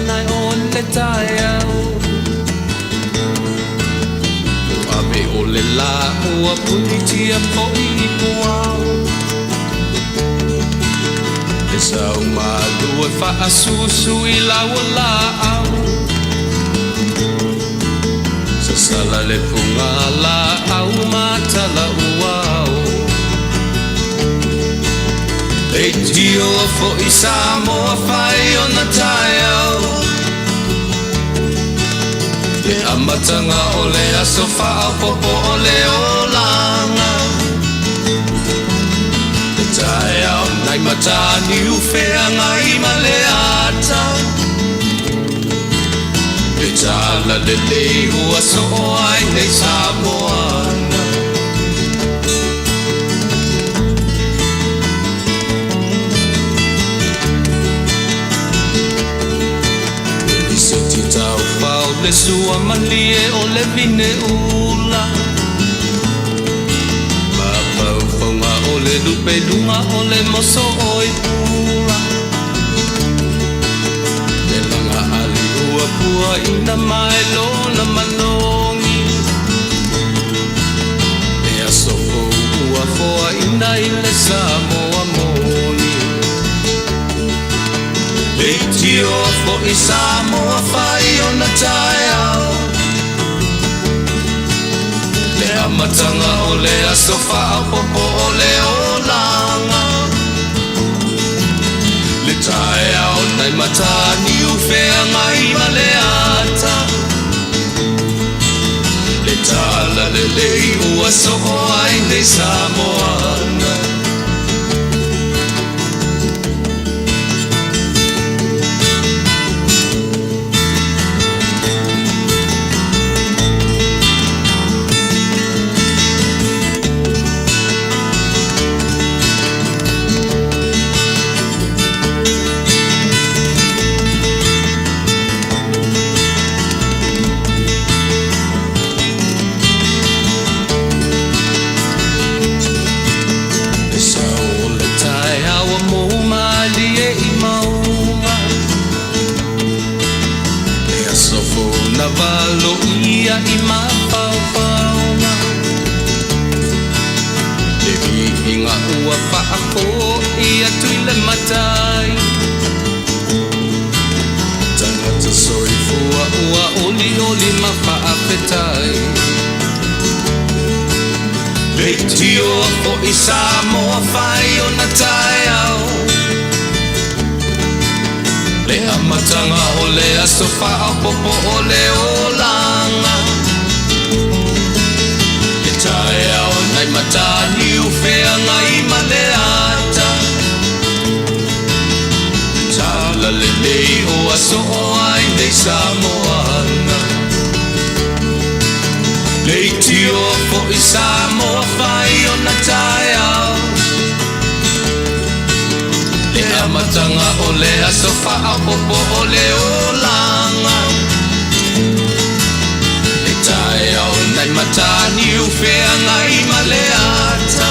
nai o le taeao. Ua ave o le lā ua punitia foi i puao. Le sau malu e faasusu i lau laau. Sasala le fuga laau ma tala uao. Leitio foi Samoa fai ona taeao. Le amataga o le aso faaopoopo o le olaga. Le taeao nai Mataniu feagai ma le ata. Le tala lelei ua soo ai nei Samoana. Le lisiti taufao le sua malie o le vine ula. Mafaufauga o le lupe luga o le moso oi pula. Le laga ali ua puaina mai lona manogi. Le aso fou ua foaina i le Samoa moni. Leitio foi Samoa fai ona taeao. Le amataga o le aso faaopoopo o le olaga. Le taeao nai Mataniu feagai ma le ata. Le tala lelei ua soo ai nei Samoana. Le sao o le taeao ua mou malie i mauga. Le aso fou na valoia i mafaufauga. Le viiga ua faafoi atu i le Matai. Tagata soifua ua olioli ma faafetai. Leitio foi Samoa fai ona taeao. Le amataga o le aso faaopoopo o le olaga. Le taeao nai Mataniu feagai ma le ata. Le tala lelei ua soo ai nei Samoana. Leitio foi Samoa fai ona taeao. Le amataga o le aso faaopoopo o le olaga. Le taeao nai Mataniu feagai ma le ata.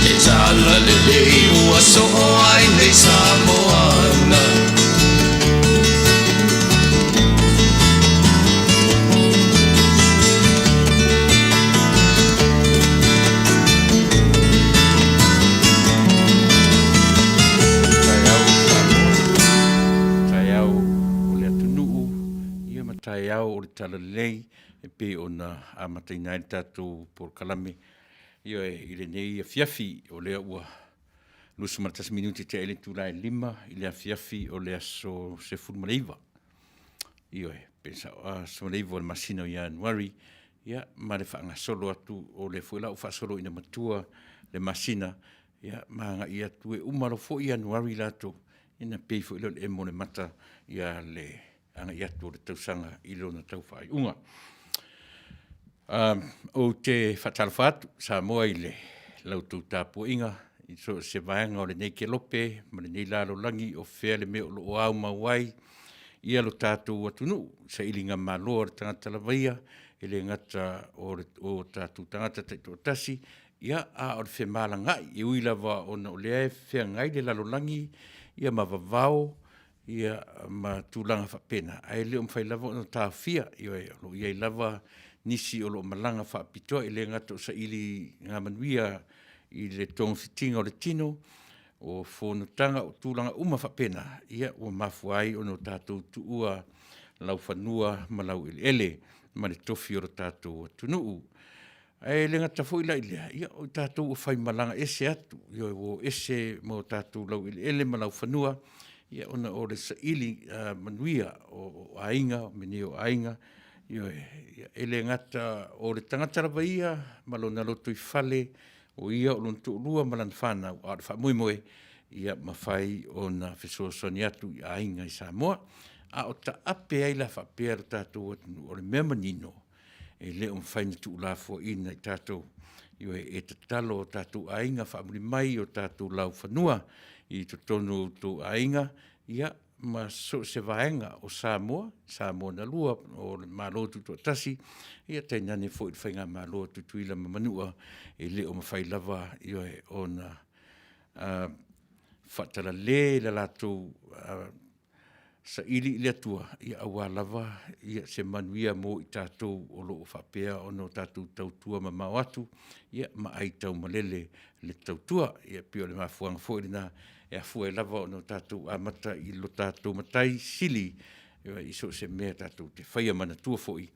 Le tala lelei ua soo ai nei Samoana. Taeao Samoa, taeao o le atunuu, ia ma taeao o le talalelei e pei ona amataina ai le tatou polokalame. Ioe, i lenei afiafi o lea ua 21 minute tea i le itula e 5 i le afiafi o le aso 19. Ioe, pe sao, 19 o le masina o Ianuari, ia, ma le faagasolo atu o lea foi la ua faasolo ina matua le masina, ia, ma agai atu e uma loa foi Ianuari latou, ina pei foi lea o le emo o le mata ia le agai atu o le tausaga i lona tau faaiuga. Ou te faatalofa atu Samoa i le la outou tapuaiga i so o se vaega o lenei kelope ma lenei lalolagi o fea le mea o lo o aumau ai ia lo tatou atunuu, sailiga malo a le tagata lava ia, e le gata o le o tatou tagata taitoatasi, ia a o le femalagaai, e ui lava ona o lea e feagai le lalolagi ia ma vavao. ia ma tulaga faapena, ae le o mafai lava ona taofia. Ioe, o lo o i ai lava nisi o lo o malaga faapitoa, e le gata o sailiga manuia i le togafitiga o le tino, o fonotaga o tulaga uma faapena, ia ua mafua ai ona tatou tuua laufanua ma laueleele ma le tofi o le tatou atunuu. Ae le gata foi la i lea, ia o tatou ua faimalaga ese atu, ioe ua o ese ma o tatou laueleele ma laufanua, ia ona o le saili manuia o aiga ma mea nei o aiga, ioe. E le gata o le tagata lava ia ma lona lotoifale, o ia o lona toalua ma lana fanau, a o le faamoemoe, ia mafai ona fesoasoani atu i aiga i Samoa. A o taape ai la faapea lo tatou atunuu, o le mea manino, e le o mafai ona tuulafoaiina i tatou, ioe, e tatalo i o tatou aiga, faamuli mai i o tatou laufanua i totonu o outou aiga, ia ma so o se vaega o Samoa, Samoa na lua, o le Malo Tutoatasi, ia tainane foi le Faigamalo a Tutuila ma Manua, e le o mafai lava, ioe, ona faatalale le latou saili i le Atua aua lava se manuia mo i tatou o lo o faapea ona tatou tautua mamao atu ma aitaumalele le tautua. Ia e pei o le mafuaaga foi lena e afua ai lava ona tatou amata i lo tatou Matai Sili i so o se mea tatou te faia. Manatua foi,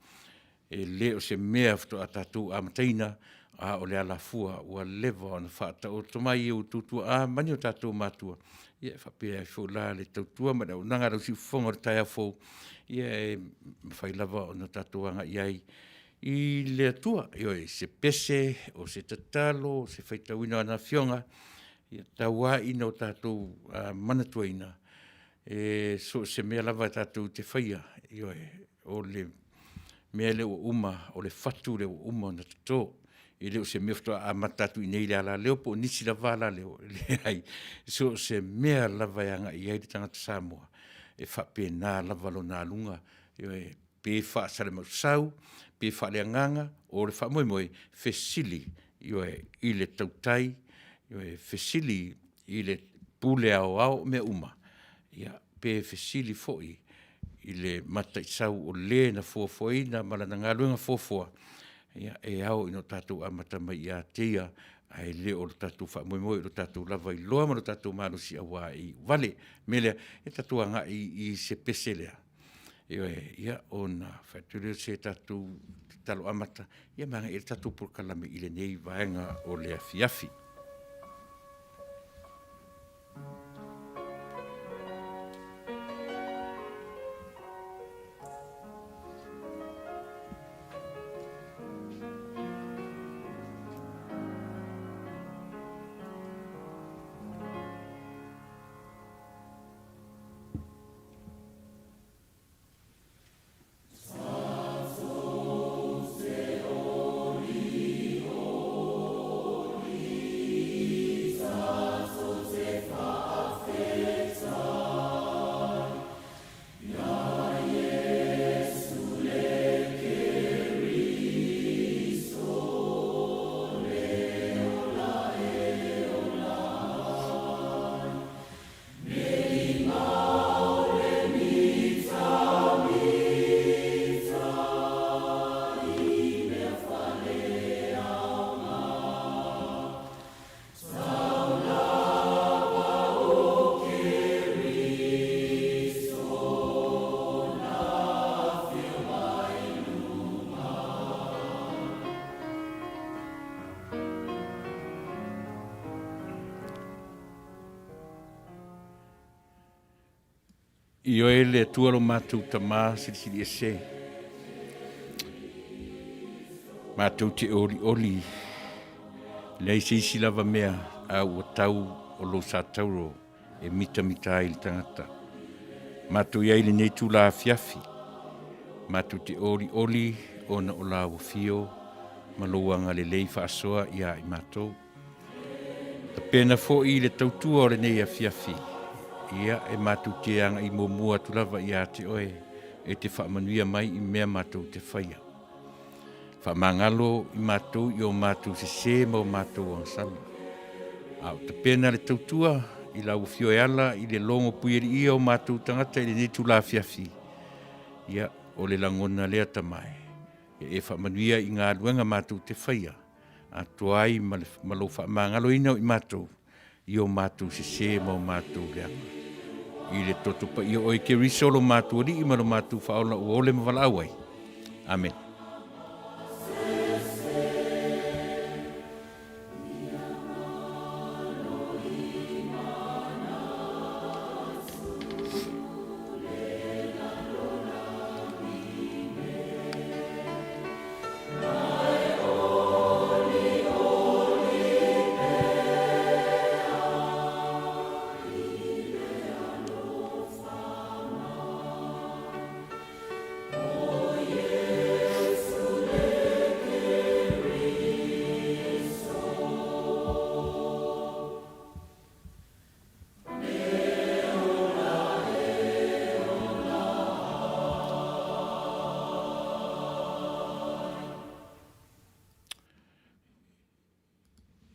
e le o se mea faatoa tatou amataina, a o le alafua ua leva ona faataoto mai e outou tuaa ma ni o tatou matua, ia e faapea ai foi la le tautua ma le auaunaga a lau siufofoga i le taeao fou, ia e mafai lava ona tatou agai i ai i le Atua, ioe, i se pese, o se tatalo, o se faitauina o ana Afioga, ia tau lava ina o tatou manatuaina, e so o se mea lava tatou te faia, ioe, o le mea lea ua uma, o le fatu lea ua uma ona toto. E le o se mea faatoa amata atu i inei i le alaleo po o nisi lava alaleo, e leai. So o se mea lava e agai i ai le tagata Samoa, e faapena lava lona aluga, ioe, pe faa-Salemausau, pe faaleagaga, o le faamoemoe, fesili, ioe, i le tautai, fesili i le pule aoao, o mea uma, pe fesili foi i le Mataisau o Le na foafoaina ma lana galuega foafoa, e ao ina tatou amata mai ia te ia, ae le o le tatou faamoemoe i lo tatou lava iloa ma lo tatou malosi aua e iuvale. O le mea lea, ia tatou agai i se pese lea, ioe, ia ona fai atu lea o se tatou tatalo amata, ia ma agai i ai le tatou polokalame i lenei vaega o le afiafi. Ioe le Atua lo matou Tama Silisili Ese, matou te olioli, leai se isi lava mea a ua tau o lou satauro e mitamita ai le tagata. Matou i ai i lenei itula afiafi, matou te olioli ona o lau afio ma lou agalelei faasoa ia i matou. Tapena foi le tautua o lenei afiafi, ia e matou te agai muamua atu lava ia te oe e te faamanuia mai i mea matou te faia. Faamagalo i matou i o matou sese ma o matou agasala. A o tapena le tautua, i lau afio e ala i le logo puialiia o matou tagata i lenei itula afiafi, ia, o le lagona lea Tama e, ia e faamanuia i galuega matou te faia, atoa ai ma, le, ma lou faamagaloina o i matou i o matou sesē ma o matou leaga. I le toto paia o oe Keriso lo matou Alii ma lo matou Faaola ua ole ma valaau ai. Amene.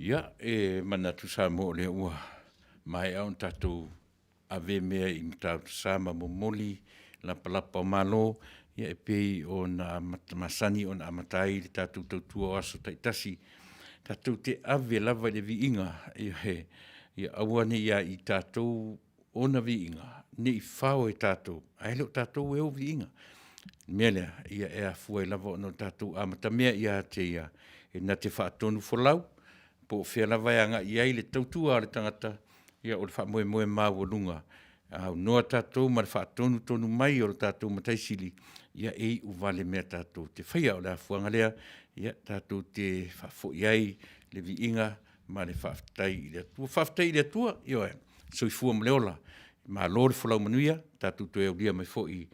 Ia, e manatu Samoa o lea ua maea ona tatou ave mea i Matautusa ma momoli lapalapa o Malo, ia e pei ona masani ona amata ai le tatou tautua o aso taitasi, tatou te ave lava i le viiga, ioe, ia aua ne i ia i tatou ona viiga, ne i fao e tatou, ae le o tatou e ou viiga. O le mea lea, ia e afua ai lava ona tatou amatamea ia te Ia, e na te faatonufolau, po o fea lava e agai i ai le tautua a le tagata, ia o le faamoemoe maualuga, a aunoa tatou ma le faatonutonu mai o le tatou Matai Sili, ia e iuvale mea tatou te faia. O le afuaga lea, ia tatou te faafoi ai le viiga ma le faafetai i le Atua. Faafetai i le Atua, ioe, soifua ma le ola, malo le folau manuia, tatou toe aulia mai foi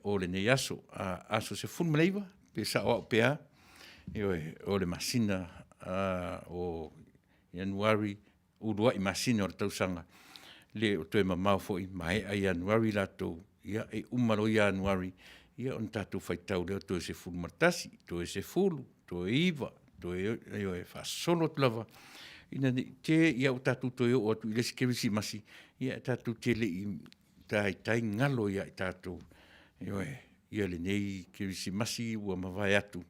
o lenei aso, aso 19 pe sao au pe a, ioe, o le masina o Ianuari, uluai masina o le tausaga, le o toe mamao foi maea Ianuari latou, ia e uma loa Ianuari, ia ona tatou faitau lea toe 11, toe 10, toe 9, toe, ioe, faasolo atu lava ina ne i te i ua tatou toe oo atu i le isi Kerisimasi, ia tatou te le i taitai galo ia i tatou, ioe, ia lenei Kerisimasi ua mavae atu,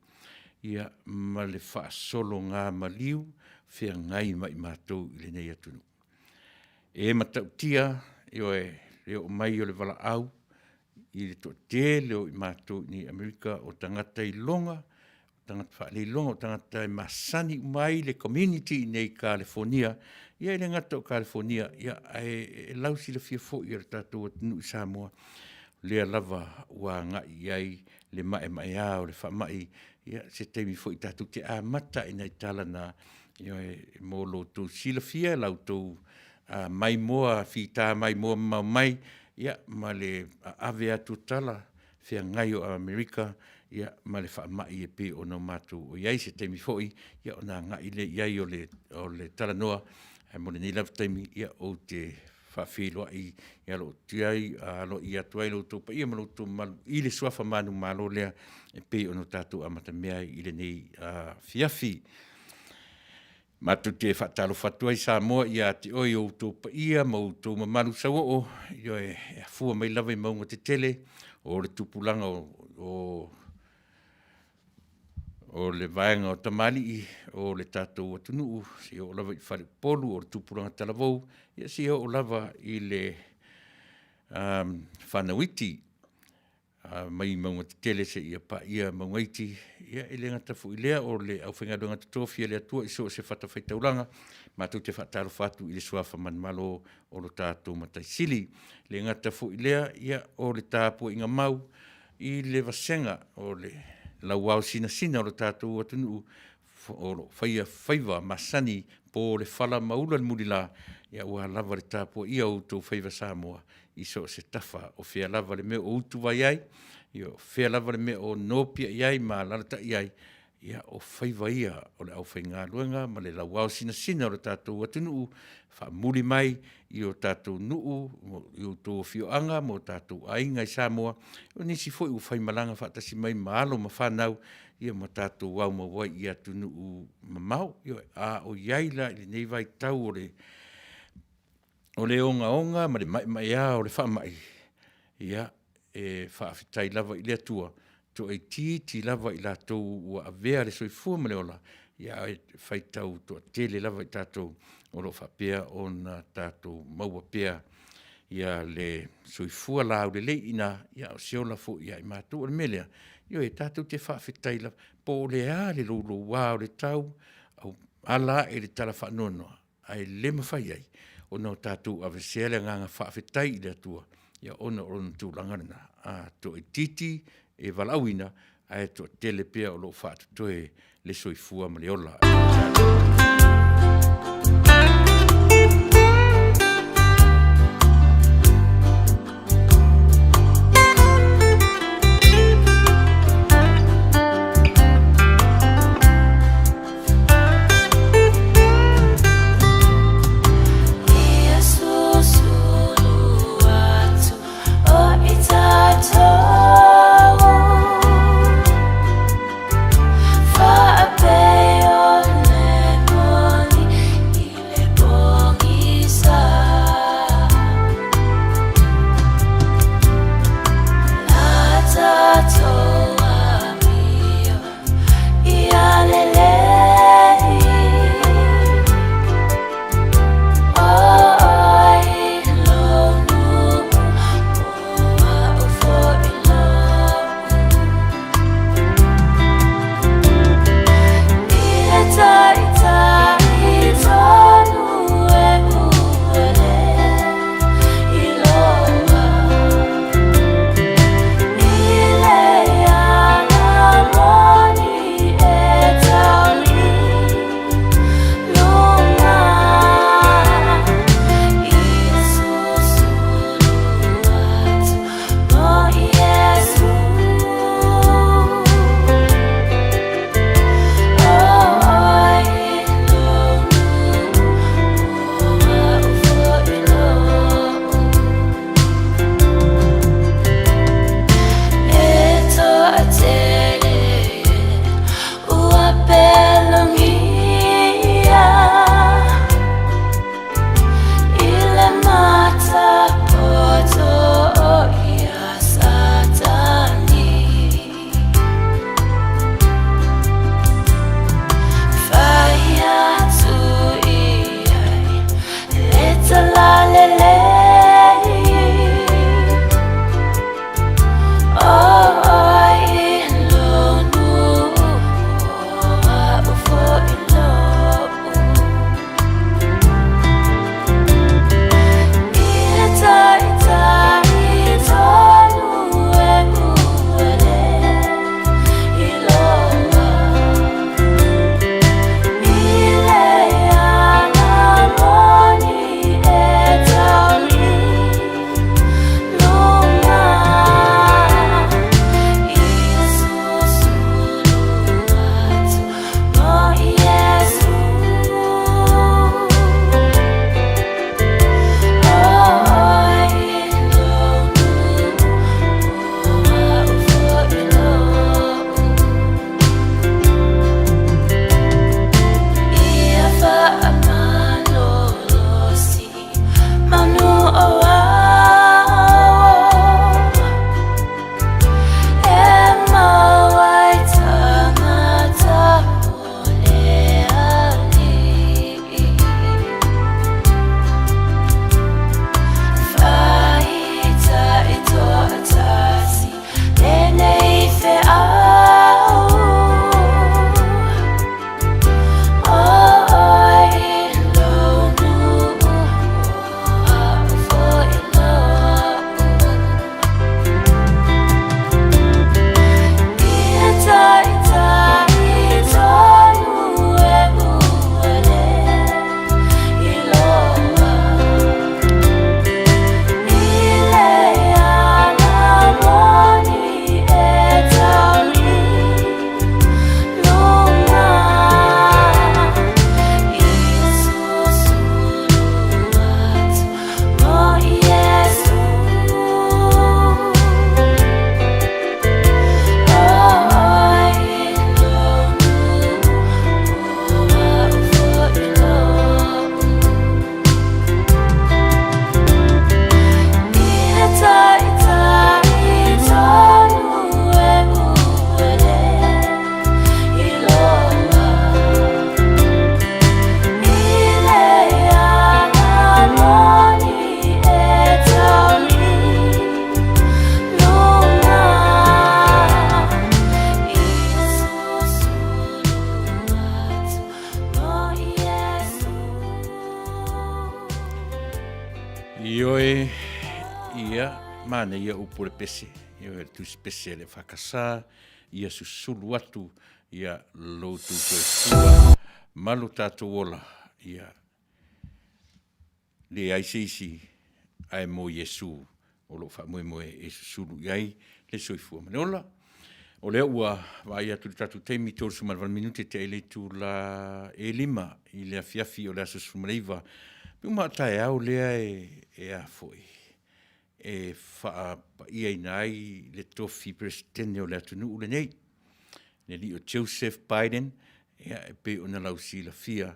ia ma le faasologa maliu feagai ma i matou i lenei atunuu. E matautia, ioe, le oo mai o le valaau i le toatele o i matou i inei i Amerika o tagata iloga, o tagata faaleiloga, o tagata e masani uma ai le community i inei i Kalifonia. Ia e le gata o Kalifonia, ae lausilafia foi e le tatou atunuu i Samoa, o lea lava ua agai i ai le maemaea o le faamai. Ia, se taimi foi tatou te amata ai i nai tala na, ioe, mo lo outou silafia, la outou maimoa fita maimoa mamao mai, ia, ma le ave atu o tala, feagai o Amerika ma le faamai e pei ona matou i ai. Se taimi foi ona agai lea i ai o le talanoa, ae mo lenei lava taimi, ia, ou te faafeiloai aloaia atu ai lo outou paia ma lo outou mamalu i le suafa manumalo lea e pei ona tatou amatamea ai i lenei afiafi. Matou te faatalofa atu ai Samoa ia te oe i outou paia ma outou mamalu sauoo, ioe, e afua mai lava i mauga tetele o le tupulaga o le vaega o tamalii o le tatou atunuu, seia oo lava i faleupolu o le tupulaga talavou, ia seia oo lava i le fanau iti mai mauga tetele seia paia mauga iti. Ia e le gata foi i lea o le aufaigaluega totofi a le Atua i so o se fatafaitaulaga, matou te faatalofa atu i le suafa manumalo o lo tatou Matai Sili. E le gata foi i lea, ia o le tapuaiga mau i le vasega o le lauao sinasina o lo tatou atunuu o lo o faia faiva masani po o le fala ma ula le mulila, aua lava le tapuaia o outou faiva Samoa i so o se tafa, o fea lava le mea o utuvai ai, o fea lava le mea o nopiai ai ma alaalatai ai, ia o faiva ia o le aufaigaluega ma le lauao sinasina o le tatou atunuu, faamuli mai i o tatou nuu, i outou afioaga ma o tatou aiga i Samoa, o nisi foi ua faimalaga faatasi mai ma alo ma fanau, ia ma tatou aumau ai i atunuu mamao. Ioe. A o i ai la i lenei vaitau o le O le ogaoga ma le maemaea o le faamai, ia, e faafetai lava i le Atua, toaitiiti lava i latou ua avea le soifua ma le ola, ae faitau toatele lava i tatou o lo o faapea ona tatou maua pea le soifua laulelei i ina, a o se ola foi ia i matou. O le mea lea, ioe, tatou te faafetai lava, po o le a le louloua o le tau, ala ae i le tala faanoanoa, ae le mafai ai ona tatou aveesea le agaga faafetai i le Atua ona o lona tulaga lena toaitiiti e valaauina, ae toatele pea o lo o faatotoe le soifua ma le ola. Ia susulu atu o i tatou Faapea o le moni. Manaia upu o le pese, ioe, le tusi pese a le EFKS, ia susulu atu ia lo outou soifua ma lo tatou ola, ia leai se isi ae mo Iesu o lo o faamoemoe e susulu i ai le soifua ma le ola. O lea ua vaai atu i le tatou taimi, 38 minute tea i le itula e 5 i le afiafi o le aso 19. Pe uma a taeao lea e a foi, e faapaiaina ai le tofi Peresetene o le atunuu lenei, le alii o Joseph Biden, e pei ona lausilafia,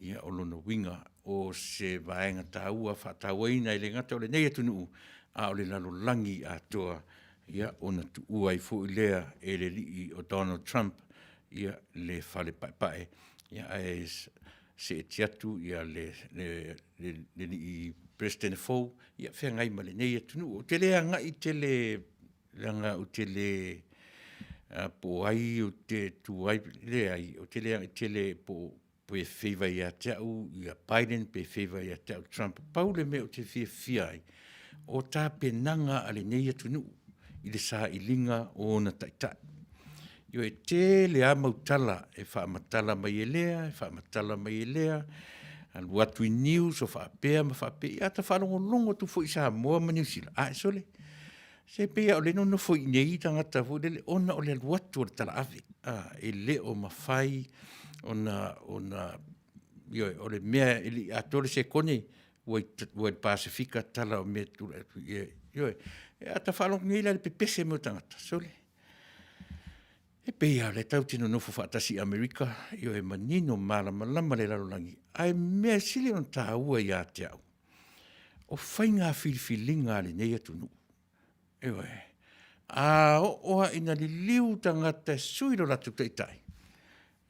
ia o lona uiga o se vaega taua faatauaina e le gata o lenei atunuu, a o le lalolagi atoa, ia ona tuua ai foi lea e le alii o Donald Trump ia le fale paepae, ia ae seetia atu le alii Peresetene fou, ia feagai ma lenei atunuu. Ou te le agai tele leaga ou te le po o ai ou te tu ai, leai ou te le agai tele pe favor ia te au ia Biden pe favor ia te au Trump. Pau le mea ou te fiafia ai, o tapenaga a lenei atunuu i le sailiga o ona taitai. Ioe, e tele lava mau tala e faamatala mai e lea, faamatala mai e lea, alu atu i news o faapea ma faapea, ia ata faalogologo atu foi i Samoa ma Niu Sila, ae sole, se pei lava o lea e nonofo i inei tagata foi lele ona o le alu atu o le talaave, e le o mafai ona, ioe, o le mea e le i atoa le sekone ua i le Pasefika tala o mea e tulai atu. Ioe, a ta faalogo nei la i le pepese mai o tagata, sole, e pei lava o lea tatou te nonofo faatasi i Amerika, ioe, manino ma malamalama le lalolagi, ae o le mea sili ona taua ia te au, o faiga filifiliga a lenei atunuu. Ioe. A oo lava ina liliu tagata e sui lo latou taitai,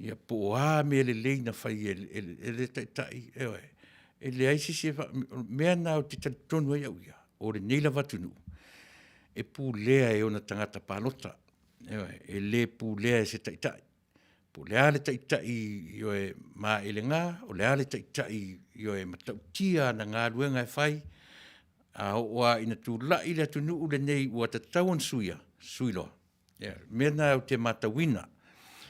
ia po o a mea lelei na fai e lea taitai, ioe, e leai se isi e o le mea lena ou te talitonu ai au ia, o lenei lava atunuu, e pulea e ona tagata palota. Ioe, e le pulea e se taitai. Po o le a le taitai ioe maelega, o le a le taitai ioe matautia ana galuega e fai, a oo lava ina tulai le atunuu lenei ua tatau ona suia, sui loa. O le mea lena ou te matauina,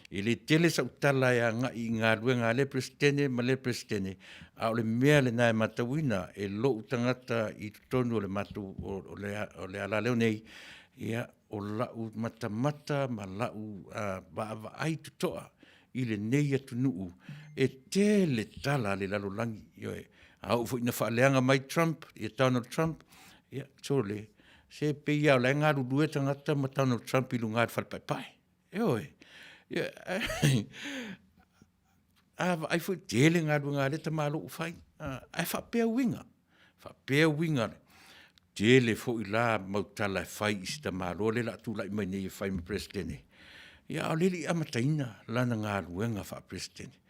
e le tele sau tala e agai i galuega a lea Peresetene ma lea Peresetene, a o le mea lena e matauina e lou tagata i totonu o le matou o le alaleo nei, ia, o lau matamata ma lau vaavaai totoa i lenei atunuu, e tele tala a le lalolagi, ioe. A oo foi ina faaleaga mai Trump, Donald Trump, ia sole, se pei lava o la e galulue tagata ma Donald Trump i luga i le fale paepae. Ioe. A vaai foi, tele galuega a lea tamaloa ua fai, ae faapea uiga, faapea uiga, tele foi la mau tala e fai i si tamaloa lea o le a tulai mai nei e fai ma Peresetene, a o lea e le i amataina lana galuega faa-Peresetene.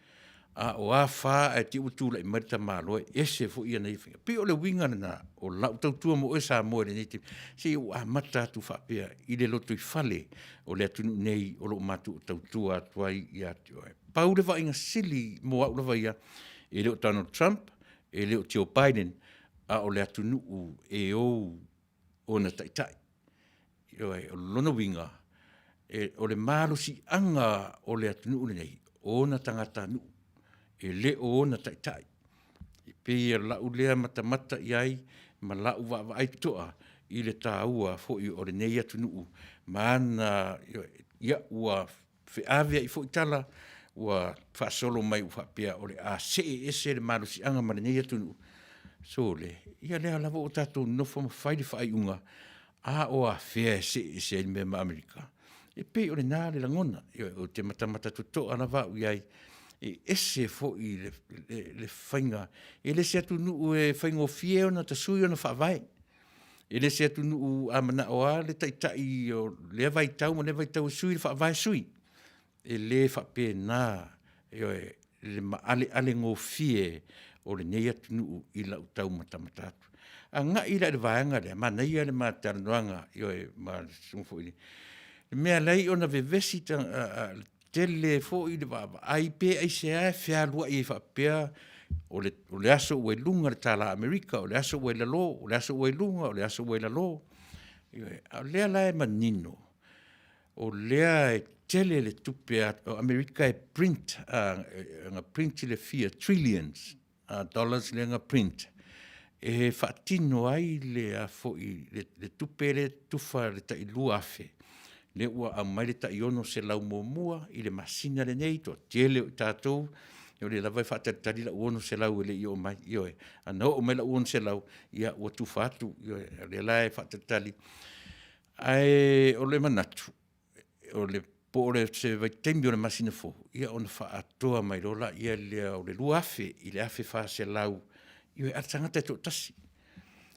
A o a fa ae te i ua tulai mai le tamaloa e ese foi ana ia faiga. E pei o le uiga lena o lau tautua mo oe Samoa i lenei taimi, se i ou amata atu faapea i le lotoifale o le atunuu nei o lo o matou tautua atu ai ia te oe. Pau le vaaiga sili mo au lava ia, e le o Donald Trump, e le o Joe Biden, a o le atunuu e ou ona taitai. Ioe, o lona uiga, o le malosiaga o le atunuu lenei, o ona tagatanuu, e le o ona taitai. E pei o lau lea matamata i ai ma lau vaavaai totoa i le taua foi o lenei atunuu ma ana, ia, ua feaveai foi tala ua faasolo mai ua faapea o le a see ese le malosiaga ma lenei atunuu. Sole, ia lea lava ua tatou nonofo ma fai le faaiuga, a o afea e see ese ai le mea ma Amerika? E pei o lena le lagona, ioe, ou te matamata totoa lava au i ai, e ese foi le faiga, e le se atunuu e faigofie ona tasui ona faavae. E le se atunuu a manao lava le taitai o lea vaitau ma lea vaitau e sui le faavae, sui. E le faapena, ioe, le maalealegofie o lenei atunuu i lau tau matamata atu. Agai la i le vaega lea, manaia le ma talanoaga, ioe, ma le susuga foi i le… le mea e ala ai ona vevesi le tele foi le vaavaai pe aisea e fealuai ai faapea o le aso ua i luga le tala Amerika, o le aso ua i lalo, o le aso ua i luga, o le aso ua i lalo. Ioe, a o lea la e manino, o lea e tele le tupe a o Amerika e print, na print i le fia trillions dollars lea na print e faatino ai le a foi le tupe lea e tufa le tai 2,000 lea ua aumai le tai 600 muamua i le masina lenei, toatele o i tatou o lea lava e faatalitali lau 600 e le i oo mai, ioe. Ana oo mai lau 600, ia ua tufa atu, ioe. O lea la e faatalitali, ae o le manatu, o le po o le se vaitaimi o le masina fou, ia ona faaatoa mai loa lea o le $2,000 i le $1,400, ioe, a le tagata e toatasi,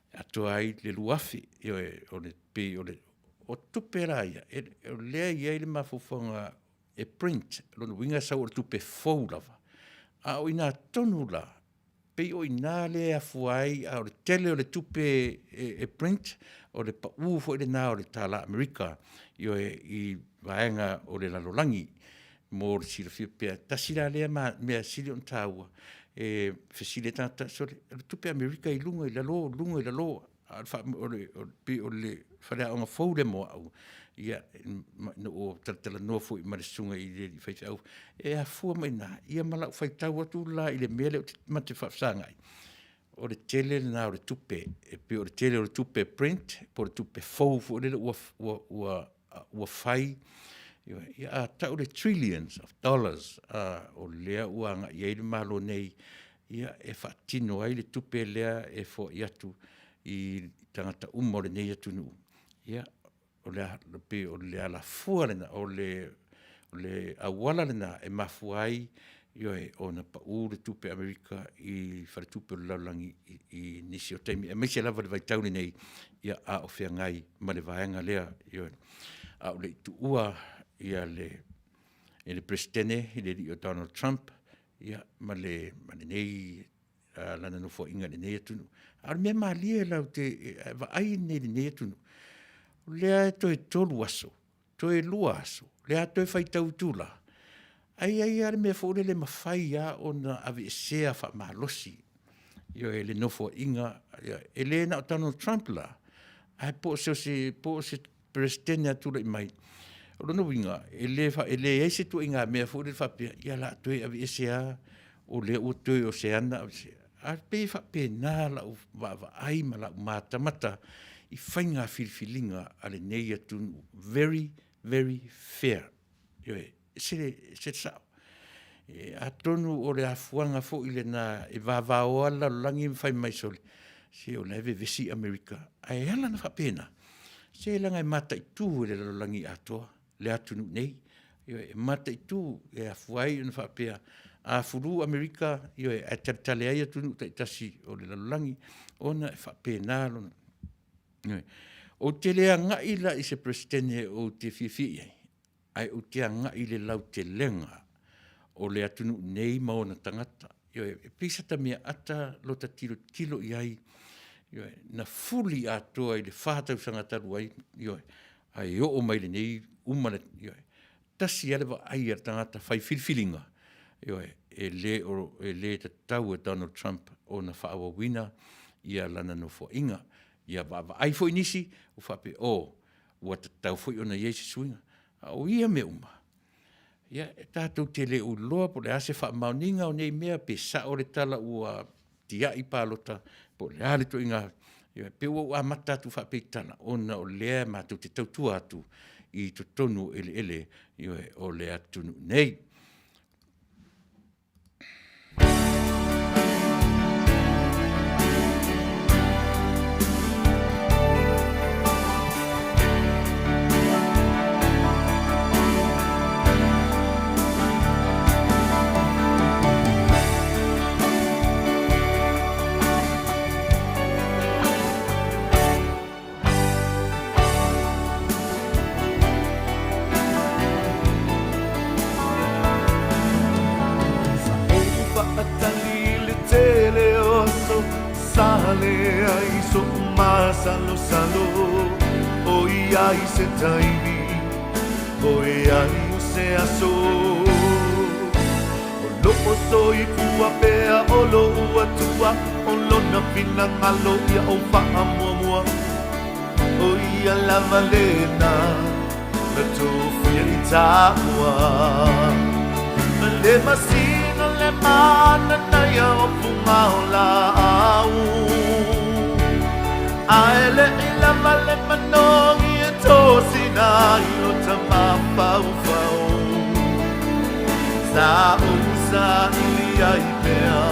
e atoa ai le $2,000. Ioe, e pei o le O tupe la ia, o lea e i ai le mafaufauga e print, o lona uiga e sau o le tupe fou lava, a o i ina tonu la, pei o i ina lea e afua ai, a o le tele o le tupe e print, o le pau foi lena o le $1 Amerika, ioe, i vaega o le lalolagi mo le silafia pea. Tasi la lea mea sili ona taua e fesili ai tagata, sole, o le tupe Amerika i luga i lalo, luga i lalo, a o le pei o le faleaoga fou lea mo au, ia, na ou talatalanoa foi ma le susuga i le alii faifeau, e afua mai i ina, ia ma lau faitau atu la i le mea lea ma te faafesagai, o le tele lena o le tupe, e pei o le tele o le tupe print po o le tupe fou foi lele ua fai. Ia, a tau le trillions of dollars, o lea ua agai i ai le Malo nei ia, e faatino ai le tupe lea e foai atu i tagata uma o lenei atunuu. Ia, o le pei o le alafua lena, o le auala lena e mafua ai, ioe, ona pau le tupe Amerika i faletupe o le lalolagi i nisi o taimi, aemaise lava le vaitau lenei, ia, a o feagai ma le vaega lea, ioe, a o le i tuua le Peresetene i le alii o Donald Trump, ia, ma lenei lana nofoaiga i lenei atunuu. A o le mea malie latou te vaai nei i lenei atunuu, o lea e toe 3 aso, toe 2 aso, o lea lava toe faitau itula, ae i ai lava le mea foi lele e mafai lava ona aveesea faamalosi, ioe, le nofoaiga. E le na o Donald Trump la, ae po o se Peresetene a tulai mai. O lona uiga, e leai se ituaiga mea foi lele faapea, ia o le a toe aveese lava, o lea ua toe o se ana. Ae pei e faapena lau vaavaai ma lau matamata i faiga filifiliga a lenei atunuu, very, very fair. Ioe, e ese le sao. Atonu o le afuaga foi lena e vavaoa le lalolagi ma fai mai, sole, se o la e vevesi Amerika. Ae ala ona faapena, se leaga e mataitu e le lalolagi atoa le atunuu nei. Ioe, e mataitu e afua ai ona faapea, a fulu Amerika, ioe, ae taletale ai atunuu taitasi o le lalolagi, ona e faapena lona. Ioe. Ou te le agai la i se Peresetene ou te fiafia i ai, ae ou te agai i le lautelega o le atunuu nei ma ona tagata. Ioe, e pei sata meaata lota tilotilo i ai, ioe, na fuli atoa i le 4 tausaga talu ai, ioe, ae oo mai lenei uma le, ioe, tasi lava le vaai a le tagata fai filifiliga, ioe, e le, o, e le tatau e Donald Trump ona faaauauina ia lana nofoaiga. Ia vaavaai foi nisi ua faapea, oh, ua tatau foi ona i ai se suiga. A o ia mea uma, ia, e tatou te le o iloa po o le a se faamaoniga o nei mea, pe sao le tala ua tiai palota, po o le a le ituaiga, ia, pei ua ou amata atu faapeitala, ona o lea matou te tautua atu i totonu o eleele, ioe, o le atunuu nei. Sa ou faatali i le tele o aso Sa leai soʻu masalosalo ʻOiai se taimi ʻOiai o se aso O loʻo soifua pea o loʻu Atua O lona finagalo ia ou faamuamua. O ia lava lena na tofia i tāua. Le masina le mananaia o fuga o laau. Ae leʻi lava le manogi e tosina ai o ta mafaufau. Sa ou saili ai pea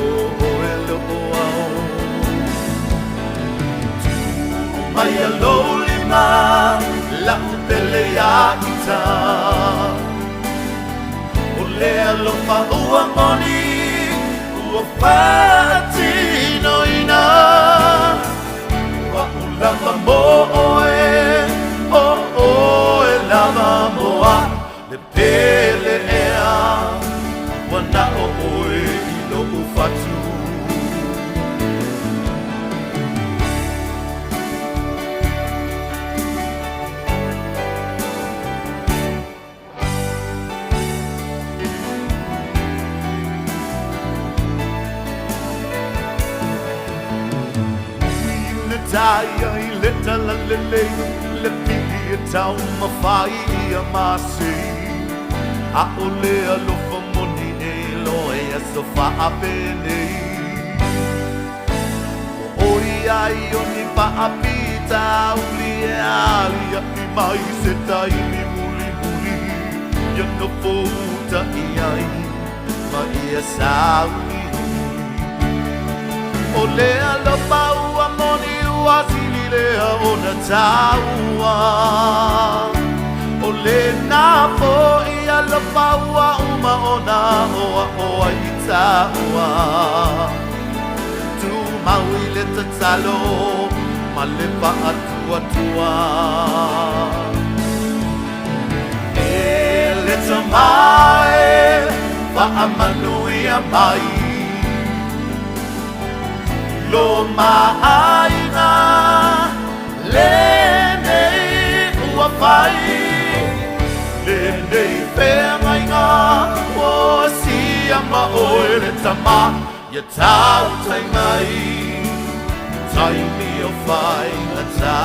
o oe loo ao. Tuu maia lou lima la'u pele ia ita. O le alofa ua moni ua faatinoina. O a'u lava mo oe, o oe lava mo a'u. Le pele ea ua na o oe i lo'u fatu. Ui tai ai le talalelei, le pili e taumafai ia masei. A'ole alofa moni e iloa i aso faapenei. Ua ʻoi ai o ni faafitauli e aliaʻi mai se taimi mulimuli ia nofo uta i ai ma ia sauniuni. O le alofa ua moni ua sili lea ona taua. O lena foʻi alofa ua uma ona aʻoaʻo ai i tāua. Tumau i le tatalo ma le faatuatua. E le Tama e faamanuia mai lo maaiga lenei ua fai, lenei feagaiga ua asia ma oe le Tama ia tautai mai taimi o faigata.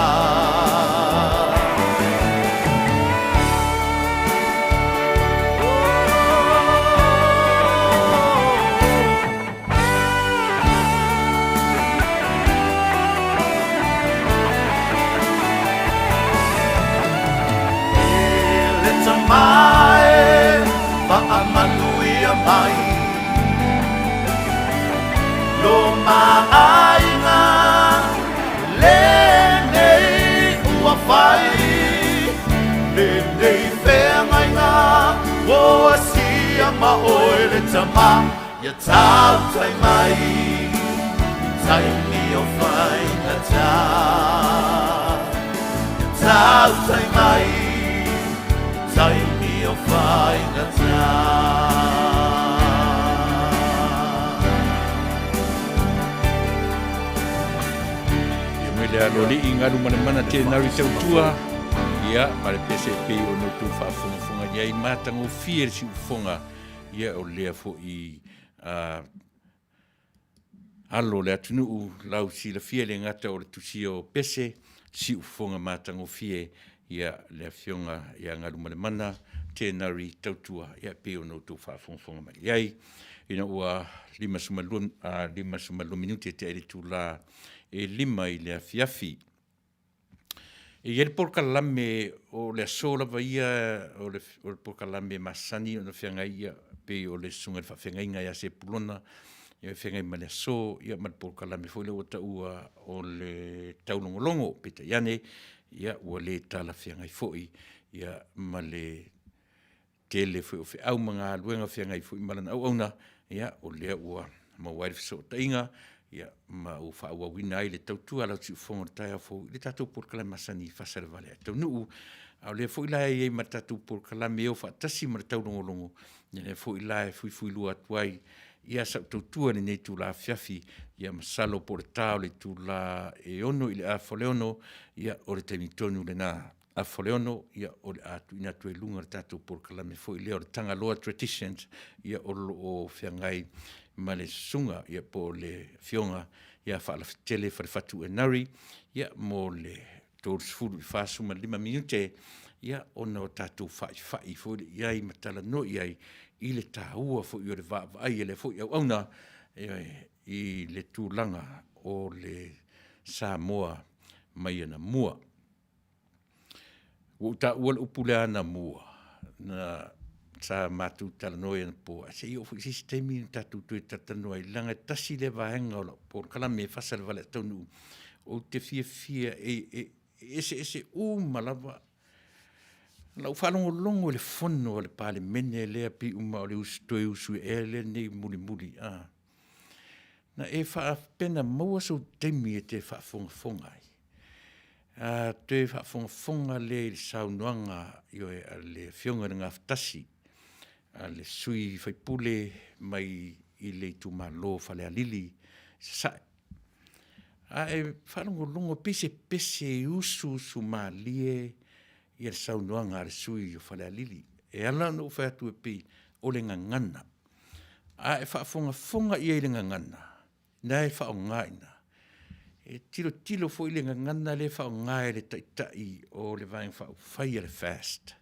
E le Tama e faamanuia mai lo maaiga lenei ua fai, lenei feagaiga ua asia ma oe le Tama ia tautai mai taimi o faigata. Ia tautai mai taimi o faigata. Ia mai le aloalii galu ma le mana tēnā i tautua. Ia, ma le pese e pei ona outou faafogafoga i ai matagofie le siufofoga. Ia, o lea foi alo o le atunuu lau silafia le gata o le tusia o pese, siufofoga matagofie, ia, le afioga ia Galumalemana Tenari Tautua, ia, e pei ona outou faafogafoga mai i ai. Ina ua 52, 52 minute e tea i le itula e 5 i le afiafi. E i ai le polokalame o le aso lava ia o le, o le polokalame masani ona feagai ia pei o le susuga i le faafeagaiga ia Sepulona, ia e feagai ma le aso ia ma le polokalame foi lea ua taua o le taulogologo. Peitai ane, ia ua le talafeagai foi ia ma le tele foi o feau ma galuega feagai foi ma lana auauna, ia, o lea ua maua ai le fesootaiga, ia, ma ua faaauauina ai le tautua a lau siufofoga o le taeao fou i le tatou polokalame masani i Faasalevale ae Taunuu. A o lea foi la e i ai ma le tatou polokalame e o faatasi ma le taulogologo, ia lea foi la e fuifuilua atu ai ia sau tautua i lenei itula afiafi, ia masalo po o le ta o le itula e 6 i le 5:30, ia o le taimi tonu lena. 5:30, ia, o le a tuuina atu ai i luga le tatou polokalame foi lea o le Tagaloa Traditions, ia, o lo o feagai ma le susuga, ia, po o le afioga ia Faalafetele Falefatu Enari, ia, mo le 30 i 45 minute, ia, ona o tatou faifai foi le i ai ma talanoa i ai i le taua foi o le vaavaai a lea foi auauna, ioe, i le tulaga o le Samoa mai anamua. Ua ou taua le upu lea anamua, na sa matou talanoa ai anapo, ae se i oo foi i se isi taimi ona tatou toe talatalanoa ai, leaga e tasi lea vaega o lau polokalame e faasalavalea taunuu, ou te fiafia e eseese uma lava. Na ou faalogologo i le fono a le Palemene lea pei uma o le toe usu ea lenei mulimuli, na e pe na maua sou taimi e te faafogafoga ai, a toe faafogafoga lea i le saunoaga, ioe, a le Afioga i le Gafatasi, a le sui usufono mai le itumalo o Falealili Sasae. A e faalogologo pei se pese e usuusu malie le saunoaga a le sui usufono o Falealili. E ala ona ou fai atu e pei o le gagana. A e faafogafoga i ai i le gagana lena e faaaoga i ina, e tilotilo foi i le gagana lea e faaaoga e le Taitai o le Vaega Faaupufai a le FAST,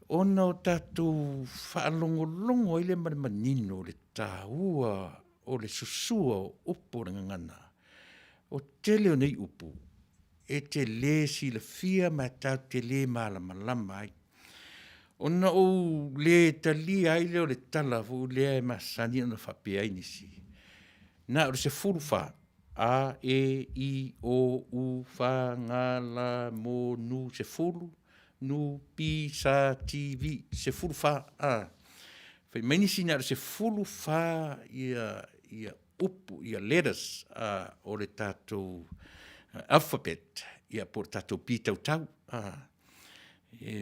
ona o tatou faalogologo ai lea ma le manino i le taua o le susua o upu o le gagana. O le tele o nei upu, e te le silafia ma e tatou te le malamalama ai. Ona ou le talia ai lea o le tala foi lea e masani ona faapea ai nisi, na o le 14, a, e, i, o, u, f, g, l, m, n, 10, n, p, s, t, v, 14, a. Fai mai nisi na o le 14 upu letters o le tatou alphabet po o le tatou pitautau. E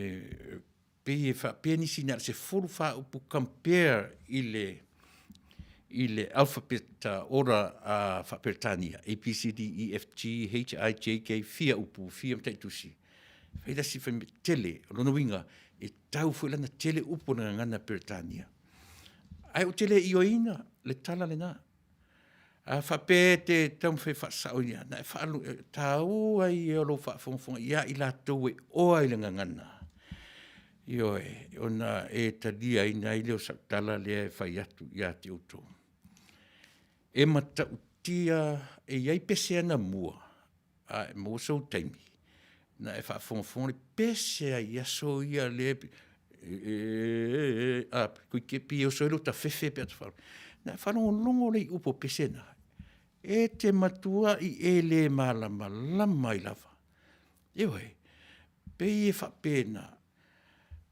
pei e faapea nisi na o le 14 upu compare i le alphabet order faa-Peretania, A, B, C, D, E, F, G, H, I, J, K, fia upu, fia mataitusi, fai la si tele. O lona uiga, e tatau foi la ona tele upu o le gagana Peretania. Ae ou te le ioeina le tala lena. A faapea e te taumafai e faasao ia, e taua ia o lou faafogafoga ia i latou e oa i le gagana, ioe, ona e taliaina ai lea o sau tala lea e fai atu ia te outou. E matautia, e i ai pese anamua, a e maua sou taimi ona e faafogafoga lea, pese lava i aso ia lea e pei e oso ai lota fefe pe a ota faalogo. Ona e faalogologo lea i upu o pese na, e te matuai e le malamalama ai lava. Ioe, pei e faapena,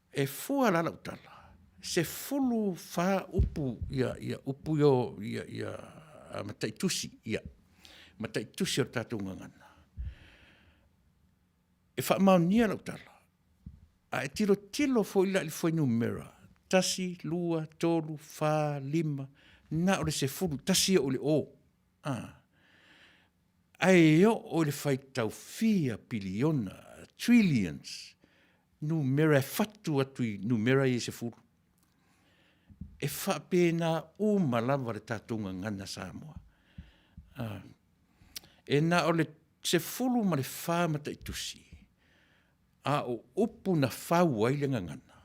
e fua la lau tala, 14 upu upu ia mataitusi, mataitusi o le tatou gagana. E faamaonia lau tala, a e tilotilo foi la i le fuainumera 1, 2, 3, 4, 5, na o le 11 e oo i le o, ae oo i le faitau fia piliona, trillions numera e fatu atu i numera ia e 10. E faapena uma lava le tatou gagana Samoa. E na o le 14 mataitusi, a o upu na fau ai le gagana,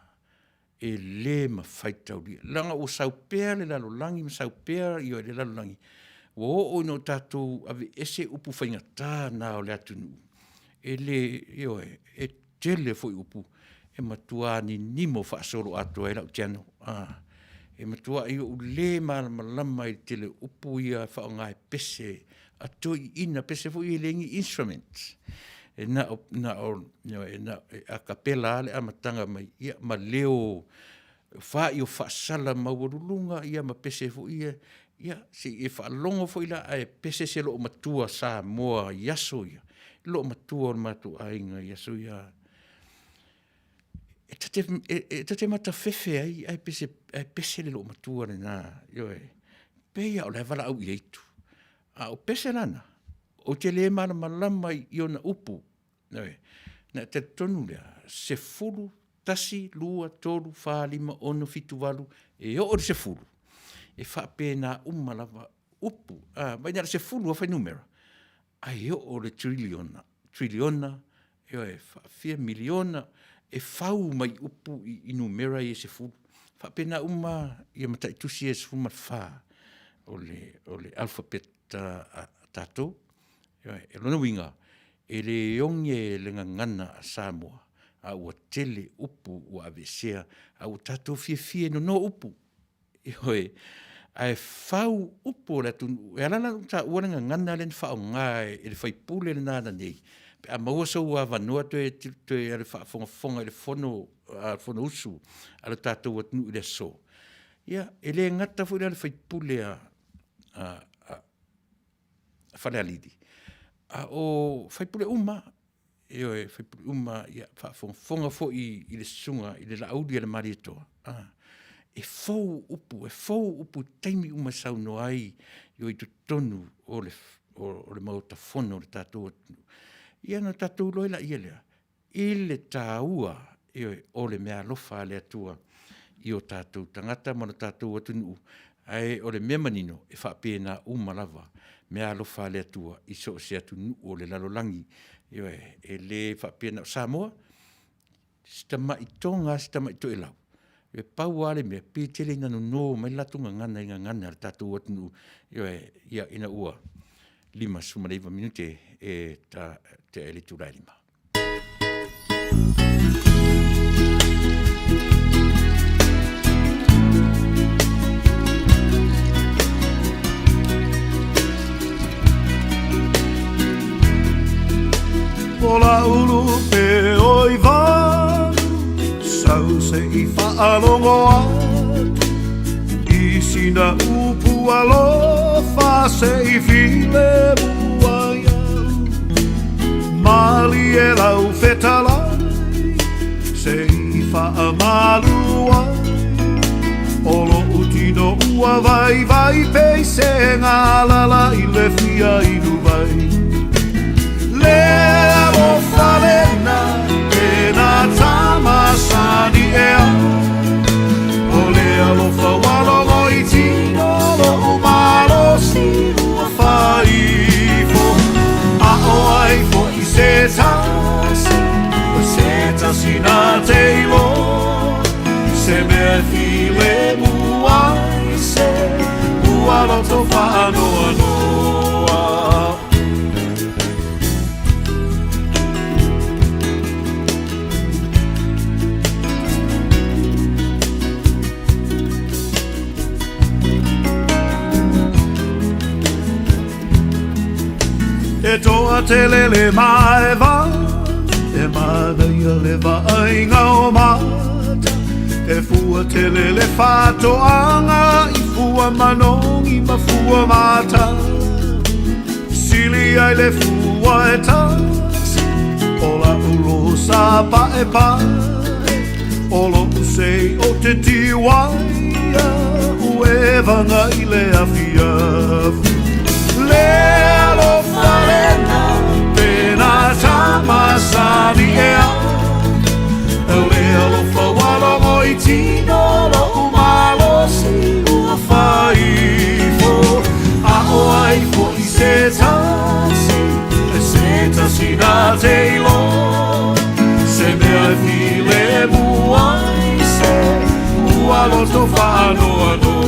e le mafai taulia, leaga ua sau pea le lalolagi ma sau pea le lalolagi, ua oo ina tatou aveese upu faigata na o le atunuu, e le, ioe, e tele foi upu e matua ninimo faasoloatoa ai lau channel. E matuai ou le malamalama i le tele o upu ia e faaaoga e pese a toeaiina, pese foi ia e leai ni instruments, e na o e acapella lava le amataga mai ma leo fa'i o faasala maualuluga ma pese foi ia, ia se i e faalogo foi la ae pese se loomatua Samoa i aso ia, loomatua o le matou aiga i aso ia, e ta te matafefe ai ae pese le loomatua lena, ioe. E pei lava o la e valaau i ai itu. A o pese la na, ou te le malamalama i ona upu, ioe. Ona e talitonu lea, 10, 1, 2, 3, 4, 5, 6, 7, 8, e oo i le 10, e faapena uma lava. upu, a, mai na o le 10 lava fuainumera, ae oo le triliona, triliona, ioe, faafia miliona e fau mai upu i numera ia e 10. Faapena uma ia mataitusi ia e 14 o le, o le alphabet a tatou. Ioe, o lona uiga, e le oge le gagana a Samoa, a ua tele upu ua aveesea, a ua tatou fiafia e nono upu. Ioe, ae fau upu o le atunuu. E ala la ona taua le gagana lea na faaaoga e le sui usufono lena ananei, pe a maua sou avanoa toe alu e faafogafoga i le Fono a le Fonousu a le tatou atunuu i le aso, ia, e le gata foi la i le sui usufono a Falealili, a o sui usufono uma lava. Ioe, o sui usufono uma lava, ia faafogafoga foi i le susuga i le Laaulialemalietoa, e fou upu, e fou upu i taimi uma e saunoa ai i totonu o le Maota Fono o le tatou atunuu, ia ona tatou iloa ai lea i le taua, ioe, o le meaalofa a le Atua i o tatou tagata ma lo tatou atunuu. Ae o le mea manino, e faapena uma lava meaalofa a le Atua i so o se atunuu o le lalolagi. Ioe, e le faapea na o Samoa, si tamai Toga lava si tamai Toelau, e pau lava le mea, pei e tele ina nono mai le latou gagana i gagana a le tatou atunuu, ioe, ina ua 59 minute e tea ai le itula e 5. O lau lupe o i valu Sau se i faalogo atu I sina upu alofa se i filemu ai au Malie lau fetalai Se i faamalu ai O lo'u tino ua vaivai Pei se galala i le fia inu vai Le alofa lena e nā tama sani ea O le alofa ua logo i tino Lo'u malosi ua faaifo A o ai fo'i se tasi O se tasi na te iloa Se mea e filemu ai se ua loto faanoanoa. E toa tele le maeva, e manaia le vaaiga o mata, e fua tele le faatoaga i fua manogi ma fua matala. Sili ai le fua e tasi, o la'u loho sa paepae, o lo'u sei o te tiu ai a'u e vaga i le afiafi. Le alofa lena pena tama sani ea Le alofa ua logo i tino lo'u malosi ua faaifo A o ai fo'i se tasi se tasi na te iloa Se mea e filemu ai se ua loto faanoanoa.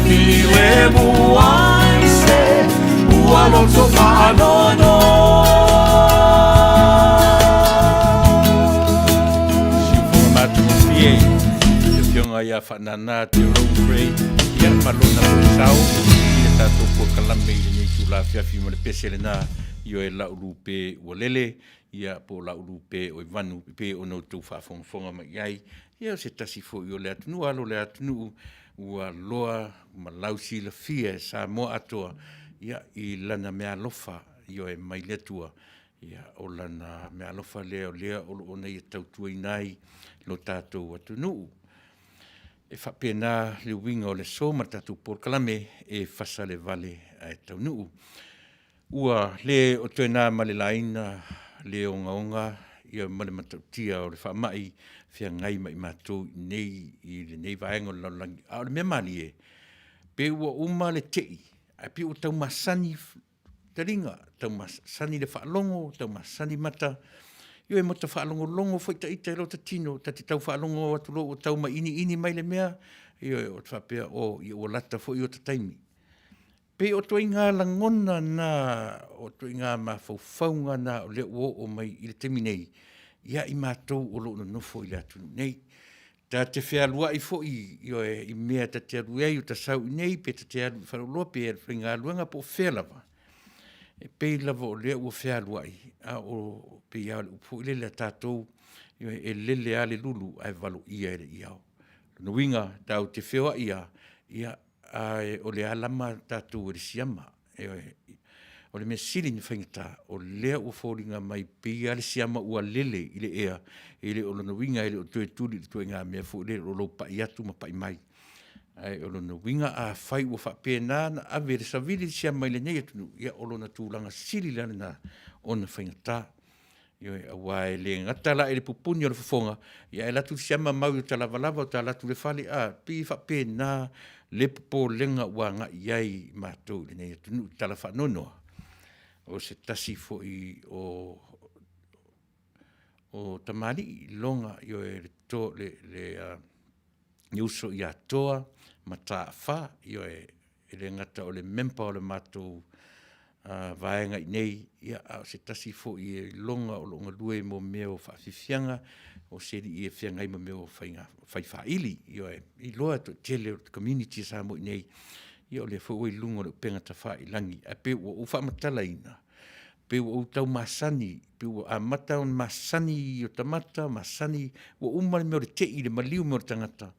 Filemu ai se ua loto faanoanoa. Siufoga matagofie le Afioga ia Faanana Jerome Gray, ia ma lona foi sao i le tatou polokalame i lenei itula afiafi ma le pese lena i oe lau lupe ua lele, ia po o lau lupe o Ivanu e pei ona outou faafogafoga mai i ai. Ia o se tasi foi o le atunuu, alo o le atunuu ua loa ma lausilafia e Samoa atoa, ia, i lana meaalofa, ioe, mai le Atua. Ia, o lana meaalofa lea o lea o lo o ia tautuaina ai lo tatou atunuu. E faapena le uiga o le aso ma le tatou polokalame e fasalevale ae taunuu. Ua le o toe na ma le laina le ogaoga ma le matautia o le faamai feagai ma i matou i lenei vaega o le lalolagi, a o le mea malie, pei ua uma le tei, ae pei ua tau masani taliga, tau masani le faalogo, tau masani mata, ioe ma ota faalogologo foi ita i lota tino, ta te tau faalogo atu loa ua tau mainiini mai le mea, ioe, ota faapea, o, ia ua lata foi ota taimi. E pei o ituaiga lagona na o ituaiga mafaufauga na o lea ua oo mai i le taimi nei ia i matou o lo o nonofo i le atunuu nei. Ta te fealuai foi, ioe, i mea ta te alu ai, o ta sau i inei pe ta te alu i faleoloa pe alu e faigaluega po o fea lava, e pei lava o lea ua fealuai, a o pei lava o le upu foi lele a tatou, ioe, e lele lava le lulu ae valoia e le iao. O lona uiga, tatou te feoai lava, ia, ae o lea lava e lama tatou e le siama. Ioe. O le mea sili ona faigata, o lea ua foliga mai pei lava le siama ua lele i le ea, e le o lona uiga e le o toe tuli i le ituaiga mea foi lele o lou pai atu ma pai mai. Ae o lona uiga afai ua faapena ona ave e le savili le siama i lenei atunuu, ia o lona tulaga sili la lena ona faigata. Ioe, aua e le gata la i le pupuni o le fofoga, ae alu atu le siama mau i uta lavalava, o ta alu atu i le fale, a, e pei e faapena le popolega ua agai i ai matou i lenei atunuu i tala faanoanoa, o se tasi foi o tamalii iloga, ioe, le uso ia Toa Mataafa, ioe, e le gata o le member o le matou vaega i inei, a o se tasi foi e iloga o lo o galue mo mea o faafiafiaga, o se alii e feagai ma mea o faiga faifaili, ioe, e iloa e le toatele o le community a Samoa i inei, ia o lea foi ua i luga o le upega tafailagi. Ae pei ua ou faamatalaina, pei ua ou tau masani, pei ua amata ona masani i ota mata, masani, ua uma le mea o le tei i le maliu mai o le tagata,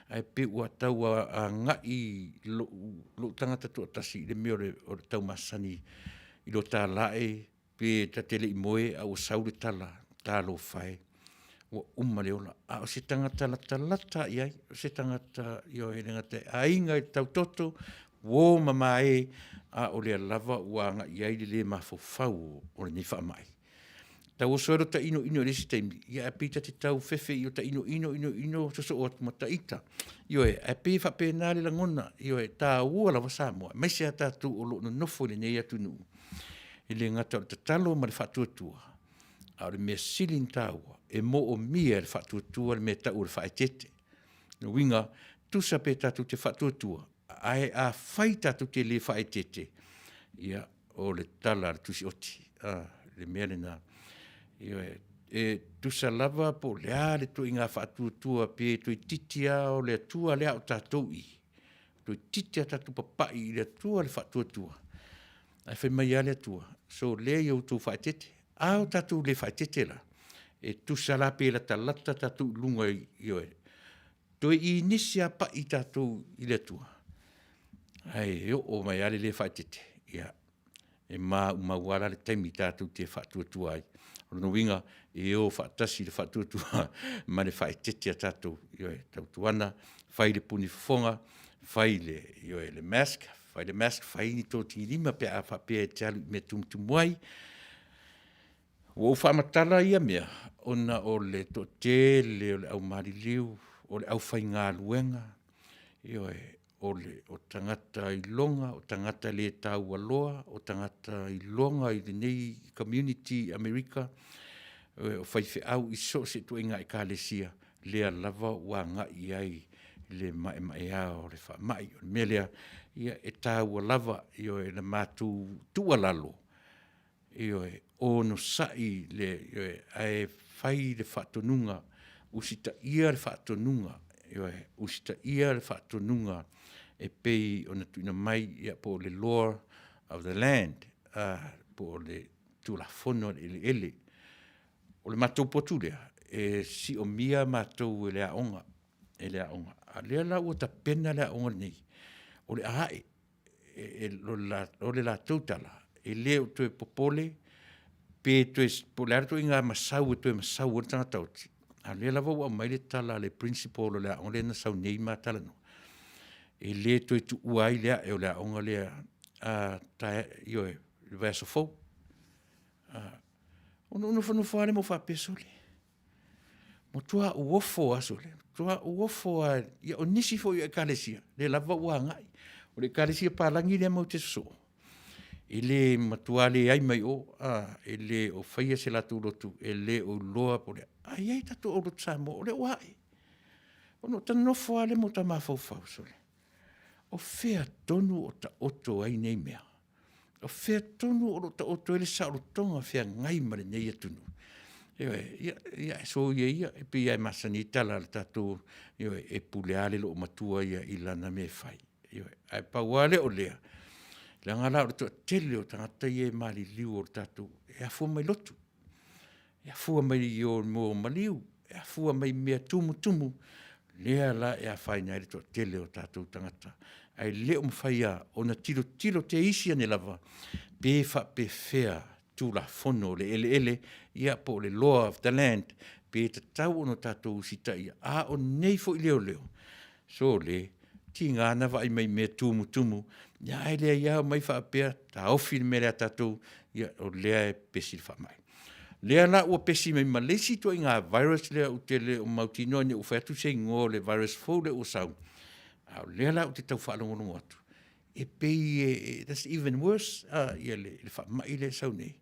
ae pei ua tau agai lou tagata toatasi i le mea o le tau masani i lo ta ala ae pe ta te le i moe a ua sau le tala, talofa e, ua uma le ola. A o se tagata latalata lava i ai, o se tagata, ioe, e le gata e aiga i le tautoto, uo mamae, a o lea lava ua agai i ai le le mafaufau o lenei faamai. E tau oso ai lota inoino i le isi taimi, ae pei ta te tau fefe i ota inoino, inoino sosoo atu ma ita. Ioe, ae pei e faapena le lagona, ioe, e taua lava Samoa, aemaise lava tatou o lo o nonofo i lenei atunuu, e le gata o le tatalo ma le faatuatua, a o le mea sili ona taua, e moomia e le faatuatua le mea e tau o le faaeteete. O lona uiga, tusa pe tatou te faatuatua, ae afai tatou te le faaeteete, ia, o le tala a le Tusioti, le mea lena. Ioe. E tusa lava po o le a le ituaiga faatuatua pe toeitiiti lava o le Atua lea a o tatou i i, toeitiiti lava tatou papai i le Atua le faatuatua, ae fai mai lava le Atua, sole ia outou faaeteete. A o tatou le faaeteete la, e tusa la pe latalata tatou i luga i, ioe, toe inisi lava pai tatou i le Atua, ae oo mai lava le le faaeteete, ia, e maumau lava la le taimi tatou te faatuatua ai. O lona uiga, e o faatasi le faatuatua ma le faaeteete a tatou. Ioe. Tautuana, fai le punifofoga, fai le, ioe, le mask, fai le mask, fai ni togilima pe a faapea e te alu i mea e tumutumu ai. Ua ou faamatala ia mea, ona o le toatele o le au maliliu, o le aufaigaluega, ioe, o tagata iloga, o tagata le taualoa, o tagata iloga i lenei community i Amerika, o faifeau i so o se ituaiga ekalesia, lea lava ua agai i ai. i le maemaea o le faamai. O le mea lea, ia, e taua lava, ioe, le matou tuualalo, ioe, onosai le, ioe, ae fai le faatonuga, usitaia le faatonuga, ioe, usitaia le faatonuga e pei ona tuuina mai, ia, po o le law of the land, po o le Tulafono a le eleele. O le matou potu lea, e siomia matou e le aoga, e le aoga. A o lea la ua tapena le aoga lenei, o le a ae. O le latou tala, e le o toe popole pe toe, po o le a le ituaiga masau e toe masau ai le tagata oti, a o lea lava ua aumai le tala a le principal o le aoga lea na sau nei ma talanoa, e le toe tuua ai le ae o le aoga lea ioe, i le vaiaso fou. Ona ou nofonofo lava lea ma ou faapea, sole, matua ou ofo lava sole, matua ou ofo lava. Ia o nisi foi o Ekalesia, lea lava ua agai. O le Ekalesia palagi lea matou te sosoo, e le matua leai mai o, e le o faia se latou lotu, e le o iloa po o le a, ae i ai tatou aulotu Samoa o lea ua ae. Ona ou nofo lava lea ma ota mafaufau, sole, o fea tonu o taoto ai nei mea? O fea tonu o lo o taoto ai le saolotoga feagai ma lenei atunuu? Ioe, ia soia ia, e pei lava e masani ai tala a le tatou, ioe, e pule lava le loomatua ia i lana mea e fai. Ioe, ae pau lava lea o lea, leaga la o le toatele o tagata ia e maliliu o le tatou, e afua mai lotu, e afua mai i o i maliu, e afua mai i mea tumutumu, lea la e afaina ai le toatele o tatou tagata, ae le o mafai lava ona tilotilo te isi ane lava pe faapefea Tulafono o le eleele, ia po o le law of the land, pe tatau ona tatou usitaia, a o nei foi leoleo, sole, tiga ona vaai mai i mea tumutumu, ae leai lava omai faapea, taofi le mea lea a tatou, ia o lea e pepesi le faamai. O lea la ua pepesi mai ma le isi ituaiga virus lea ou te le o mautinoa ina ne i ou fai atu se igoa o le virus fou lea ua sau, a o lea la ou te tau faalogologo atu, e pei e that's even worse le faamai lea e sau nei.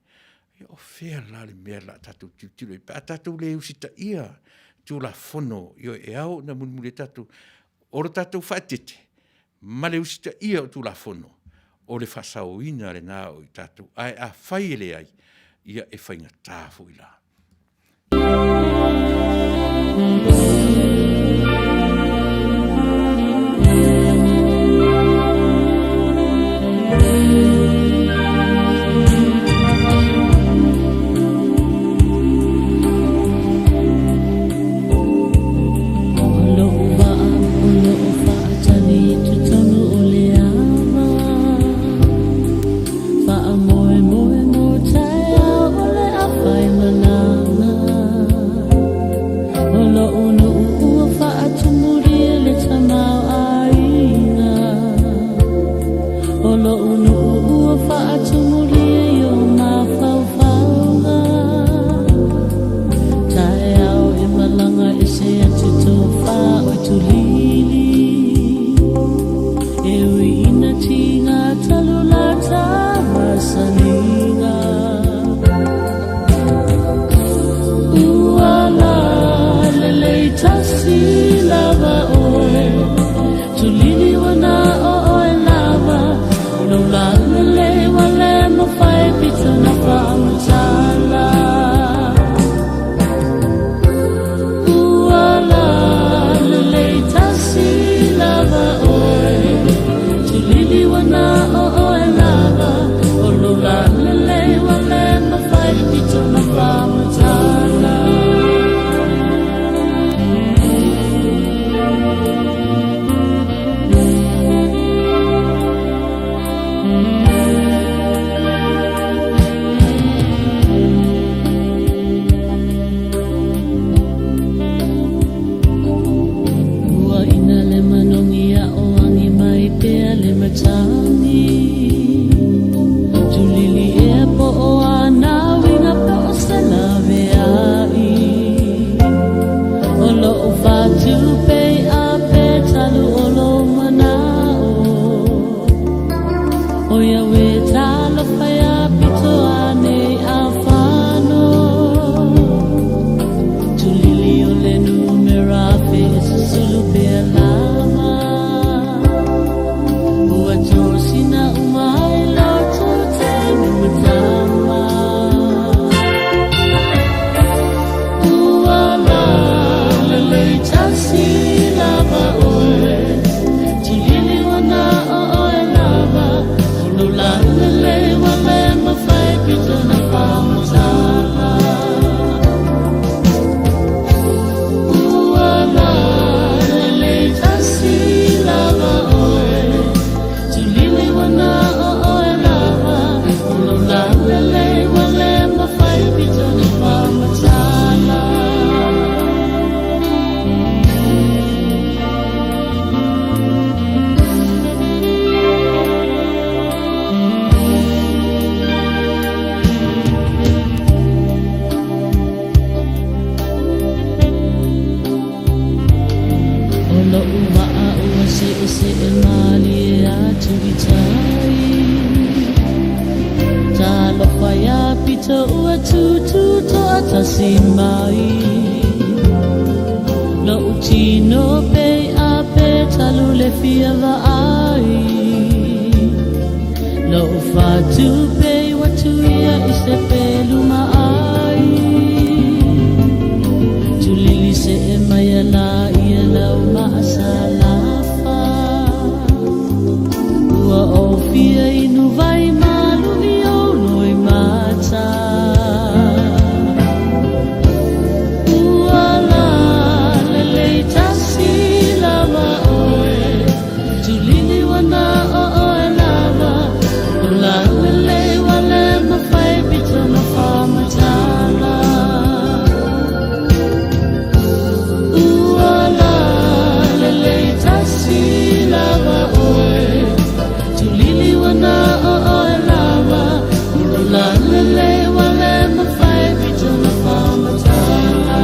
Ia o fea la le mea o le a tatou tilotilo i ai pe a tatou le usitaia Tulafono e ao ona mulimuli ai tatou. O le tatou faaeteete ma le usitaia o Tulafono, o le faasaoina lena o i tatou, ae afai e leai, ia e faigata foi la. tasi mai Lo'u tino pei a pe talu le fia vaai Lo'u fatu pei ua tuia i se pelu maai Tulili se'e mai ala ia lau maasalafa Ua ou fia inu vai malu i ou loimata Ua lalelei tasi lava oe Tulili ua na o oe lava Ua lalelei ua le mafai pito na faamatala Ua lalelei tasi lava oe Tulili ua na o oe lava Ua lalelei ua le mafai pito na faamatala.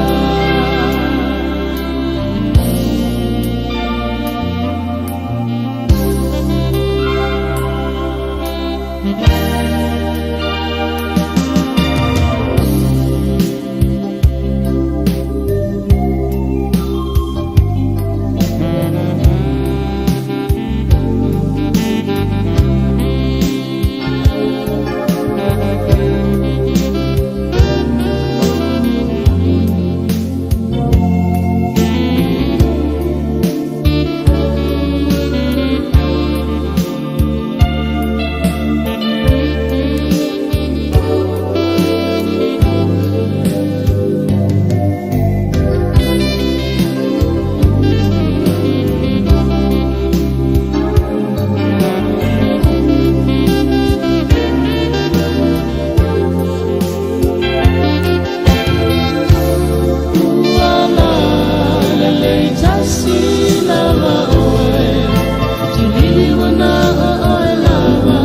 Ua lalelei tasi lava oe Tulili ua na o oe lava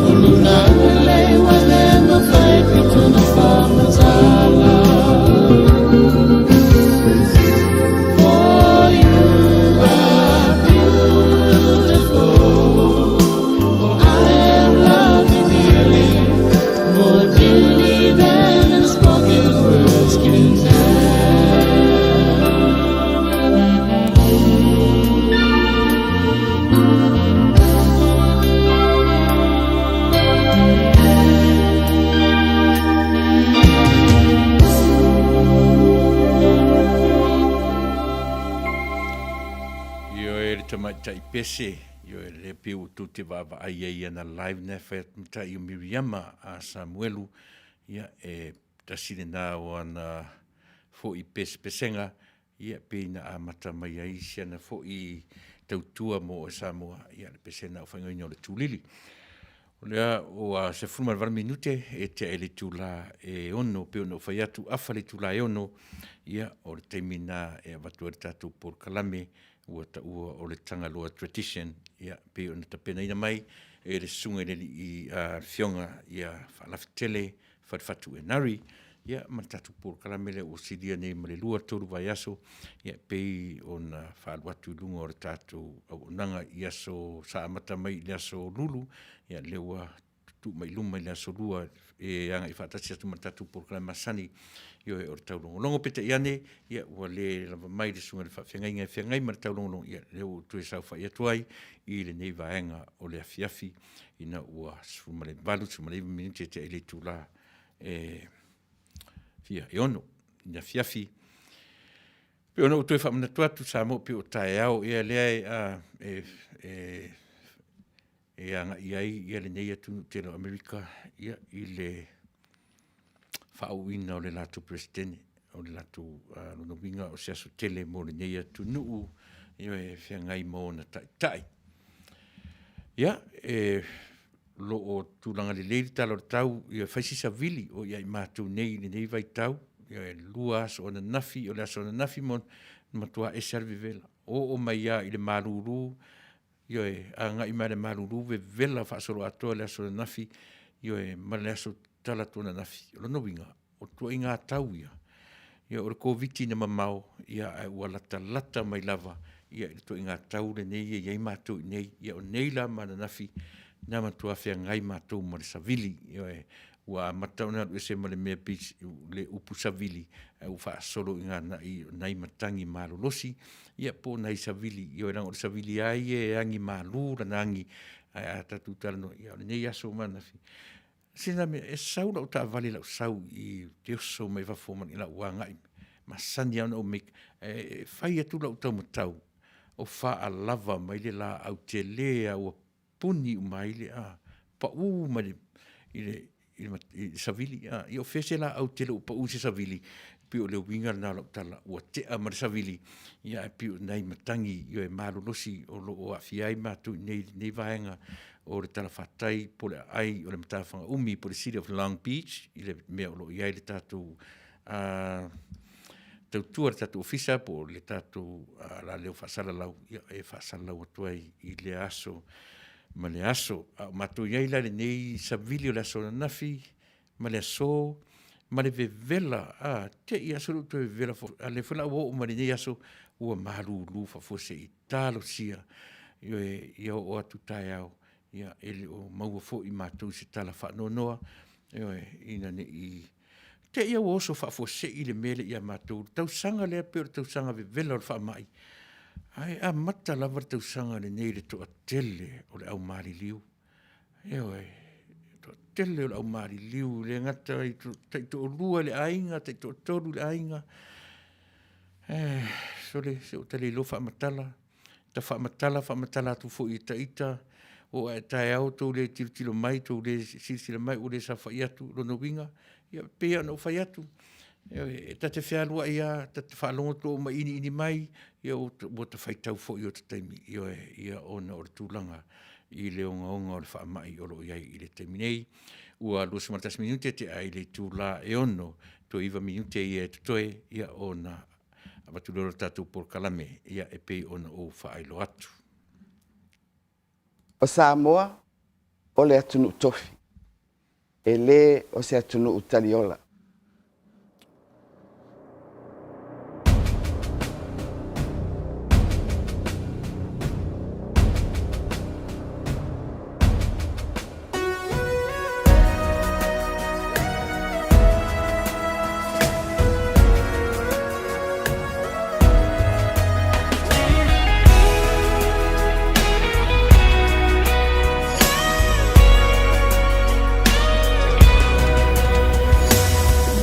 O lo lalelei ua le mafai pito na faamatala For you are beautiful For I am loving dearly More dearly than unspoken words can tell. Ioe le tamaitai pese, ioe le pei ua tou te vaavaai ai i ana live na e fai atu matai o Miriama a Samuelu, ia e tasi lena o ana foi pesepesega, ia pei na amata mai ai si ana foi tautua mo oe Samoa, ia le pesena o faigoaina o le tulili. O lea ua 18 minute e tea i le itula e 6 pei ona ou fai atu, afa le itula e 6, ia o le taimi lena e avatu ai le tatou polokalame ua taua o le Tagaloa Tradition, ia pei ona tapenaina mai e le susuga i le alii afioga ia Faalafetele Falefatu Enari, ia ma le tatou polokalame lea ua silia nei ma le 2 3 vaiaso, ia pei ona faalu atu i luga o le tatou auaunaga i aso sa amata mai i le aso Lulu, ia lea ua tuu mai i luma i le aso Lua e agai faatasi atu ma le tatou polokalame masani, ioe, o le taulogologo. Peitai ane, ia ua le lava mai le susuga i le faafeagaiga e feagai ma le taulogologo, ia lea ua ou toe saofai atu ai i lenei vaega o le afiafi ina ua 18, 19 minute e tea i le itula e fia e ono i le afiafi. Pei ona ou toe faamanatu atu Samoa pei o taeao ea lea e, e, e agai ai ia lenei atunuu tele o Amerika ia, i le faaauauina o le latou Peresetene, o le latou lona uiga o se aso tele mo lenei atunuu ia, e feagai ma ona taitai. Ia, e lo o tulaga lelei le tala o le tau, ia fai si savili o ia i matou nei i lenei vaitau, ia e 2 aso ananafi, o le aso ananafi ma matua ese lava le vevela. Oo mai lava i le malulu, Ioe, agai mai le malulu vevela faasoloatoa i le aso ananafi, ioe, ma le aso talaatu ananafi. O lona uiga, o tuaiga tau ia, ia o le Koviti na mamao, ia ae ua latalata mai lava ia i le tuaiga tau lenei e i ai matou i inei. Ia o nei la ma ananafi, na matua feagai matou ma le savili, ioe, Ua amata ona alu ese ma le mea pei le upu savili, ae ua faasolo i gana'i nai matagi malolosi, ia po o nai savili. Ioe, leaga o le savili lava ia e agi malu lana agi, ae a tatou talanoa, ia o lenei aso ma ananafi, sina mea, e sau lau taavale i lau sau i i, ou te oso mai fafo i lau agai, masani lava ona ou make, ae fai atu lau taumatau, o faalava mai le laau tele lava ua puni uma ai le pau mai i le savili. Ia o fea se laau tele ua pau i se savili? E pei o le uiga lena o lau tala, ua tea ma le savili, ae pei o nai matagi ioe malolosi o lo o aafia ai matou i lenei vaega o le talafatai po o le aai o le Matafagaumi po o le City of Long Beach i le mea o lo o i ai le tatou tautua i le tatou Ofisa po o le tatou alaleo faasalalau, ia e faasalalau atu ai i lea aso ma lea aso. A o matou i ai la i lenei savili o le aso ananafi ma le aso ma le vevela, a, te i lava sole ua toe vevela foi, a o lea foi o le a ua oo mai lenei aso ua malulu faafuasei. Talosia, ioe, ia oo atu taeao, e le o maua foi matou i se tala faanoanoa, ioe, ina ne i te i lava ua oso faafuasei le mea lea ia matou i le tausaga lea pei o le tausaga vevela o le faamai, ae amata lava le tausaga lenei i le toatele o le au maliliu. Ioe, le toatele o le au maliliu, e le gata e taitoalua i le aiga, taitoatolu i le aiga, ae sole, se ua ta le iloa faamatala, ta faamatala faamatala atu foi e ita, oo lava i taeao ua outou le tilotilo mai tou le silasila mai ua le saofai atu, o lona uiga, e pei lava ona ou fai atu, ioe, ta te fealuai lava, ta te faalogo atu ua uma iniini mai, ia ua ta faitau foi i ota taimi, ioe, ona o le tulaga i le ogaoga o le faamai o lo o i ai i le taimi nei. Ua 21 minute tea i le itula e 6:00, toe 9 minute ia e totoe ona avatu lea o le tatou polokalame e pei ona ou faailoa atu. O Samoa o le atunuu tofi, e le o se atunuu taliola.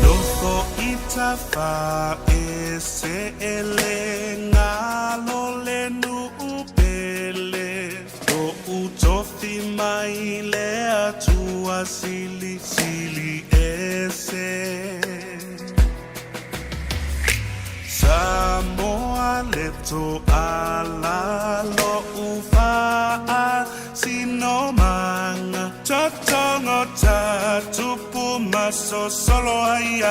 Nofo i tafa e se ele ngalo le nuu pele Toʻu tofi mai le Atua silisili ese Samoa le toala loʻu faasinomaga Totogo ta tupu ma sosolo ai a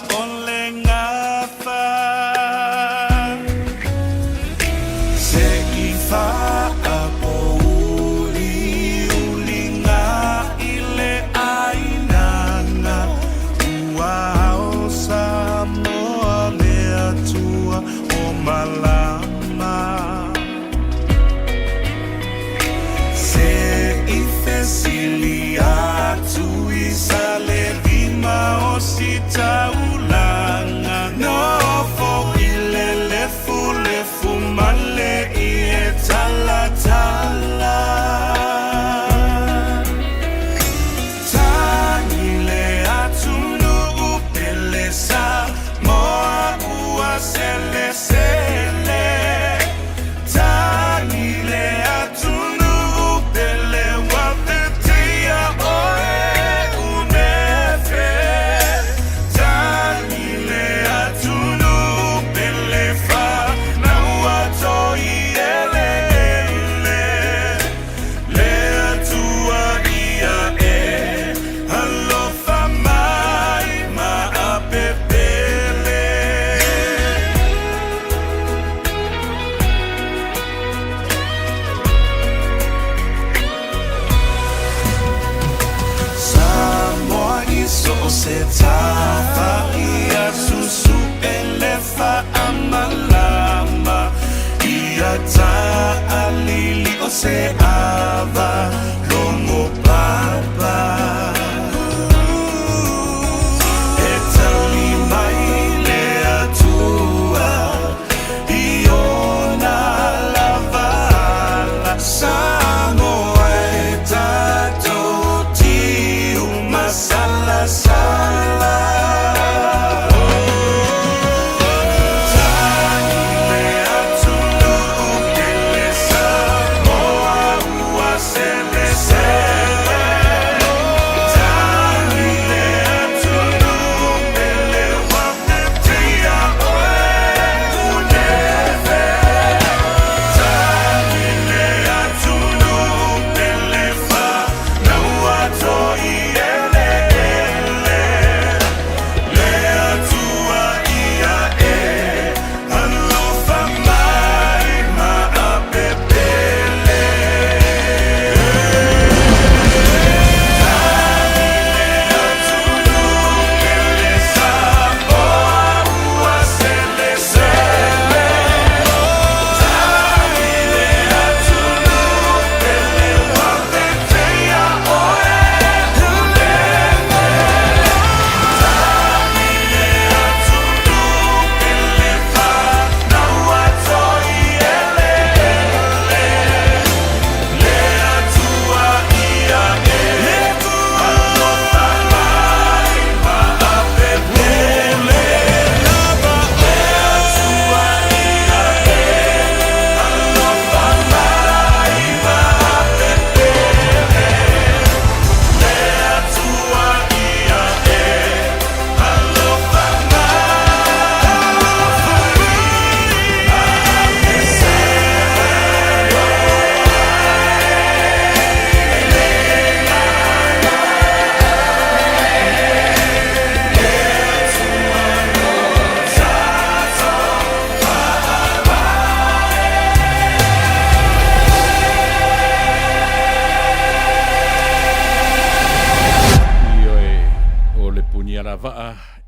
ʻole gafa Se i faapouliuliga i le ʻāinaga Ua ao Samoa le Atua o malama Se i fesili atu i Salelima o Sitaulaga Nofo i le lefulefu ma le ie talatala Tagi le atunuu pele Samoa ua selesele Tagi le atunuu pele ua feteia oe umefe Tagi le atunuu pele fanau toi eleele Le Atua ia e alofa mai ma apepele. Samoa i so o se tafa ia susu e le faamalama ia taalili o se ava logo papa.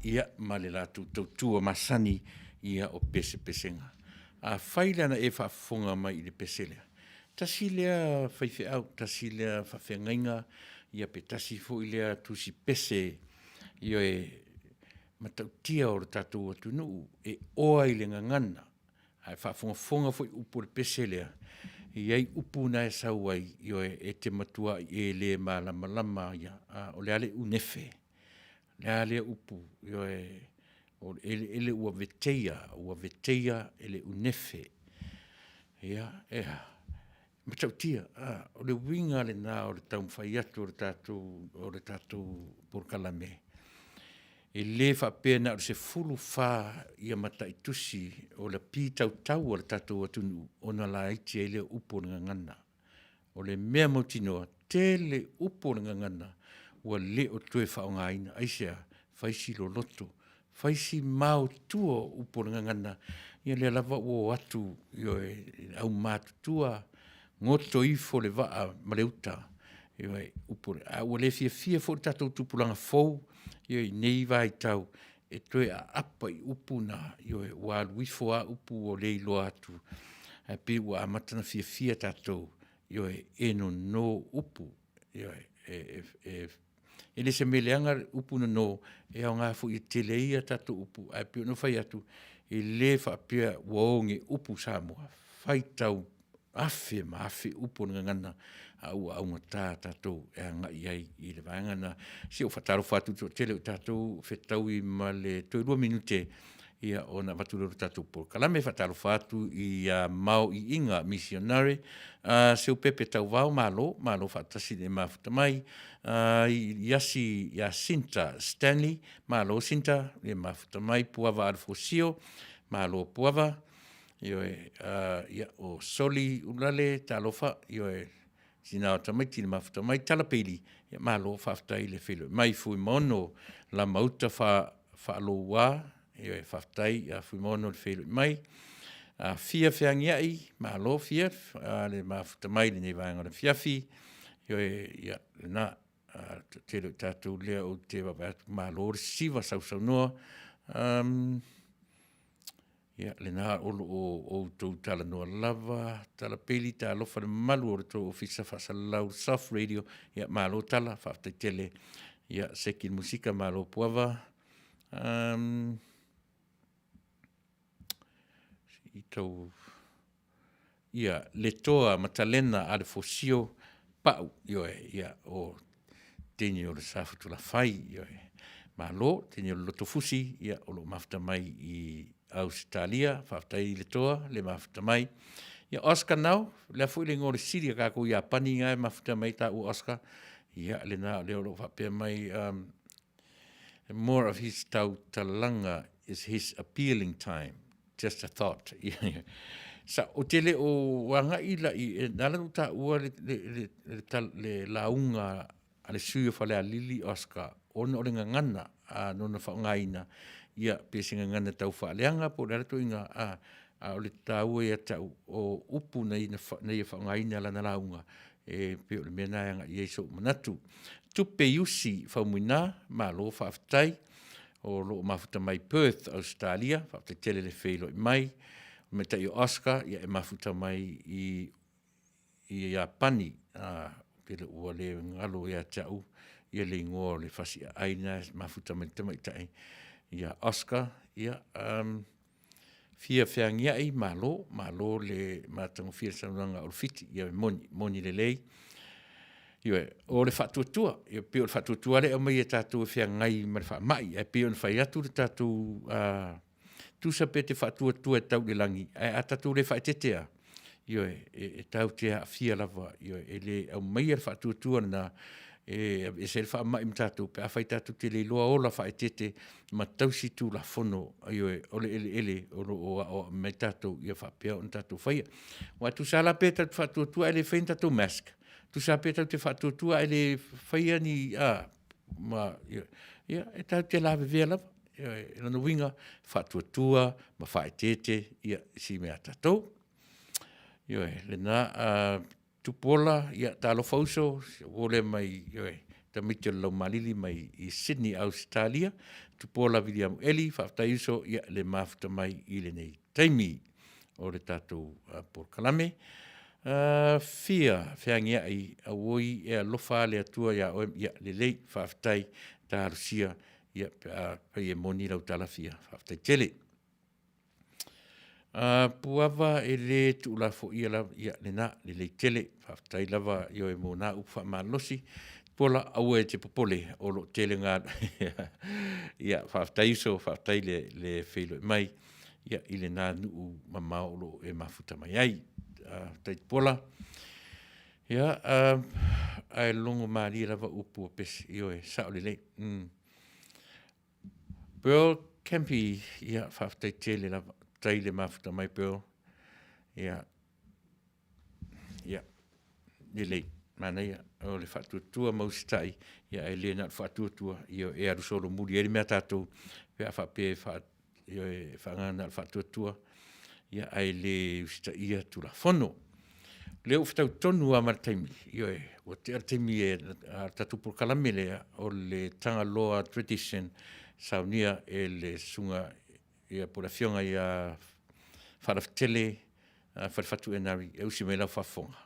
ia, ma le latou tautua masani, ia, o pesepesega. Afai la na e faafofoga mai i le pese lea, tasi lea faifeau, tasi lea faafeagaiga, ia pe tasi foi lea tusi pese, ioe, matautia o le tatou atunuu e oa i le gagana. A e faafogafoga foi i upu o le pese lea, e i ai upu na e sau ai, ioe, e te matuai e le malamalama ai lava. O le a le unefe? O le a lea upu? Ioe, o le eleele ua veteia, ua veteia e le unefe. Ia, e a? E matautia, o le uiga lena o le taumafai atu o le tatou polokalame, e le faapea na o le 14 matai tusi o le pitautau a le tatou atunuu ona laiti ai lea o upu o le gagana. O le mea mautinoa, tele upu o le gagana ua le o toe faaaogaina. Aisea? Fai si loloto, fai si maotua o upu o le gagana, ia lea lava ua o atu, ioe, i le aumatutua, goto ifo le vaa ma le uta, ioe, upu a ua le fiafia foi le tatou tupulaga fou i nei vaitau e toe aapa i upu na, ioe, ua alu ifo lava upu ua le iloa atu, ae pei ua amata ona fiafia tatou, ioe, e nono upu, ioe. E le o se mea leaga le upu nono, e aoga foi e tele ai a tatou upu, ae pei ona ou fai atu, e le faapea ua oge upu Samoa, faitau afe ma afe upu o le gagana, a ua augata tatou e agai i ai i le vaega lena. Se i ou faatalofa atu i le toatele o tatou o fetaui ma le toe 2 minute ona avatu lea o le tatou polokalame. E faatalofa atu ia Mao Iiga Missionary, Seupepe Tauvao, malo, malo faatasi i le mafuta mai. Iasi Jacinta Stanley, malo Sinta le mafuta mai. Puava Alefosio, malo Puava. Ioe, ia, o Soli Ulale, talofa, ioe, tina o tamaiti i le mafuta mai. Tala Peili, ia malo faafetai le feiloai mai. Fuimaono Lamauta Faaloua, ioe, faafetai ia Fuimaono le feiloai mai. Fia Feagiai, malo Fia le mafuta mai i lenei vaega o le afiafi. Ioe, ia, lena. Toatele o i tatou lea ou te vaavaai atu, malo le sisiva, sausaunoa. Ia, lena o lo o outou talanoa lava. Tala Peli, talofa i le mamalu o le tou Ofisa Faasalalau Soft Radio. Ia, malo tala, faafetai tele. Ia, Seki le Musika, malo Puava. Se i tau... Ia, Letoa Matalena Alefosio Pau, ioe, ia, o teine o le Safotulafai, ioe. Malo, teine o le Lotofusi, ia, o lo o mafuta mai i Ausetalia, faafetai Letoa le mafuta mai. Ia, Oscar Nau, o le a foi le igoa o le sili a tatou Iapani na e mafuta mai ai taua Oscar? Ia, lena o lea o lo o faapea mai, more of his tautalaga is his appealing time. Just a thought. Sa, ou te le o agai la i, na ala ona ou taua le, le, le, le, le, le lauga a le sui o Falealili Oscar, ona o le gagana a nona faaaogaina, ia, pe se gagana tau faaleaga po o le a le ituaiga, a, a o le taua ia te au o upu na ia, na ia faaaogaina i lana lauga, e pei o le mea lena e agai i ai sou manatu. Tupe Iusi Faumuina, malo faafetai. O lo o mafuta mai Perth, Ausetalia, faafetai tele le feiloai mai. O le tamaitai o Oscar, ia e mafuta mai i Iapani, ou te le ua le galo ia te au ia le igoa o le fasi aai lena e mafuta mai le tamaitai ia Oscar. Ia, fia feagiai, malo, malo le matagofie le saunoaga a Ulufiti, ia e moni, moni lelei. Ioe, o le faatuatua, e pei o le faatuatua lea e aumai e tatou e feagai ma le faamai, ae pei ona fai atu le tatou tusa pe te faatuatua e tau i le lagi, ae a tatou le faaeteete lava, ioe, e tatou te aafia lava, ioe, e le aumaia le faatuatua lena e aveese ai le faamai ma tatou pe afai tatou te le iloa ola faaeteete ma tausi Tulafono, ioe, o le eleele o lo o aoao mai ai tatou ia faapea ona tatou faia. Aua e tusa lava la pe tatou te faatuatua ae le faia ni tatou mask, tusa lava pe tatou te faatuatua ae le faia ni, a, ma, ia, e tatou te lavevea lava. Ioe, o lona uiga, faatuatua ma faaeteete i si mea a tatou. Ioe, lena. Tupuola, ia talofa uso, si ou uo lea mai, ioe. tamaiti o le Laumalili mai i Sydney, Ausetalia. Tupuola Viliamu Eli, faafetai uso ia le mafuta mai i lenei taimi o le tatou polokalame. Fia feagiai auoi e alofa le Atua iā oe, ia lelei, faafetai talosia ia pe a fai e moni lau tala fia, faafetai tele. Puava e le tuulafoia lava, ia lena, lelei tele, faafetai lava i oe mo nā upu faamalosi. Pola, aua e te popole, o lo o tele ngā... ia, faafetai uso, faafetai le, le feiloai mai, ia, i lena nuu mamao o lo o e mafuta mai ai. Faafetai Pola. Ia, ae logo malie lava upu o pese, ioe, sao lelei. Pearl Campy, ia, faafetai tele lava. Tai le mafuta mai Pearl. Ia, ia, lelei, manaia, o le faatuatua ma usitai, ia, ae le na o le faatuatua, ia, e alu solomuli ai le mea tatou, pe a faapea e faa, ia, e faagana na o le faatuatua, ia, ae le usitaia Tulafono. O lea ua fetau tonu lava ma le taimi, ioe, ua tea le taimi e a le tatou polokalame lea o le Tagaloa Tradition saunia e le susuga ia po o le afioga ia Faalafetele Falefatu Enari e usi mai lau faafofoga.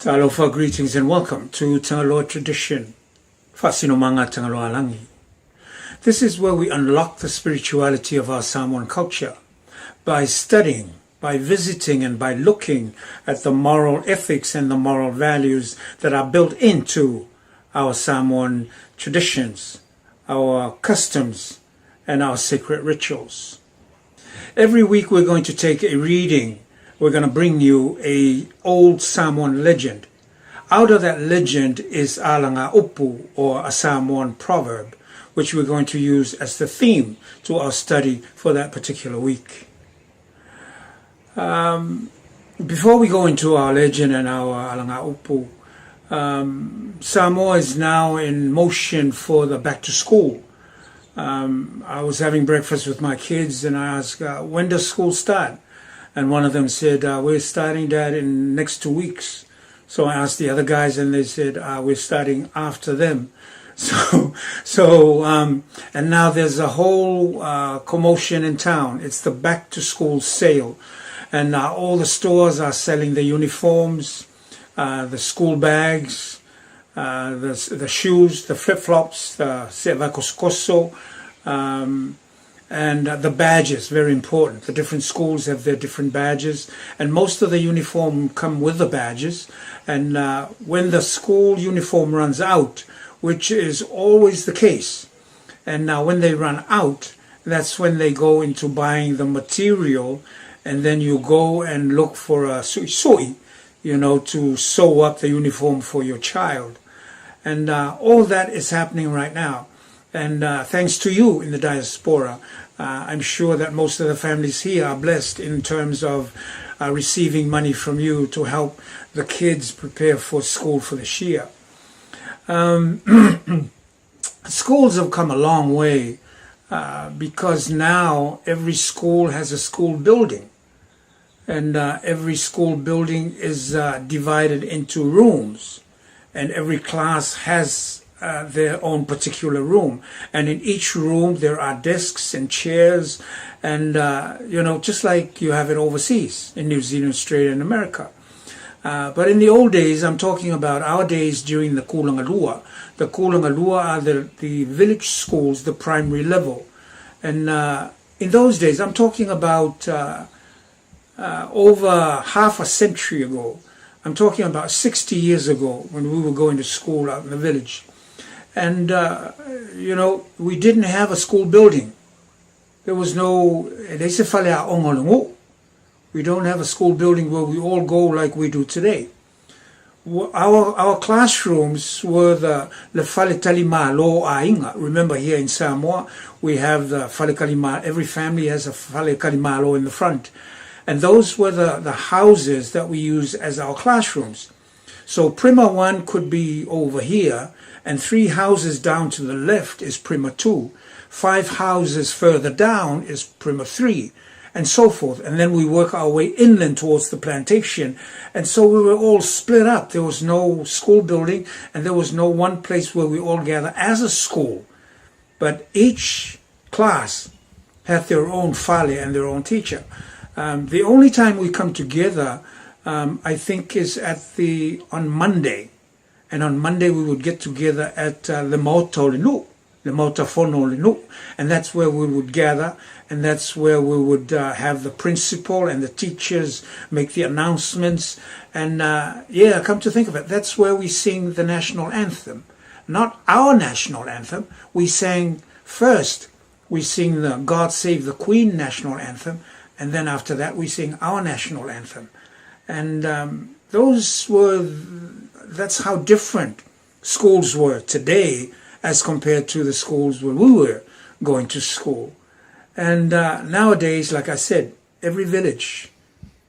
Talofa greetings and welcome to Tangaloa Tradition, Fasinomanga Tangaloa Langi. This is where we unlock the spirituality of our Samoan culture by studying by visiting and by looking at the moral ethics and the moral values that are built into our Samoan traditions, our customs, and our sacred rituals. Every week we're going to take a reading. We're going to bring you a old Samoan legend. Out of that legend is Alanga Upu, or a Samoan proverb, which we're going to use as the theme to our study for that particular week. Um, before we go into our legend and our Alanga Upu, um, Samoa is now in motion for the back to school. Um, I was having breakfast with my kids and I asked, uh, when does school start? And one of them said, uh, we're starting that in next two weeks. So I asked the other guys and they said, uh, we're starting after them. So, so um, and now there's a whole uh, commotion in town. It's the back to school sale. And uh, all the stores are selling the uniforms, uh, the school bags, uh, the, the shoes, the flip flops, the sevakoskoso, um, and uh, the badges, very important. The different schools have their different badges, and most of the uniform come with the badges. And uh, when the school uniform runs out, which is always the case, and now when they run out, that's when they go into buying the material, and then you go and look for a sui, you know, to sew up the uniform for your child. And uh, all that is happening right now. And uh, thanks to you in the diaspora, uh, I'm sure that most of the families here are blessed in terms of uh, receiving money from you to help the kids prepare for school for this year. Um, schools have come a long way uh, because now every school has a school building. And uh, every school building is uh, divided into rooms. And every class has uh, their own particular room. And in each room, there are desks and chairs, and, uh, you know, just like you have it overseas in New Zealand, Australia, and America. Uh, but in the old days, I'm talking about our days during the Kulangalua. The Kulangalua are the, the village schools, the primary level. And uh, in those days, I'm talking about uh, uh, over half a century ago. I'm talking about 60 years ago when we were going to school out in the village. And, uh, you know, we didn't have a school building. There was no, we don't have a school building where we all go like we do today. Our, our classrooms were the le fale talimalo aiga. Remember here in Samoa, we have the fale kalima, every family has a fale kalimalo in the front. And those were the, the houses that we use as our classrooms. So Prima 1 could be over here, and three houses down to the left is Prima 2. Five houses further down is Prima 3, and so forth. And then we work our way inland towards the plantation. And so we were all split up. There was no school building, and there was no one place where we all gather as a school. But each class had their own fale and their own teacher. Um, the only time we come together, um, I think, is at the on Monday, and on Monday we would get together at uh, the Maota Lenu, the Maota Fono Lenu, and that's where we would gather, and that's where we would uh, have the principal and the teachers make the announcements, and uh, yeah, come to think of it, that's where we sing the national anthem, not our national anthem. We sang first we sing the God Save the Queen national anthem, and then after that we sing our national anthem. And um, those were, that's how different schools were today as compared to the schools where we were going to school. And uh, nowadays, like I said, every village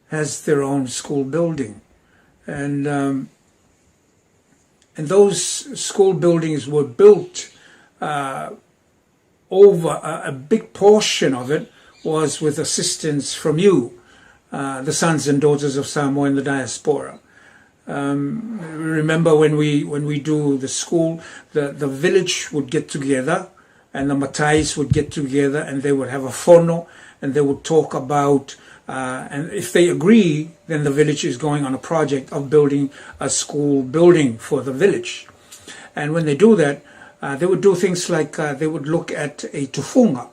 has their own school building. And, um, and those school buildings were built uh, over a, a big portion of it was with assistance from you, uh, the sons and daughters of Samoa in the diaspora. Um, remember when we when we do the school, the, the village would get together and the Matais would get together and they would have a fono and they would talk about uh, and if they agree, then the village is going on a project of building a school building for the village. And when they do that, uh, they would do things like uh, they would look at a tufunga.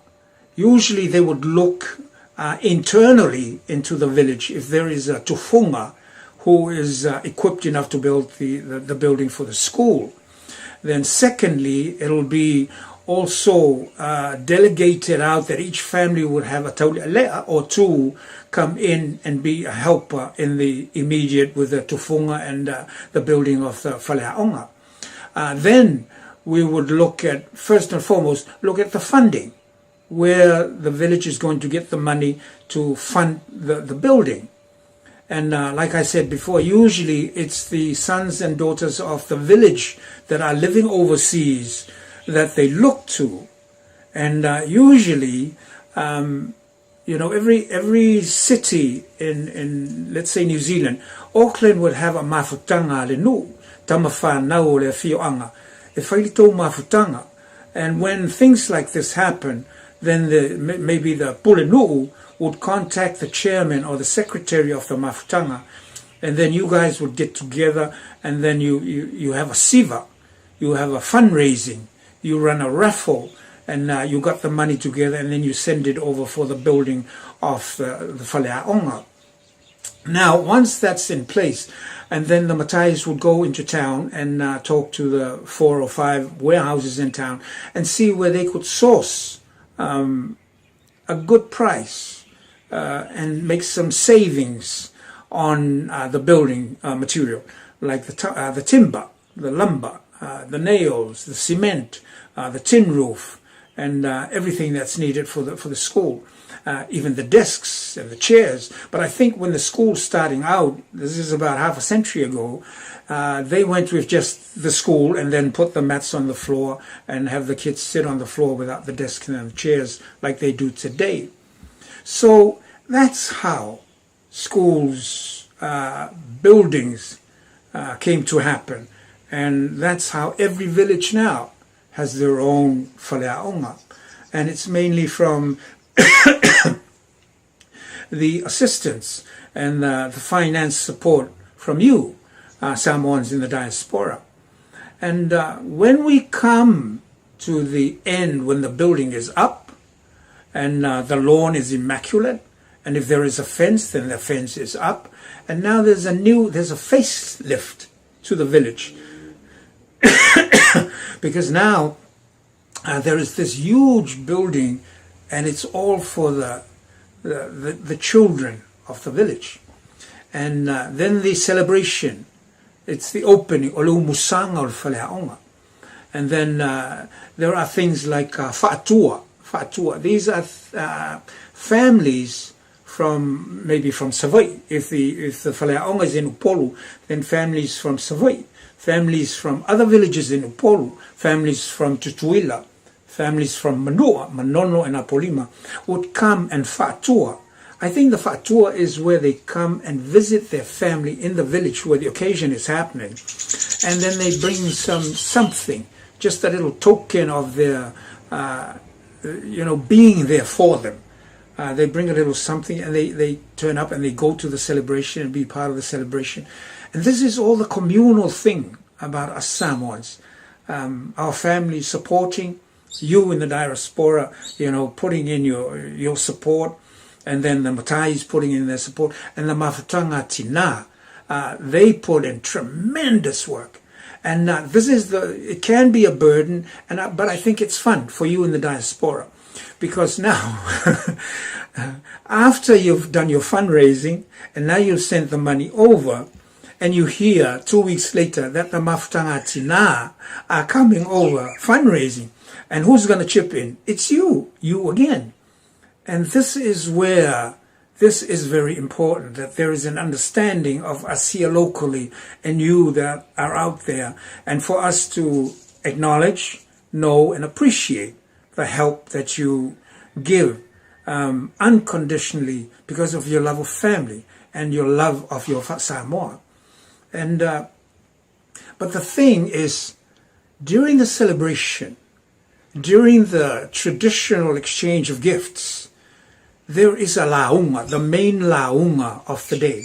Usually they would look uh, internally into the village if there is a tufunga who is uh, equipped enough to build the, the, the building for the school. Then secondly, it'll be also uh, delegated out that each family would have a tauli'alea or two come in and be a helper in the immediate with the tufunga and uh, the building of the faleaonga. Uh, then we would look at, first and foremost, look at the funding, where the village is going to get the money to fund the, the building. And uh, like I said before, usually it's the sons and daughters of the village that are living overseas that they look to. And uh, usually, um, you know, every every city in, in, let's say, New Zealand, Auckland would have a mafutanga le nu, tama whanau o le whioanga. E whailito mafutanga. And when things like this happen, then the, maybe the pulenu'u would contact the chairman or the secretary of the mafutanga, and then you guys would get together, and then you, you, you have a siva, you have a fundraising, you run a raffle, and uh, you got the money together, and then you send it over for the building of the, the faleaonga. Now, once that's in place, and then the Matais would go into town and uh, talk to the four or five warehouses in town and see where they could source um, a good price uh, and make some savings on uh, the building uh, material, like the, uh, the timber, the lumber, uh, the nails, the cement, the tin roof, and everything that's needed for the, for the school. Uh, even the desks and the chairs. But I think when the school starting out, this is about half a century ago, uh, they went with just the school and then put the mats on the floor and have the kids sit on the floor without the desks and the chairs like they do today. So that's how schools, uh, buildings uh, came to happen. And that's how every village now has their own faleaonga. And it's mainly from the assistance and uh, the finance support from you, uh, Samoans in the diaspora. And uh, when we come to the end, when the building is up and uh, the lawn is immaculate, and if there is a fence, then the fence is up. And now there's a new, there's a facelift to the village. Because now uh, there is this huge building and it's all for the, the, the, the children of the village. And uh, then the celebration, it's the opening, o le umusaga o le faleaoga. And then uh, there are things like uh, fa'atua, fa'atua. These are uh, families from maybe from Savaii. If the if the faleaoga is in Upolu, then families from Savaii, families from other villages in Upolu, families from Tutuila, families from Manua, Manono and Apolima would come and fa'atua. I think the fa'atua is where they come and visit their family in the village where the occasion is happening. And then they bring some something, just a little token of their, uh, you know, being there for them. Uh, they bring a little something and they, they turn up and they go to the celebration and be part of the celebration. And this is all the communal thing about us Samoans. Um, our family supporting you in the diaspora, you know, putting in your, your support, and then the Matais putting in their support, and the Mafutanga Tina, uh, they put in tremendous work. And uh, this is the, it can be a burden, and I, but I think it's fun for you in the diaspora. Because now, after you've done your fundraising, and now you've sent the money over, and you hear two weeks later that the Mafutanga Tina are coming over fundraising. And who's going to chip in? It's you, you again. And this is where this is very important that there is an understanding of us here locally and you that are out there, and for us to acknowledge, know, and appreciate the help that you give um, unconditionally because of your love of family and your love of your Samoa. And uh, but the thing is, during the celebration, during the traditional exchange of gifts, there is a launga, the main launga of the day.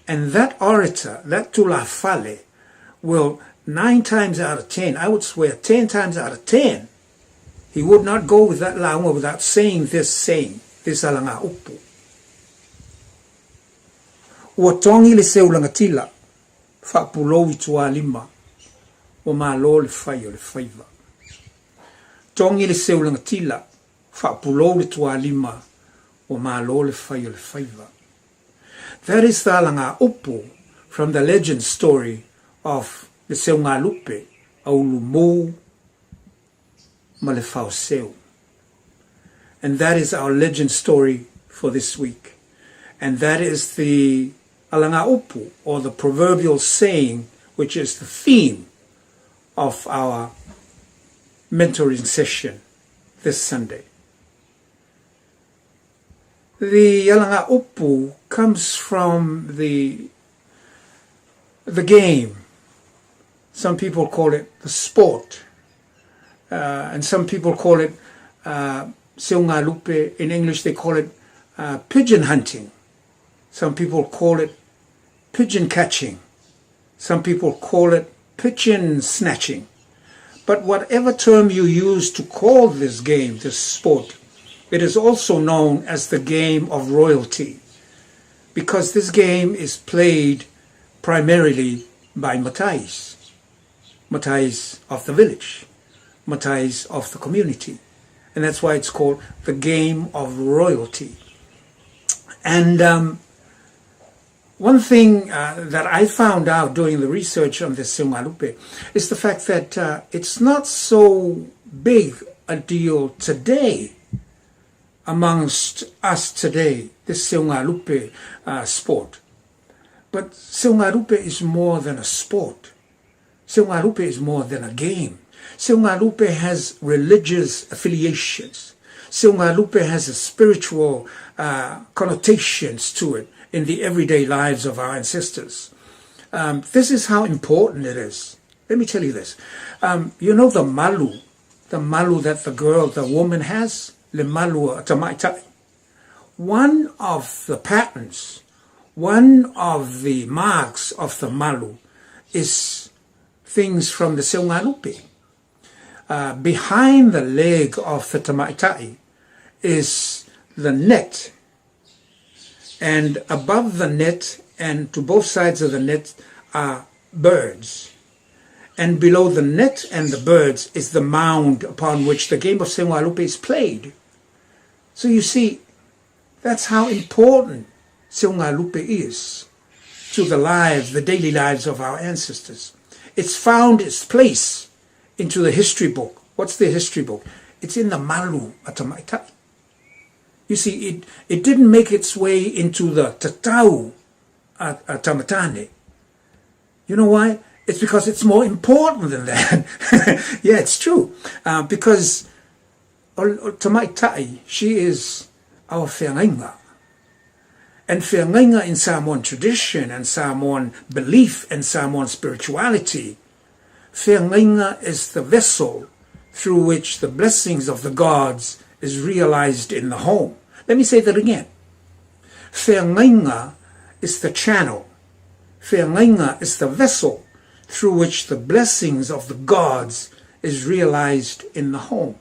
And that orator, that tulafale, will nine times out of ten, I would swear ten times out of ten, he would not go with that launga without saying this saying, this alanga upu. Ua togi le seu lagatila, faapulou i tualima, ua malo le fai o le faiva. Togi le seu lagatila, faapulou le tualima, ua malo le fai o le faiva. That is the alanga upu from the legend story of le seugalupe a Ulumu ma le faoseu. And that is our legend story for this week. And that is the alanga upu, or the proverbial saying, which is the theme of our mentoring session this Sunday. The alanga upu comes from the, the game. Some people call it the sport. Uh, and some people call it uh, lupe. In English, they call it uh, pigeon hunting. Some people call it pigeon catching. Some people call it pigeon snatching. But whatever term you use to call this game, this sport, it is also known as the game of royalty because this game is played primarily by Matais, Matais of the village, Matais of the community. And that's why it's called the game of royalty. And um, one thing uh, that I found out doing the research on this Seugalupe is the fact that uh, it's not so big a deal today amongst us today, this Seugalupe uh, sport. But Seugalupe is more than a sport. Seugalupe is more than a game. Seugalupe has religious affiliations. Seugalupe has a spiritual uh, connotations to it in the everyday lives of our ancestors. Um, this is how important it is. Let me tell you this. Um, you know the malu, the malu that the girl, the woman has? Le malu tamaitai. One of the patterns, one of the marks of the malu is things from the Seugalupe. Uh, behind the leg of the tamaitai is the net. And above the net and to both sides of the net are birds. And below the net and the birds is the mound upon which the game of Seugalupe is played. So you see, that's how important Seugalupe is to the lives, the daily lives of our ancestors. It's found its place into the history book. What's the history book? It's in the Malu Atamaitai. You see, it, it didn't make its way into the Tatau at, at Tamatane. You know why? It's because it's more important than that. yeah, it's true. Uh, because Tamaitai, she is our whengainga. And whengainga in Samoan tradition and Samoan belief and Samoan spirituality, whengainga is the vessel through which the blessings of the gods is realized in the home. Let me say that again. Whengainga is the channel. Whengainga is the vessel through which the blessings of the gods is realized in the home.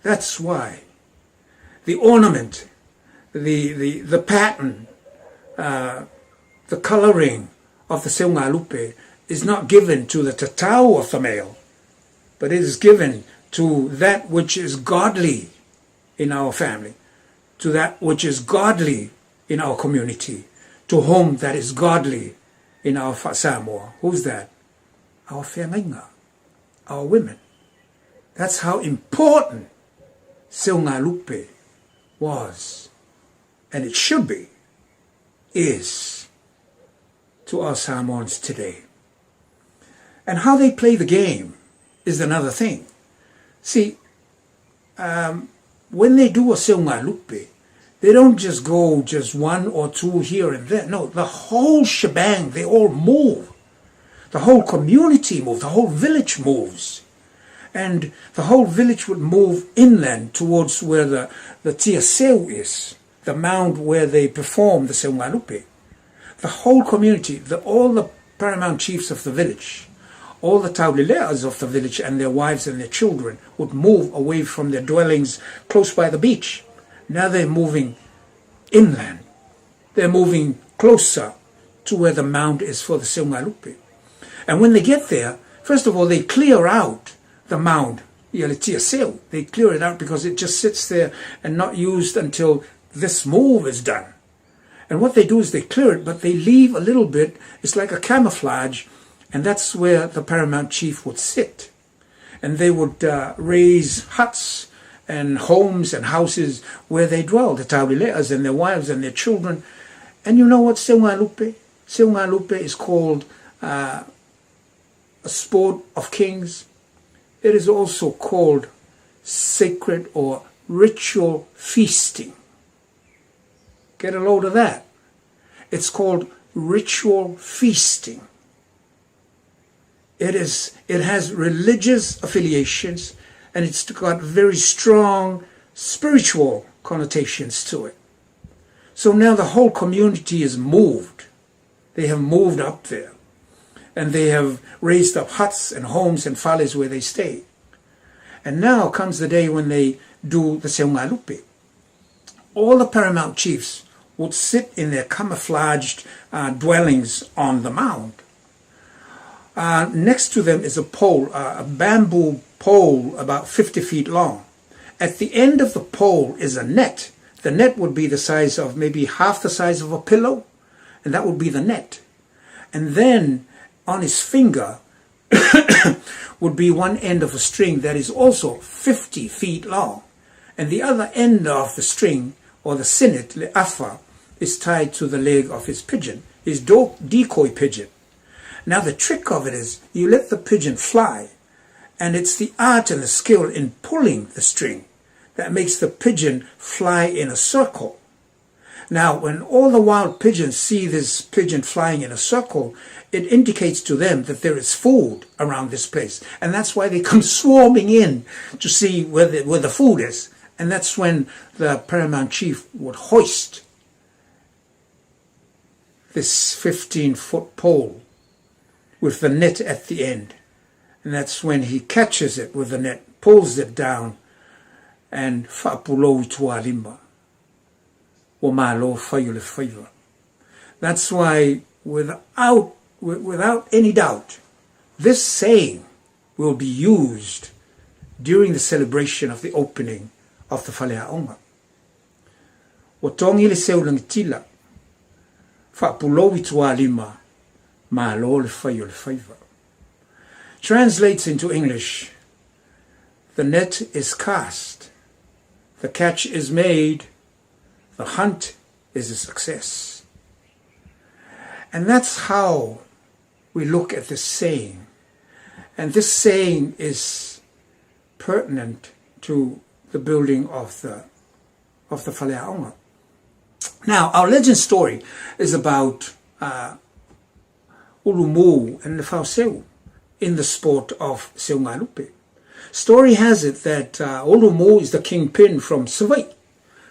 That's why the ornament, the, the, the pattern, uh, the coloring of the seugalupe is not given to the tatau of the male, but it is given to that which is godly in our family, to that which is godly in our community, to whom that is godly in our Samoa. Who's that? Our whengainga, our women. That's how important Seugalupe was, and it should be, is to our Samoans today. And how they play the game is another thing. See, um, when they do a Seugalupe, they don't just go just one or two here and there. No, the whole shebang, they all move. The whole community moves, the whole village moves. And the whole village would move inland towards where the, the Tiaseu is, the mound where they perform the Seugalupe. The whole community, the, all the paramount chiefs of the village, all the Taulileas of the village and their wives and their children would move away from their dwellings close by the beach. Now they're moving inland. They're moving closer to where the mound is for the Seugalupe. And when they get there, first of all, they clear out the mound, They clear it out because it just sits there and not used until this move is done. And what they do is they clear it, but they leave a little bit. It's like a camouflage, and that's where the paramount chief would sit. And they would uh, raise huts and homes and houses where they dwell, the Taulileas and their wives and their children. And you know what Seugalupe? Seugalupe is called uh, a sport of kings. It is also called sacred or ritual feasting. Get a load of that. It's called ritual feasting. It is it has religious affiliations and it's got very strong spiritual connotations to it. So now the whole community is moved. They have moved up there and they have raised up huts and homes and fales where they stay. And now comes the day when they do the Seugalupe. All the paramount chiefs would sit in their camouflaged uh, dwellings on the mound. Uh, next to them is a pole, uh, a bamboo pole about 50 feet long. At the end of the pole is a net. The net would be the size of maybe half the size of a pillow, and that would be the net. And then on his finger would be one end of a string that is also 50 feet long. And the other end of the string, or the sinnet, le afa, is tied to the leg of his pigeon, his decoy pigeon. Now the trick of it is you let the pigeon fly, and it's the art and the skill in pulling the string that makes the pigeon fly in a circle. Now, when all the wild pigeons see this pigeon flying in a circle, it indicates to them that there is food around this place. And that's why they come swarming in to see where the, where the food is. And that's when the paramount chief would hoist this 15 foot pole with the net at the end. And that's when he catches it with the net, pulls it down, and fa'apulou i tualima. Ua malo fai o le faiva. That's why without Without any doubt, this saying will be used during the celebration of the opening of the Faleaoga. Ua togi le seu lagitila, faapulou i tualima, malo le fai o le faiva. Translates into English, The net is cast, the catch is made, the hunt is a success. And that's how we look at this saying. And this saying is pertinent to the building of the of the Faleaoga. Now, our legend story is about uh, Ulumu and Lefaoseu in the sport of Seungalupe. Story has it that uh, Ulumu is the kingpin from Savai'i,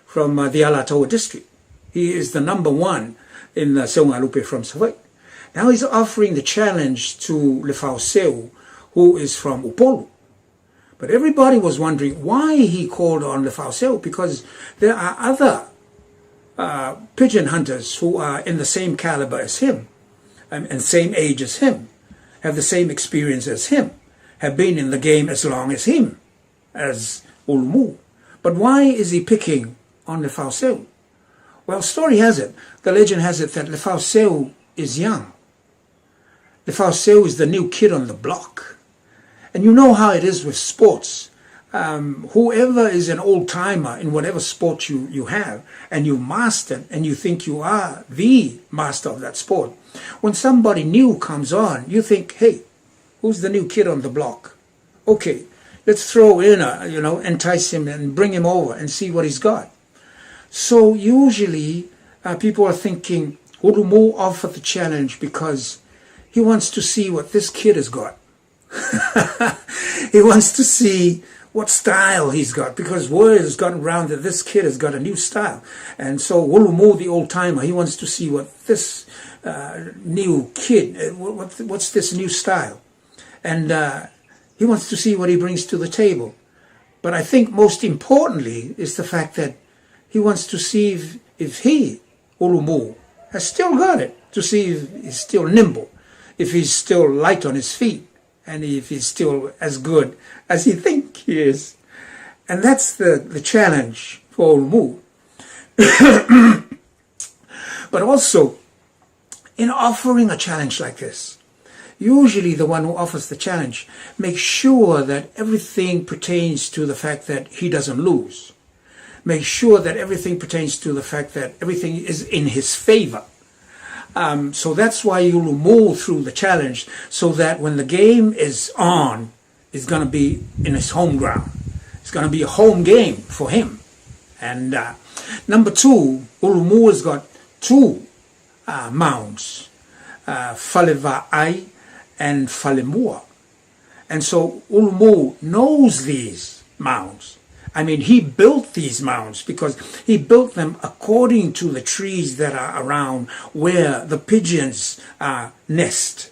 from uh, the Alatoa district. He is the number one in the Seungalupe from Savai'i. Now he's offering the challenge to Lefaoseu, who is from Upolu. But everybody was wondering why he called on Lefaoseu, because there are other uh, pigeon hunters who are in the same caliber as him and, and same age as him, have the same experience as him, have been in the game as long as him, as Ulmu. But why is he picking on Lefaoseu? Well, story has it, the legend has it that Lefaoseu is young. Lefaoseu is the new kid on the block. And you know how it is with sports. Um, whoever is an old timer in whatever sport you, you have and you mastered and you think you are the master of that sport, when somebody new comes on, you think, hey, who's the new kid on the block? Okay, let's throw in a, you know, entice him and bring him over and see what he's got. So usually uh, people are thinking, Ulumu offered the challenge because he wants to see what this kid has got. he wants to see what style he's got because word has gotten round that this kid has got a new style. And so Ulumu, the old timer, he wants to see what this uh, new kid, uh, what, what's this new style? And uh, he wants to see what he brings to the table. But I think most importantly is the fact that he wants to see if, if he, Ulumu, has still got it, to see if he's still nimble, if he's still light on his feet, and if he's still as good as he think he is. And that's the, the challenge for Ulumu. but also, in offering a challenge like this, usually the one who offers the challenge makes sure that everything pertains to the fact that he doesn't lose. Make sure that everything pertains to the fact that everything is in his favor. Um, so that's why you will move through the challenge so that when the game is on, it's going to be in his home ground. It's going to be a home game for him. And uh, number two, Ulumu has got two uh, mounds, uh, Faleva'ai and Falemua. And so Ulumu knows these mounds. I mean, he built these mounds because he built them according to the trees that are around where the pigeons uh, nest.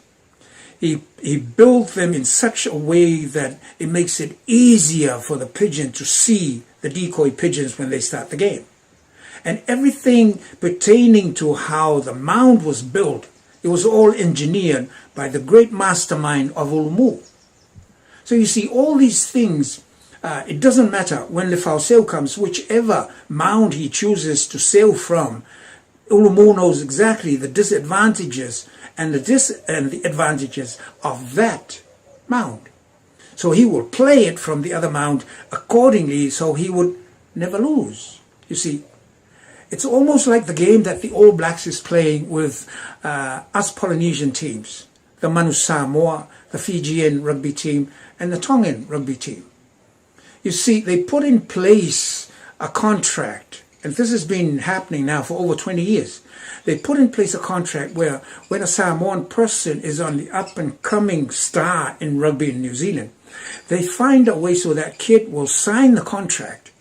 He, he built them in such a way that it makes it easier for the pigeon to see the decoy pigeons when they start the game. And everything pertaining to how the mound was built, it was all engineered by the great mastermind of Ulumu. So you see, all these things, uh, it doesn't matter when Lefaoseu comes, whichever mound he chooses to sail from, Ulumu knows exactly the disadvantages and the, dis- and the advantages of that mound. So he will play it from the other mound accordingly so he would never lose. You see, it's almost like the game that the All Blacks is playing with uh, us Polynesian teams, the Manu Samoa, the Fijian rugby team, and the Tongan rugby team. You see, they put in place a contract, and this has been happening now for over 20 years. They put in place a contract where when a Samoan person is on the up and coming star in rugby in New Zealand, they find a way so that kid will sign the contract.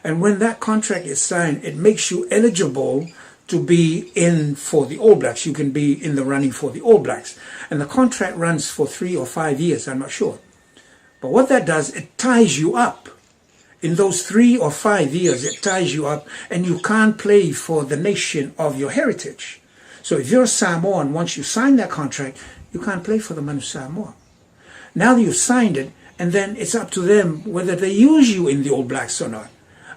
And when that contract is signed, it makes you eligible to be in for the All Blacks. You can be in the running for the All Blacks. And the contract runs for three or five years, I'm not sure. But what that does, it ties you up. In those three or five years, it ties you up and you can't play for the nation of your heritage. So if you're a Samoan, once you sign that contract, you can't play for the Manu Samoa. Now that you've signed it, and then it's up to them whether they use you in the All Blacks or not.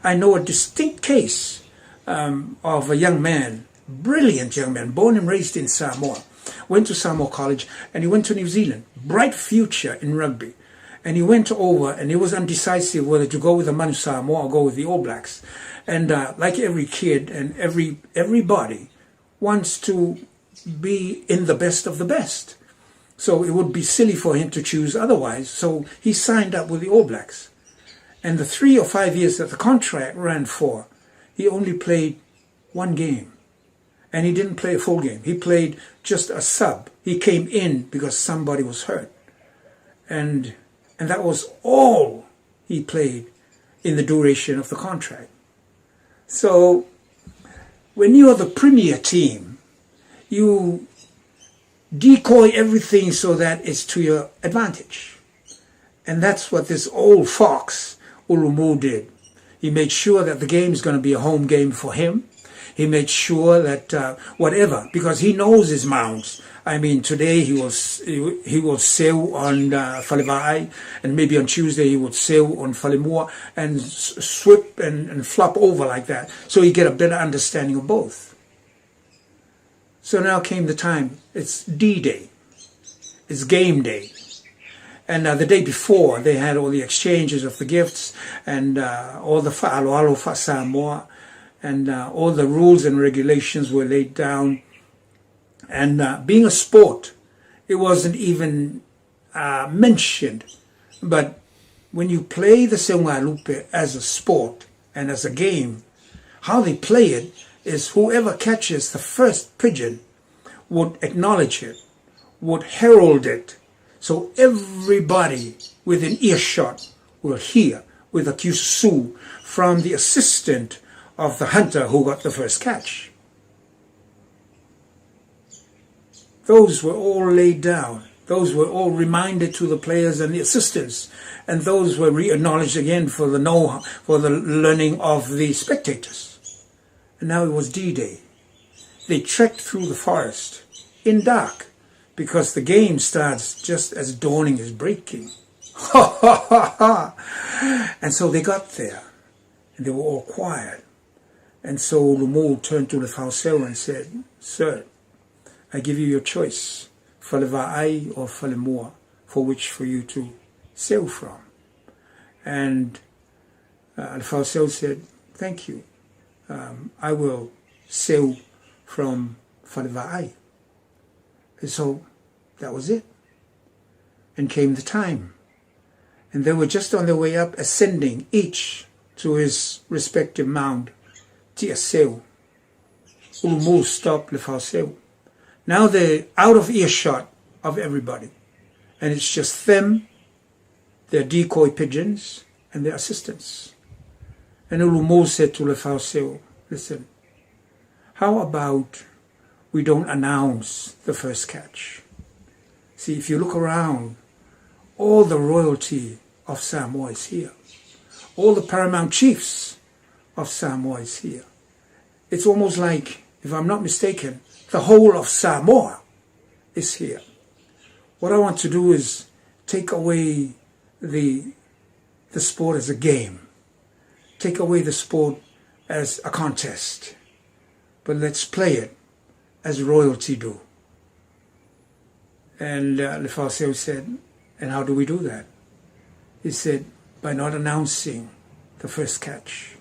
I know a distinct case um, of a young man, brilliant young man, born and raised in Samoa, went to Samoa College and he went to New Zealand. Bright future in rugby. And he went over and he was undecisive whether to go with the Manu Samoa or go with the All Blacks. And uh, like every kid and every everybody wants to be in the best of the best. So it would be silly for him to choose otherwise. So he signed up with the All Blacks. And the three or five years that the contract ran for, he only played one game. And he didn't play a full game. He played just a sub. He came in because somebody was hurt. And, and that was all he played in the duration of the contract. So when you're the premier team, you decoy everything so that it's to your advantage. And that's what this old fox, Ulumu, did. He made sure that the game is going to be a home game for him. He made sure that uh, whatever, because he knows his mounts. I mean, today he will he will sail on uh, Falevai, and maybe on Tuesday he would sail on Falemua and swip and, and flop over like that. So he get a better understanding of both. So now came the time. It's D-Day. It's game day. And uh, the day before, they had all the exchanges of the gifts and uh, all the fa'aloalo fa'samoa and uh, all the rules and regulations were laid down. And uh, being a sport, it wasn't even uh, mentioned. But when you play the Lupe as a sport and as a game, how they play it is whoever catches the first pigeon would acknowledge it, would herald it. So everybody within earshot will hear with a kiusu from the assistant of the hunter who got the first catch. Those were all laid down. Those were all reminded to the players and the assistants, and those were re-acknowledged again for the know for the learning of the spectators. And now it was D-Day. They trekked through the forest in dark because the game starts just as dawning is breaking. Ha ha ha ha! And so they got there, and they were all quiet. And so Lumul turned to Lefauseu and said, Sir, I give you your choice, Faleva'ai or Falemua, for which for you to sail from. And uh, Alfauseu said, Thank you. Um, I will sail from Faleva'ai. And so that was it. And came the time. And they were just on their way up, ascending each to his respective mound, Tiaseu. Ulumu stopped Lefauseu. Now they're out of earshot of everybody. And it's just them, their decoy pigeons, and their assistants. And Ulumu said to Lefauseu, listen, how about we don't announce the first catch? See, if you look around, all the royalty of Samoa is here. All the paramount chiefs of Samoa is here. It's almost like, if I'm not mistaken, the whole of Samoa is here. What I want to do is take away the, the sport as a game, take away the sport as a contest, but let's play it as royalty do. And uh, Lefauseu said, and how do we do that? He said, by not announcing the first catch.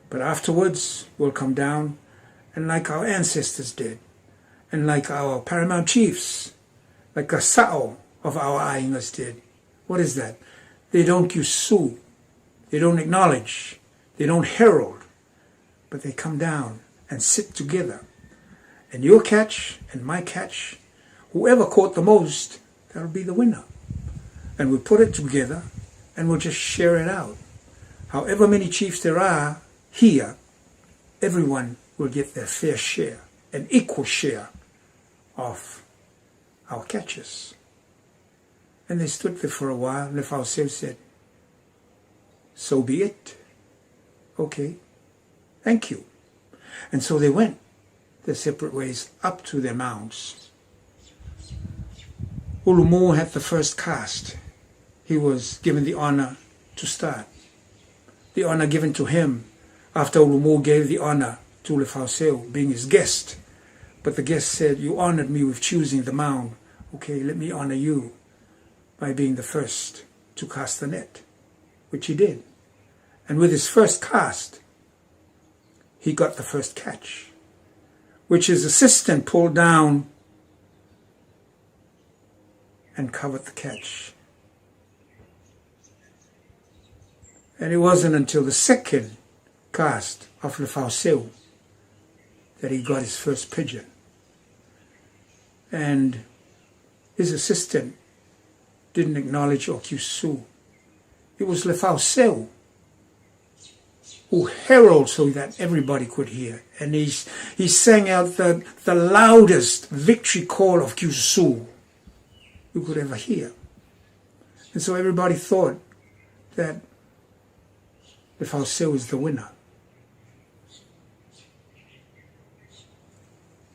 But afterwards, we'll come down and like our ancestors did, and like our paramount chiefs, like the Sao of our Aingas did. What is that? They don't sue, they don't acknowledge, they don't herald, but they come down and sit together. And your catch and my catch, whoever caught the most, that'll be the winner. And we put it together and we'll just share it out. However many chiefs there are here, everyone will get their fair share, an equal share of our catches. And they stood there for a while. Lefauseu said, So be it. Okay, thank you. And so they went. their separate ways up to their mounds. Ulumu had the first cast. He was given the honor to start. The honor given to him after Ulumu gave the honor to Lefaoseu, being his guest. But the guest said, You honored me with choosing the mound. Okay, let me honor you by being the first to cast the net, which he did. And with his first cast, he got the first catch, which his assistant pulled down and covered the catch. And it wasn't until the second cast of Lefaoseu that he got his first pigeon. And his assistant didn't acknowledge Okyusu. It was Lefaoseu who heralded so that everybody could hear. And he, he sang out the, the loudest victory call of Kyusu you could ever hear. And so everybody thought that Lefaoseu is the winner.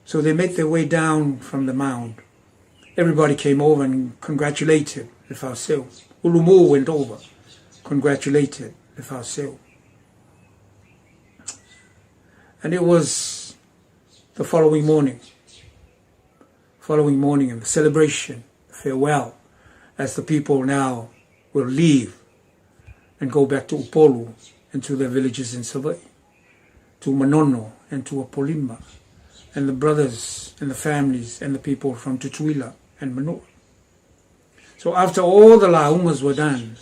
So they made their way down from the mound. Everybody came over and congratulated Lefaoseu. Ulumu went over, congratulated Lefaoseu. And it was the following morning, following morning and the celebration, the farewell, as the people now will leave and go back to Upolu and to their villages in Savaii, to Manono and to Apolima, and the brothers and the families and the people from Tutuila and Manua. So after all the laungas were done,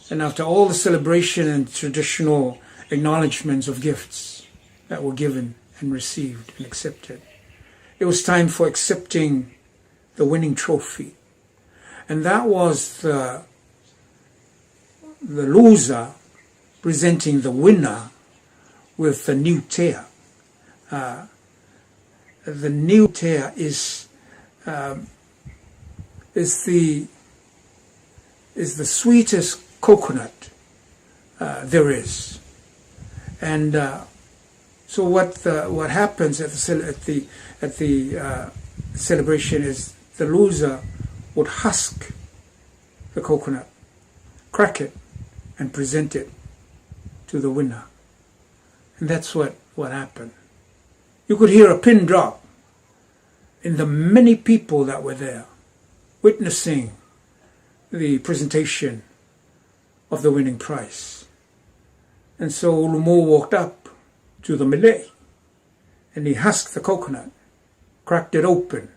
and after all the celebration and traditional acknowledgements of gifts that were given and received and accepted, it was time for accepting the winning trophy. And that was the, the loser presenting the winner with the new tear. Uh, the new tear is um, is the is the sweetest coconut uh, there is, and uh, so what the, what happens at the at the at the uh, celebration is the loser would husk the coconut, crack it, and present it to the winner. And that's what, what happened. You could hear a pin drop in the many people that were there witnessing the presentation of the winning prize. And so Ulumo walked up to the Malay and he husked the coconut, cracked it open,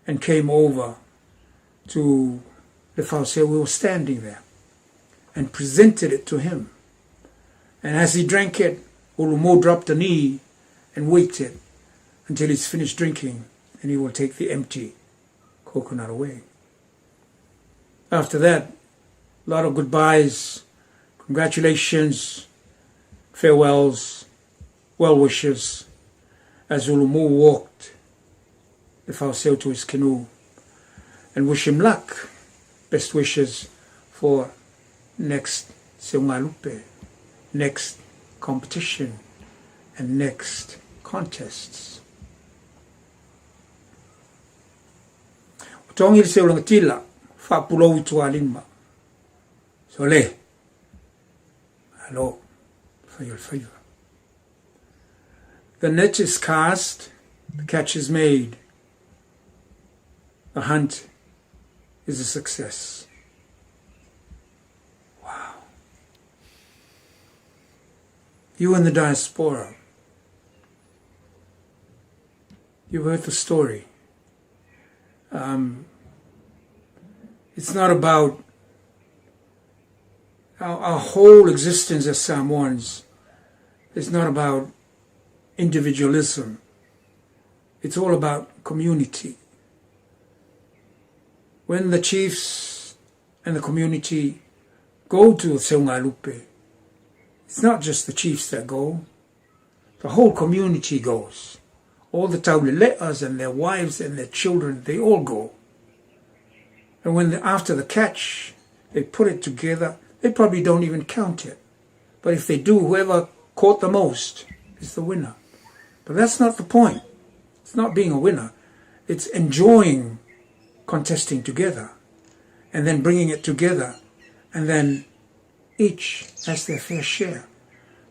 and came over to the Fausel. We were standing there and presented it to him. And as he drank it, Ulumo dropped a knee and waited until he's finished drinking and he will take the empty coconut away. After that, a lot of goodbyes, congratulations, farewells, well wishes as Ulumu walked the Fausel to his canoe and wish him luck, best wishes for next Seungalupe, next competition and next contests. O tongi le seu tila, faapulou i tualima. Sole, alo, fai o le faiva. The net is cast, the catch is made. The hunt is a success. Wow. You in the diaspora, you heard the story. Um, it's not about our, our whole existence as Samoans is not about individualism. It's all about community. When the chiefs and the community go to Seungalupe, it's not just the chiefs that go, the whole community goes. All the taulile'as and their wives and their children, they all go. And when the, after the catch, they put it together, they probably don't even count it. But if they do, whoever caught the most is the winner. But that's not the point. It's not being a winner. It's enjoying contesting together and then bringing it together and then each has their fair share.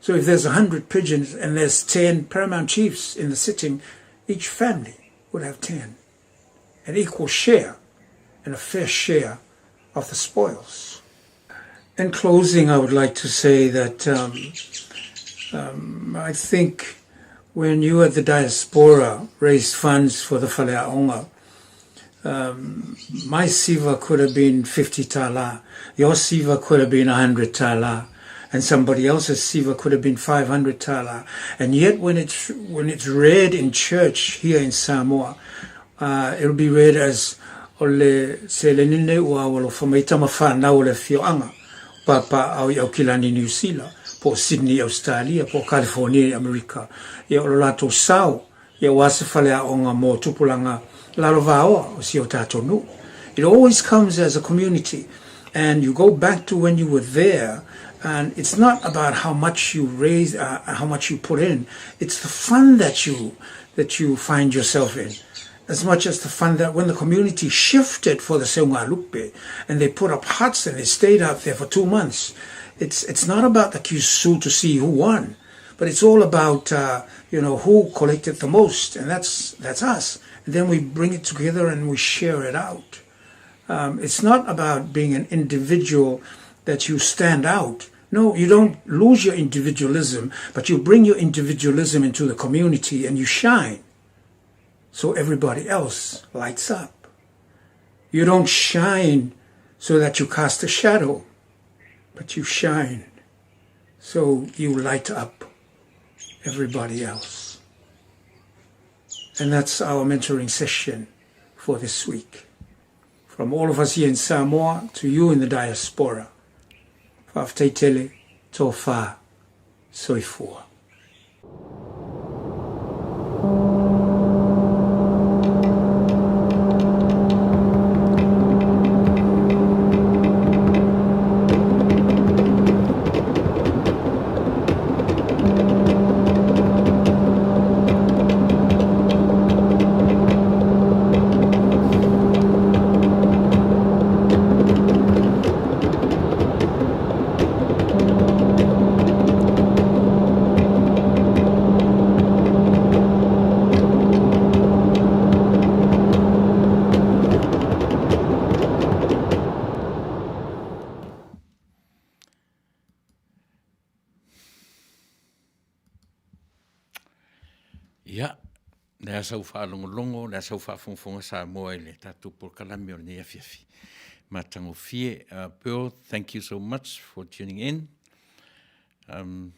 So if there's 100 pigeons and there's 10 paramount chiefs in the sitting, each family would have 10. An equal share and a fair share of the spoils. In closing, I would like to say that um, um, I think when you at the diaspora raised funds for the Faleaonga, um, my siva could have been 50 tala, your siva could have been 100 tala, and somebody else's siva could have been 500 tala. And yet when it's, when it's read in church here in Samoa, uh, it'll be read as o le seleni nei ua alofa mai tama whanau o le afioaga, Pāpā'au i Aukilani Niu Sila, po o Sydney i Ausetalia, po o California i Amerika. Ia o lo latou sao, ia aua se faleaoga mo tupulaga lalovaoa o si o tatou nuu. It always comes as a community and you go back to when you were there and it's not about how much you raise, uh, how much you put in, it's the fun that you, that you find yourself in as much as the fun that when the community shifted for the Seungalupe and they put up huts and they stayed out there for two months, it's, it's not about the Kyusu to see who won, but it's all about, uh, you know, who collected the most, and that's, that's us. And then we bring it together and we share it out. Um, it's not about being an individual that you stand out. No, you don't lose your individualism, but you bring your individualism into the community and you shine so everybody else lights up. You don't shine so that you cast a shadow, but you shine so you light up everybody else. And that's our mentoring session for this week. From all of us here in Samoa to you in the diaspora, Fa'afetai tele, tofa, soifua. Ia, le a sau faalogologo, le a sau faafogafoga Samoa i le tatou polokalame o lenei afiafi. Matagofie. Uh, Bill, thank you so much for tuning in. Um,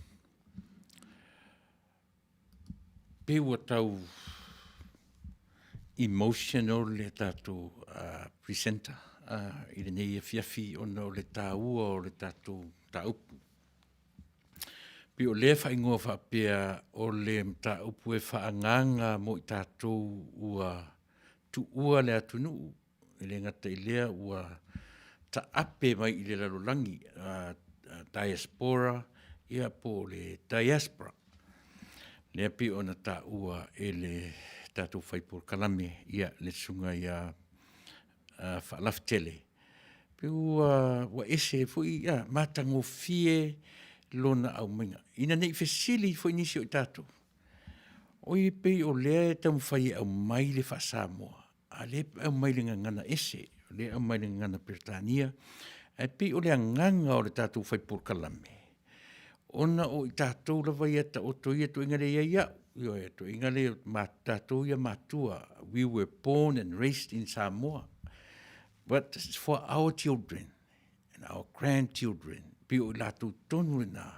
pe ua tau emotional le tatou uh, presenter uh, i lenei afiafi ona o le tāua o le tatou mataupu. Pei o lea faaigoa faapea o le mataupu e faaagaga mo i tatou ua tuua le atunuu, e le gata i lea ua taape mai i le lalolagi, diaspora, ia po o le diaspora. Lea pei ona taua e le tatou fai polokalame, ia le susuga ia Faalafetele, pei ua, ua ese foi, ia, matagofie lona aumaiga. Ina ne i fesili foi nisi o i tatou, oi pei o lea e taumafai e aumai le faa-Samoa, a lea e aumai le gagana ese, o lea e aumai le gagana Peretania, ae pei o le agaga o le tatou fai polokalame, ona o i tatou lava ia taoto ia tuaiga lea i ai au, ioe, tuaiga lea ma tatou ia matua, we were born and raised in Samoa, but it's for our children and our grandchildren, pei o i latou tonu lena,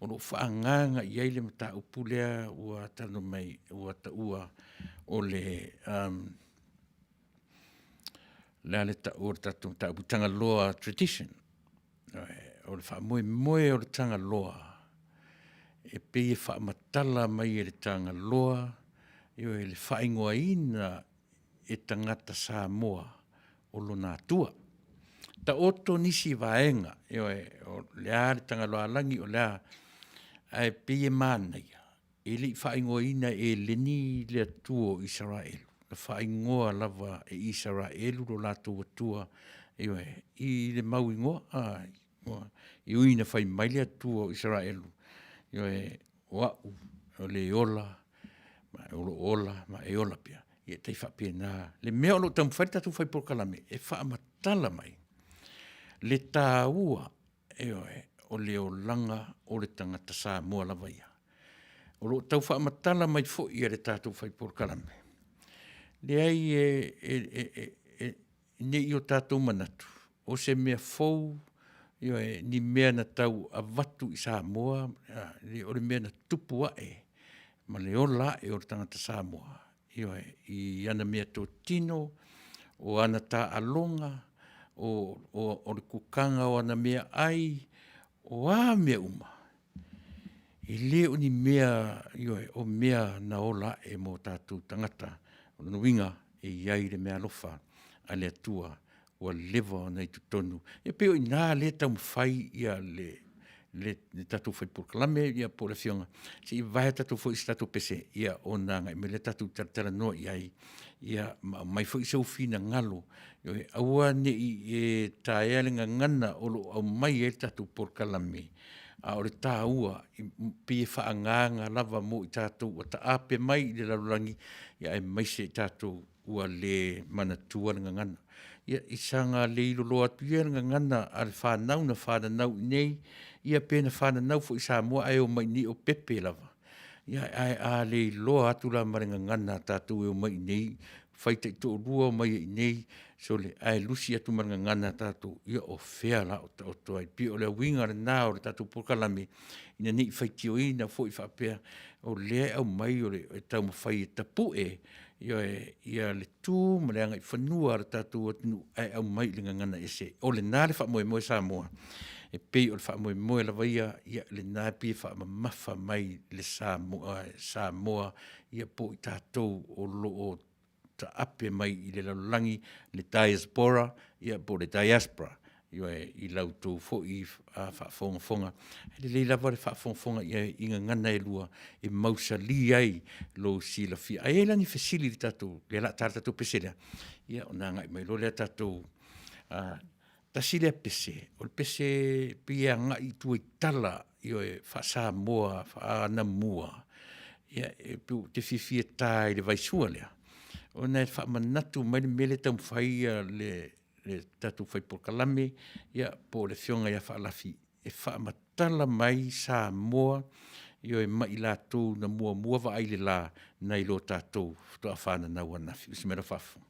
o lo o faaagaga i ai le mataupu lea ua talanoa mai, ua taua o le, um, le a le taua o le tatou mataupu Tagaloa tradition. O le faamoemoe o le Tagaloa, e pei e faamatala mai e le Tagaloa, ioe, le faaigoaina e tagata Samoa o lona Atua. Taoto nisi vaega, ioe, o le a le Tagaloaalagi, o le a, ae pei e manaia. E le i faaigoaina e Eleni le Atua o Isaraelu, na faaigoa lava e Isaraelu lo latou Atua, ioe, i le mau igoa, a, e ui ina fai mai le Atua o Isaraelu, ioe, o a'u o le ola, ma o lo o ola ma e ola pea. Ia e tai faapena le mea o lo o taumafai le tatou fai polokalame e faamatala mai le taua, ioe, o le olaga o le tagata Samoa lava ia. O lo o tau faamatala mai foi e le tatou fai polokalame, leai e ne i o tatou manatu o se mea fou, ioe, ni mea na tau avatu i Samoa, o le mea na tupu ae ma le ola ae o le tagata Samoa, ioe, i ana meatotino, o ana taaloga, o le kukaga o ana meaai, o a mea uma, e le o ni mea, ioe, o mea na ola ae mo tatou tagata. O lona uiga, e i ai le meaalofa a le Atua ua leva ona i totonu. E pei o i ina lea e taumafai le tatou fai polokalame ia po o le Afioga, se i vavae tatou foi i se tatou pese, ia ona agai mai lea tatou talatalanoa i ai, ia ma aumai foi sou finagalo, ioe, aua ne i e taea le gagana o lo o aumai ai le tatou polokalame, a o le taua, e pei e faaagaaga lava mo i tatou ua taape mai i le lalolagi, aemaise i tatou ua le manatua le gagana. Ia, i saga le iloloa atu ia le gagana a le fanau na fananau i inei, ia pe na fananau foi i Samoa ae omai i inei o pepe lava, ia ae a le iloa atu la ma le gagana a tatou e omai i inei, fai taitoalua omai ai i inei, sole, ae lusi atu ma le gagana a tatou, ia o fea la o taoto ai? E pei o le uiga lena o le tatou polokalame, ina ne i faitioina foi faapea o lea e aumai e taumafai e tapue, ioe, ia le tu ma le agaifanua a le tatou atunuu, ae aumai i le gagana ese. O lena le faamoemoe Samoa, e pei o le faamoemoe lava ia, ia lena e pei e faamamafa mai le Samoa ia po o i tatou o lo o taape mai i le lalolagi, le diaspora ia po o le diaspora, ioe, i la outou foi faafogafoga. E lelei lava le faafogafoga i ai i gagana e lua e mausali ai lou silafia. A i ai la ni fesili i le tatou, lea o le a ta le tatou pese lea, ia ona agai mai loa lea tatou, tasi lea pese, o le pese e pei e agai i tua i tala, ioe, faa-Samoa faa-anamua, ia e pei ou te fiafia e ta i le vaisua lea, ona e faamanatu mai le mea lea e taumafai le tatou fai polokalame ia po o le Afioga ia Faalafi e faamatala mai Samoa, ioe, ma i latou na muamua vaai i le la nai lo tatou faatoa fananau ananafi. Usi mai lau faafofoga.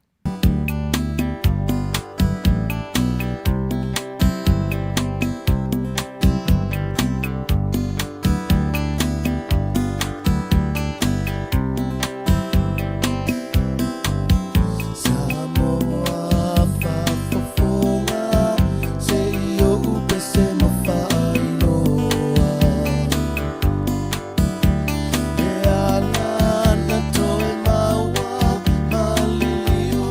Samoa faafofoga se i ou pese ma faailoa E ala na toe maua ma liliu.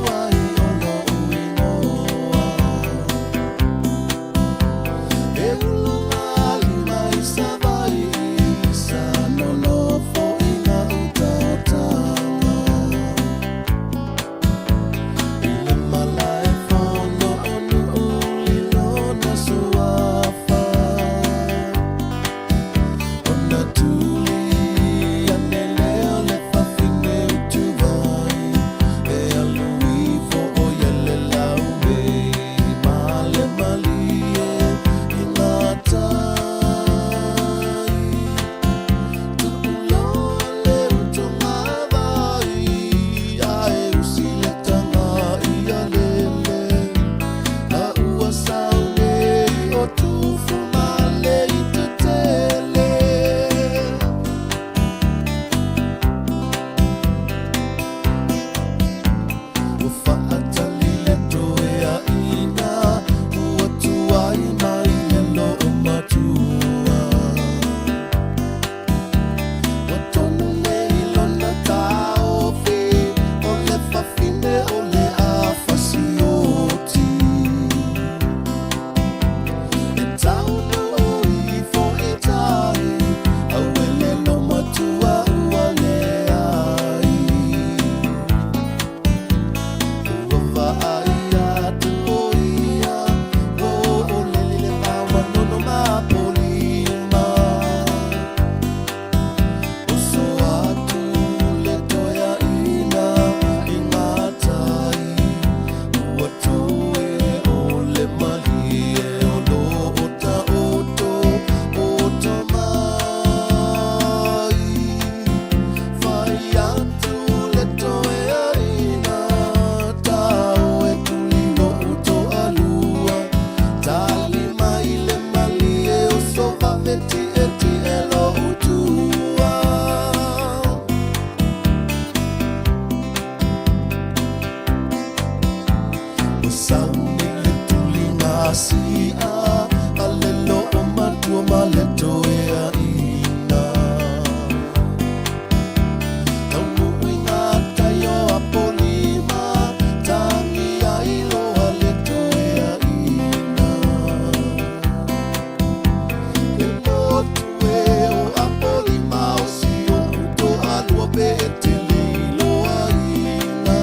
pe e te le iloaina.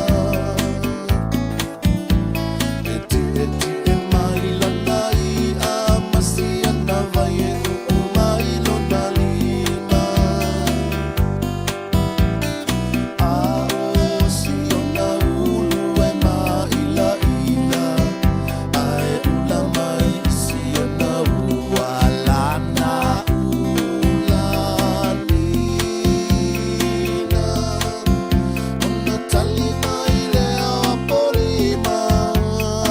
E tietie mai lana i'a ma siana vai e uu mai lona lima. A o siona ulu e māʻilaʻila, a e ʻula mai siona ua lana ulanina. Ona tali mai lea o Apolima,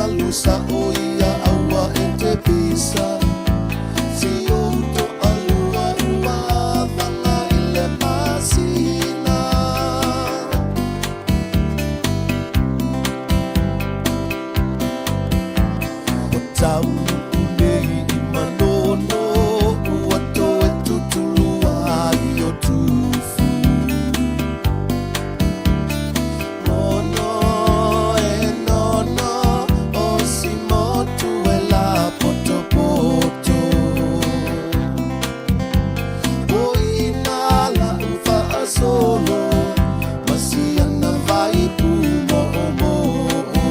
Alu sa'o ia aua e te pisa, Si ou to'alua ua avaga i le masina. Ua taunuu nei i Manono, ua toe tutulu ai o Tufu. Nono e nono, o si motu e la potopoto. O ina la'u fa'asolo, ma siana vaipu mo'omo'o.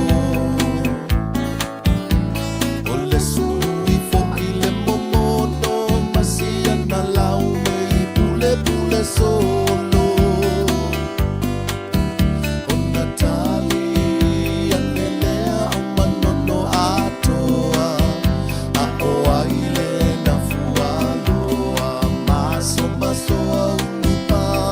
O le sui fo'i le momono, ma siana laume i pulepule solo. Ona tali ane lea o Manono atoa, a o ai lena fualoa, masomasoa ulupaoa.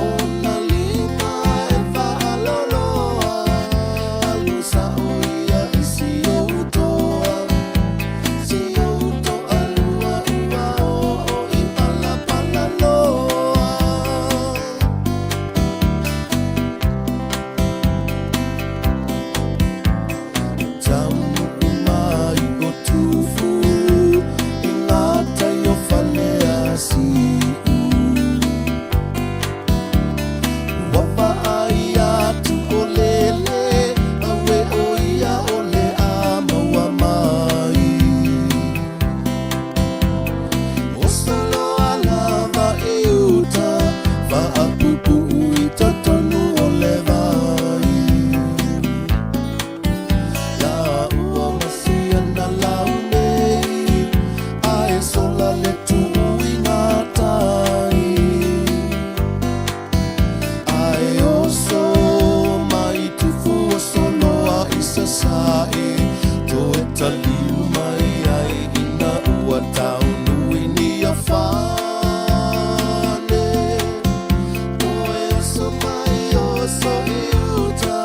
Ona lima e faaloloa, alu sa'o ia i si ou toa, si ou toalua ua oo i Palapalaloa. Taunuu mai o Tufu i ngā tai o Faleasiu. Ua vaai atu o Lele, aue o ia o le a maua mai. O soloa lava i uta, faapuupuu i totonu o le vai. Lāua ma siana lau nei, a e sola le tuu i ngā tai. Ae oso mai Tufu o soloa i Sasae, toe taliu mai ai ina ua taunui Niafane. Toe oso mai oso i uta,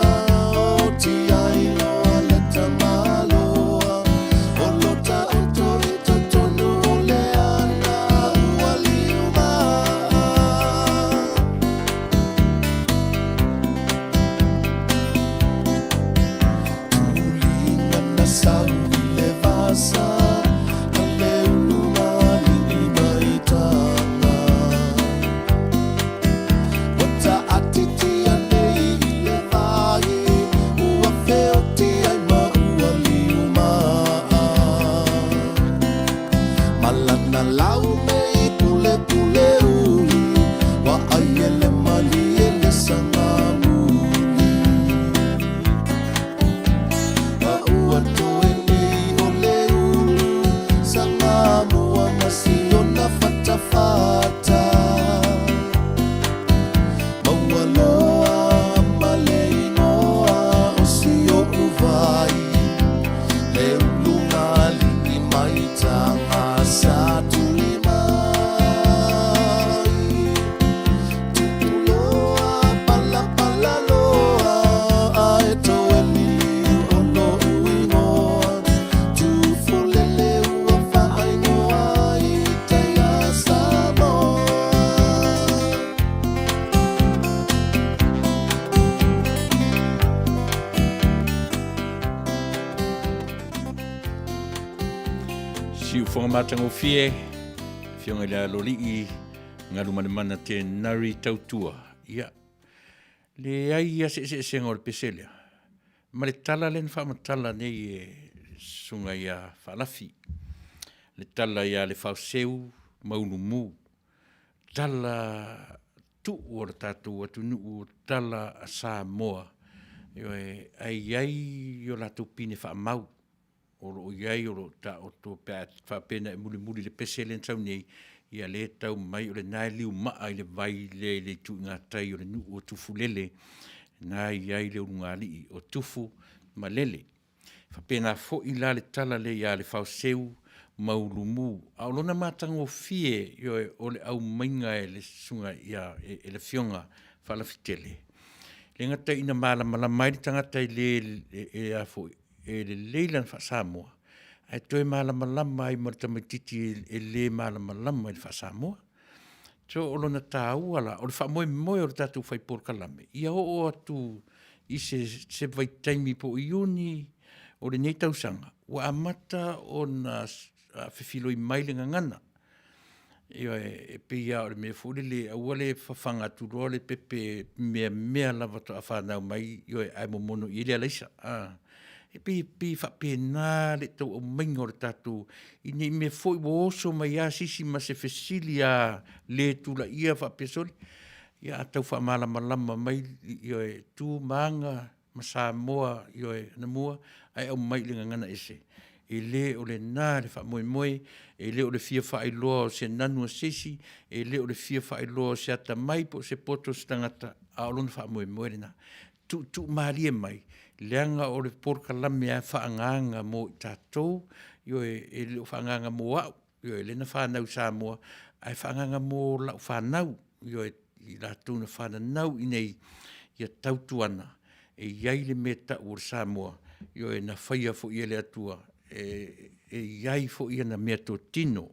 oti ai loa le tamaloa, o lo taoto i totonu o le ana ua liumaa. Tuliga na sau i le vasa, a le ulu alii mai taga. Ua taatitia nei i le vai, ua feoti ai ma ua liumaa. Malana lau mei pulepule uli, ua ai e le malie le sagamuli. A ua toe nei o le ulu, sagamua ma siona fatafata. Maua loa ma le igoa o si o'u vai, le uluga alii mai taga sa tuli mai. Tuuloa palapala loa, ae toe liliu o lo'u igoa. Tufulele ua faaigoa i tai a Samoa. Siufoga matagofie, Afioga i le Aloalii, Galumalemana Tenari Tautua. Ia, leai ia se eseesega o le pese lea, ma le tala lea na faamatala nei e susuga ia Faalafi, le tala ia Lefaoseu ma Ulumu. tala tuu o le tatou atunuu, o tala a Samoa, ioe, ae i ai o latou pine faamau o lo o i ai o lo o taoto pe a faapea na e mulimuli i le pese lea na sau nei, ia lea e tau mai o lena e liumaa i le vai lea i le itu i gatai o le nuu o Tufulele, na e i ai le ulugalii o Tufu ma Lele. E faapena foi la le tala lea ia Lefaoseu ma Ulumu, a o lona matagofie, ioe, o le aumaiga e le susuga ia, e le Afioga Faalafitele, e le gata ina malamalama ai le tagata e le, e a foi, e lelei lana faa-Samoa, ae toe malamalama ai ma le tamaitiiti e le malamalama i le faa-Samoa. So, o lona taua la, o le faamoemoe o le tatou fai polokalame, ia oo atu i se vaitaimi po o Iuni o lenei tausaga, ua amata ona fefiloi mai le gagana. Ioe, e pei lava o le mea foi lele aua le fafaga atu loa le pepe meamea lava faatoa fanau mai, ioe, ae momono i ai le alaisa. E pei e faapena le tau aumaiga o le tatou, ina ne i mea foi ua oso mai lava se isi ma se fesili lava le tulaia faapea, sole, ia a tau faamalamalama mai, ioe, tu ma aga ma Samoa, ioe, anamua ae aumai i le gagana ese. E le o lena le faamoemoe, e le o le fia faailoa o se nanu o se isi, e le o le fia faailoa o se atamai po o se poto o se tagata, a o lona faamoemoe lena. Tuutuumalie mai, leaga o le polokalame lava e faaagaaga mo i tatou, ioe, e le o faaagaaga mo au, ioe, lea na fanau i Samoa, ae faaagaaga mo lau fanau, ioe, i latou na fananau i inei, ia tautuana, e i ai le mea e tau o le Samoa, ioe, na faia foi e le Atua e i ai foi ana meatotino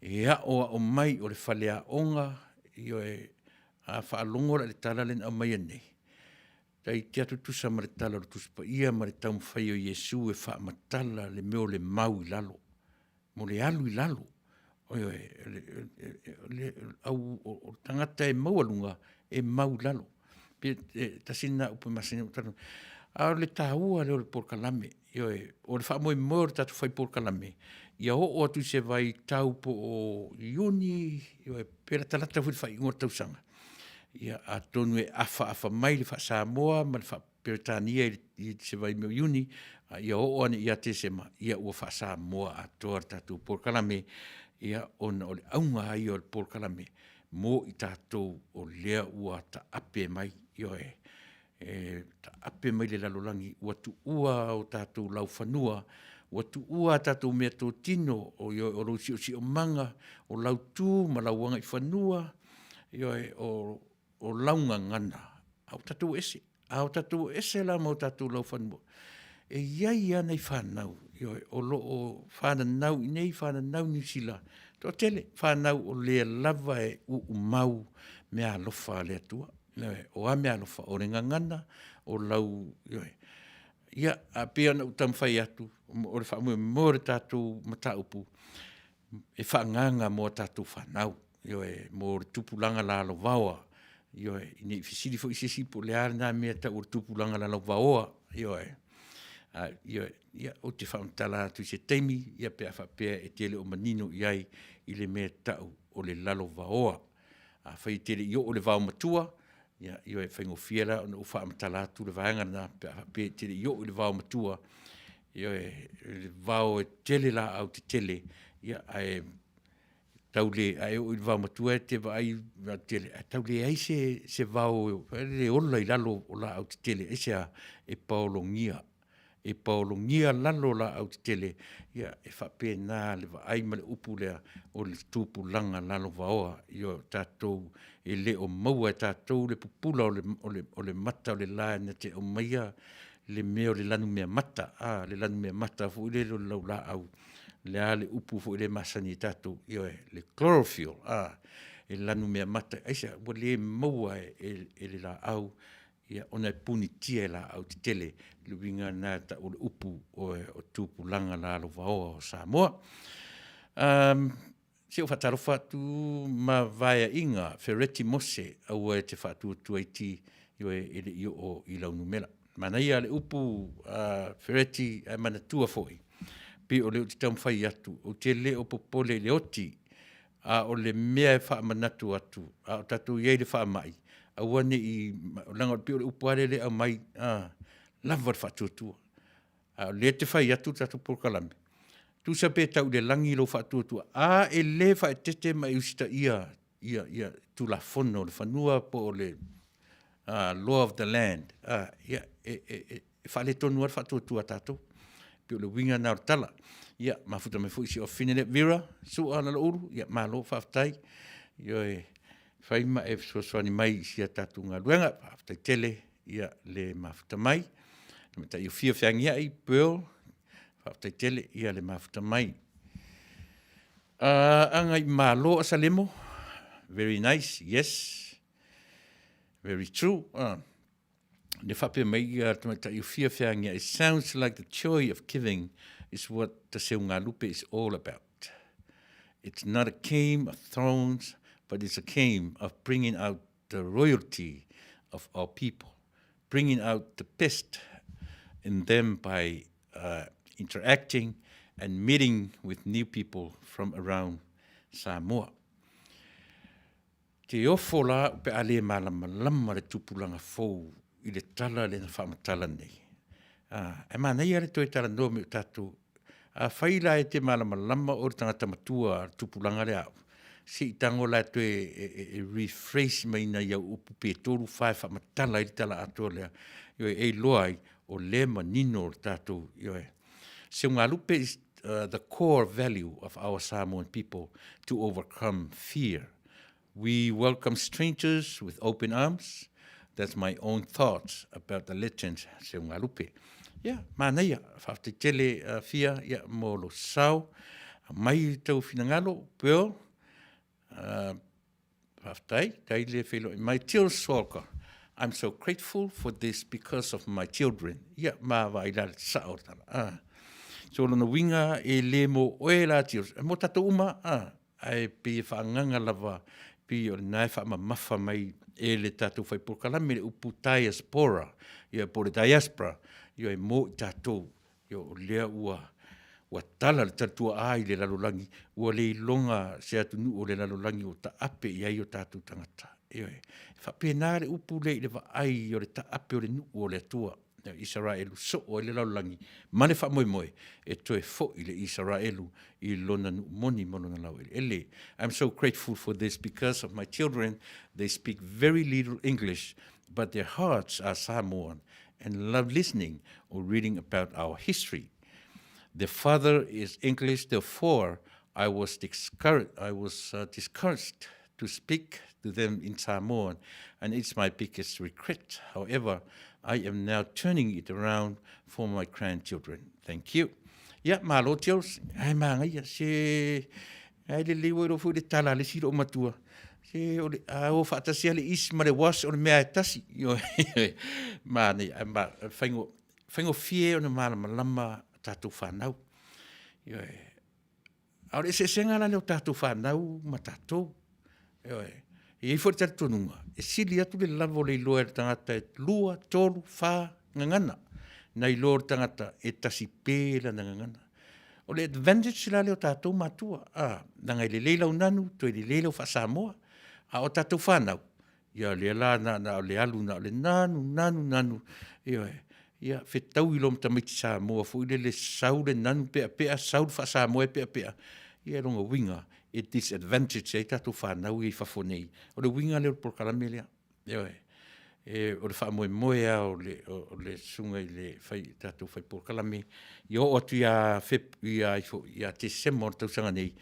e aoao mai, o le faleaoga, ioe, a faalogo la i le tala lea na aumaia nei, e toeitiiti lava tutusa ma le tala o le Tusi Paia ma le taumafai o Iesu e faamatala le mea o le mau i lalo, mo le alu i lalo. Ioe, o le tagata e maualuga, e mau i lalo. E tasi lena upu e masani ai ona ou talanoa, a o le taua lea o le polokalame. Ioe, o le faamoemoe o le tatou fai polokalame, ia oo atu i se vaitau po o Iuni, ioe, pe latalata foi i le faaiuga o le tausaga, ia atonu e afaafa mai le faa-Samoa ma le faa-Peretania i se vaimea o Iuni, a ia oo ane ia Tesema, ia ua faa-Samoa atoa le tatou polokalame, ia ona o le auga lava ia o le polokalame, mo i tatou o lea ua taape mai, ioe, e taape mai le lalolagi, ua tuua o tatou laufanua, ua tuua a tatou meatotino, ioe, o lou siosiomaga, o lau tu ma lau agaifanua, ioe, o lau gagana, a ua tatou o ese. A tatou o ese la ma o tatou laufanua, e i ai lava nai fanau, ioe, o lo o fananau i inei fananau i Niu Sila, toatele fanau o lea lava e uumau meaalofa a le Atua. Ioe. O a meaalofa? O le gagana, o lau, ioe. Ia, ae pei ona ou taumafai atu, o le faamoemoe o le tatou mataupu, e faaagaaga mo a tatou fanau, ioe, mo le tupulaga lalovaoa, ioe, ne i fesili foi se isi po o le a lena mea e tau o le tupulaga lalovaoa, ioe. Ioe, ia ou te faamatala atu i se taimi pe a faapea e te le o manino i ai i le mea e tau o le lalovaoa. Afai e te le i oo i le vaomatua, ia, ioe, e faigofie la ona ou faamatala atu le vaega lena pe a faapea e te le i oo i le vaomatua, ioe, le vao e tele laau tetele, ia ae tau le, a e oo i le vaomatua e te vaai tele, ae tau leai se vao foi lele e ola i lalo o laau tetele. Aisea? E paologia, e paologia lalo o laau tetele, ia e faapena le vaai ma le upu lea o le tupulaga lalovaoa. Ioe, o tatou e le o maua e tatou le pupula o le mata o le la na te aumaia le mea o le lanumeamata, le lanumeamata foi lele o le laulaau, le a le upu foi lea e masani ai tatou, ioe, le chlorophyll, e lanumeamata. Aisea? Ua le maua e le laau ona e punitia e laau tetele. O le uiga lena e tau o le upu o tupulaga lalovaoa o Samoa. Se i ou faatalofa atu ma vaeaiga Fereti Mose, aua e te faatuatua iti, ioe, e le i oo i lau numera. Manaia le upu Fereti, ae manatua foi, pei o lea ou te taumafai atu, ou te le o popole i le oti. A o le mea e faamanatu atu, a o tatou i ai i le faamai, aua ne i, leaga e pei o le upu lava lea e aumai, a, lava le faatuatua. A o lea e te fai atu le tatou polokalame, tusa pe tau i le lagi lou faatuatua, a e le faaeteete ma e usitaia ia Tulafono o le fanua po o le law of the land, ia, e faaletonu lava le faatuatua a tatou. E pei o le uiga lena o le tala. Ia, mafuta mai foi si ou afafine lea, Vera Sua Laloulu, ia malo faafetai. Ioe, fai ma e fesoasoani mai i si a tatou galuega. Faafetai tele le mafuta mai. Tamaitai Ofia Feagiai Pearl, faafetai tele le mafuta mai. Agaimalo Asalemo, very nice, yes, very true. Le faapea mai ia tamaitai Ofia Feagiai, sounds like the joy of giving is what the Seugalupe is all about. It's not a game of thrones, but it's a game of bringing out the royalty of our people, bringing out the best in them by uh, interacting and meeting with new people from around Samoa. Te ofo la pe a le malamalama le tupulaga fou i le tala lea na faamatala nei. Ah, e manaia le toe talanoa me o tatou. Afai la e te malamalama oe le tagata matua le tupulaga lea au, se i tago la e toe e, e, e rephrase mai nai au upu pe tolu fa e faamatala ai le tala atoa lea. Ioe, e iloa ai o lea e manino le tatou, ioe. Seugalupe is uh, the core value of our Samoan people to overcome fear. We welcome strangers with open arms. That's my own thoughts about the legend Seugalupe. Ia, manaia, faafetai tele uh, Fia, ia, mo lo sao. Mai tau finagalo, Pearl, uh, Faafetai, tai le feiloai mai. Jill Swalker, I'm so grateful for this because of my children. Ia, ma vaai la le sao o le tala. Ah. So lona uiga e le mo oe la Jill, e mo tatou uma, ah, ae pei e faaagaga lava, pei o lena e faamamafa mai e le tatou fai polokalame le upu diaspora, ia po o le diaspora, ia e mo i tatou. Ia, o lea ua, ua tala le talituaa i le lalolagi, ua le iloga se atunuu o le lalolagi ua taape i ai o tatou tagata. Ioe. E faapena le upu lea i le vaai o le taape o le nuu o le Atua, Isaraelu soo ai le lalolagi ma le faamoemoe e toe foi le Isaraelu i lona nuu moni ma lona laueleele. I'm so grateful for this because of my children. They speak very little English, but their hearts are Samoan and love listening or reading about our history. Their father is English, therefore I was discouraged, I was, uh, discouraged to speak to them in Samoan, and it's my biggest regret. However, I am now turning it around for my grandchildren. Thank you. Ia, malo Tils. Ai māngaia, se ai lelei ua iloa foi le tala a le isi loomatua. Se o le a o faatasi lava le is ma le was o le mea e tasi. Mānaia, ai ma faingo faigofie ona malamalama tatou fanau. Ioe. A o le eseesega la lea o tatou fanau ma tatou. Ioe. E i ai foi le talitonuga, e sili atu le lava o le iloa e le tagata e lua, tolu, fa gagana, nai lo le tagata e tasi pe lana gagana. O le advantage la lea o tatou matua, a, leaga e lelei lau nanu, toe lelei lau faa-Samoa. A o tatou fanau, Ia lea la na, na o le alu na o le nanu, nanu, nanu. Ioe. Ia, fetaui loa ma tamaiti Samoa foi lele sau le nanu peapea, sau le faa-Samoa e peapea. Ia lona uiga, e disadvantage ai tatou fanau ia i fafo nei. O le uiga lea o le polokalame lea. Ioe. E, o le faamoemoe lava o le, o le susuga i le fai, tatou fai polokalame, ia oo atu ia Feb, ia, ia Tesema o le tausaga nei,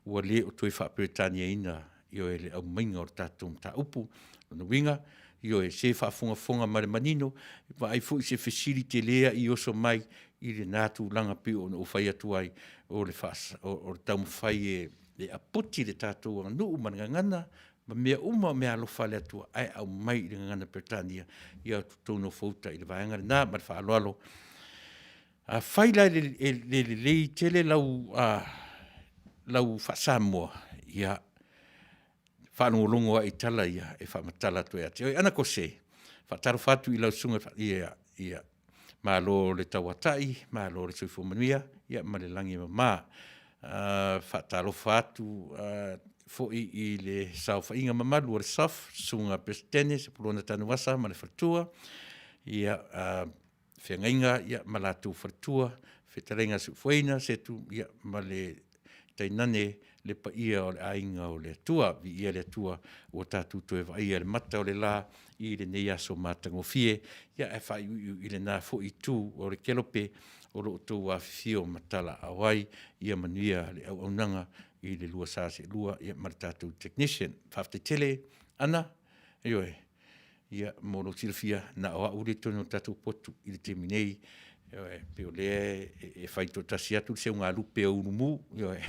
ua le o toe faa-Peretaniaina ioe, le aumaiga o le tatou mataupu. Lona uiga, ioe, se faafogafoga ma le manino, vaai foi se fesili tele a i oso mai i lena tulaga pei ona ou fai atu ai, o le, faas, o, o le taumafai e, e aputi le tatou aganuu ma le gagana ma mea uma o meaalofa a le Atua, ae aumai i le gagana Peretania ia tou nofouta i le vaega lena ma le faaaloalo. Afai la e le lelei tele lau, uh, lau faa-Samoa, ia, faalogologo ai i tala ia e faamatala atu ai ia te oe. Ana Kose, faatalofa atu i lau susuga, ia, ia, malo le tauatai, malo le soifua manuia, ia, ma le lagi e mama. Uh, faatalofa atu, uh, foi i le saofaiga mamalu o le SAF, Susuga Peresetene Sepulona Tanuvasa ma le faletua, ia, feagaiga ia, ma latou faletua, fetalaiga a Suufoeina, Setu ia, ma le tainane le paia o le aiga o le Atua. Viia le Atua ua tatou toe vaaia le mata o le la i lenei aso matagofie, ia ae faaiuiu i lena foi itu o le kelope o lo o outou afifio ma talaaao ai. Ia manuia le auaunaga i le lua sa seelua ia ma le tatou technician. Faafetai tele Anna, ioe, ia mo lou silafia, na o au lea i totonu o le tatou potu i le taimi nei, ioe, e pei o lea e fai toatasi atu le seugalupe o Ulumu, ioe.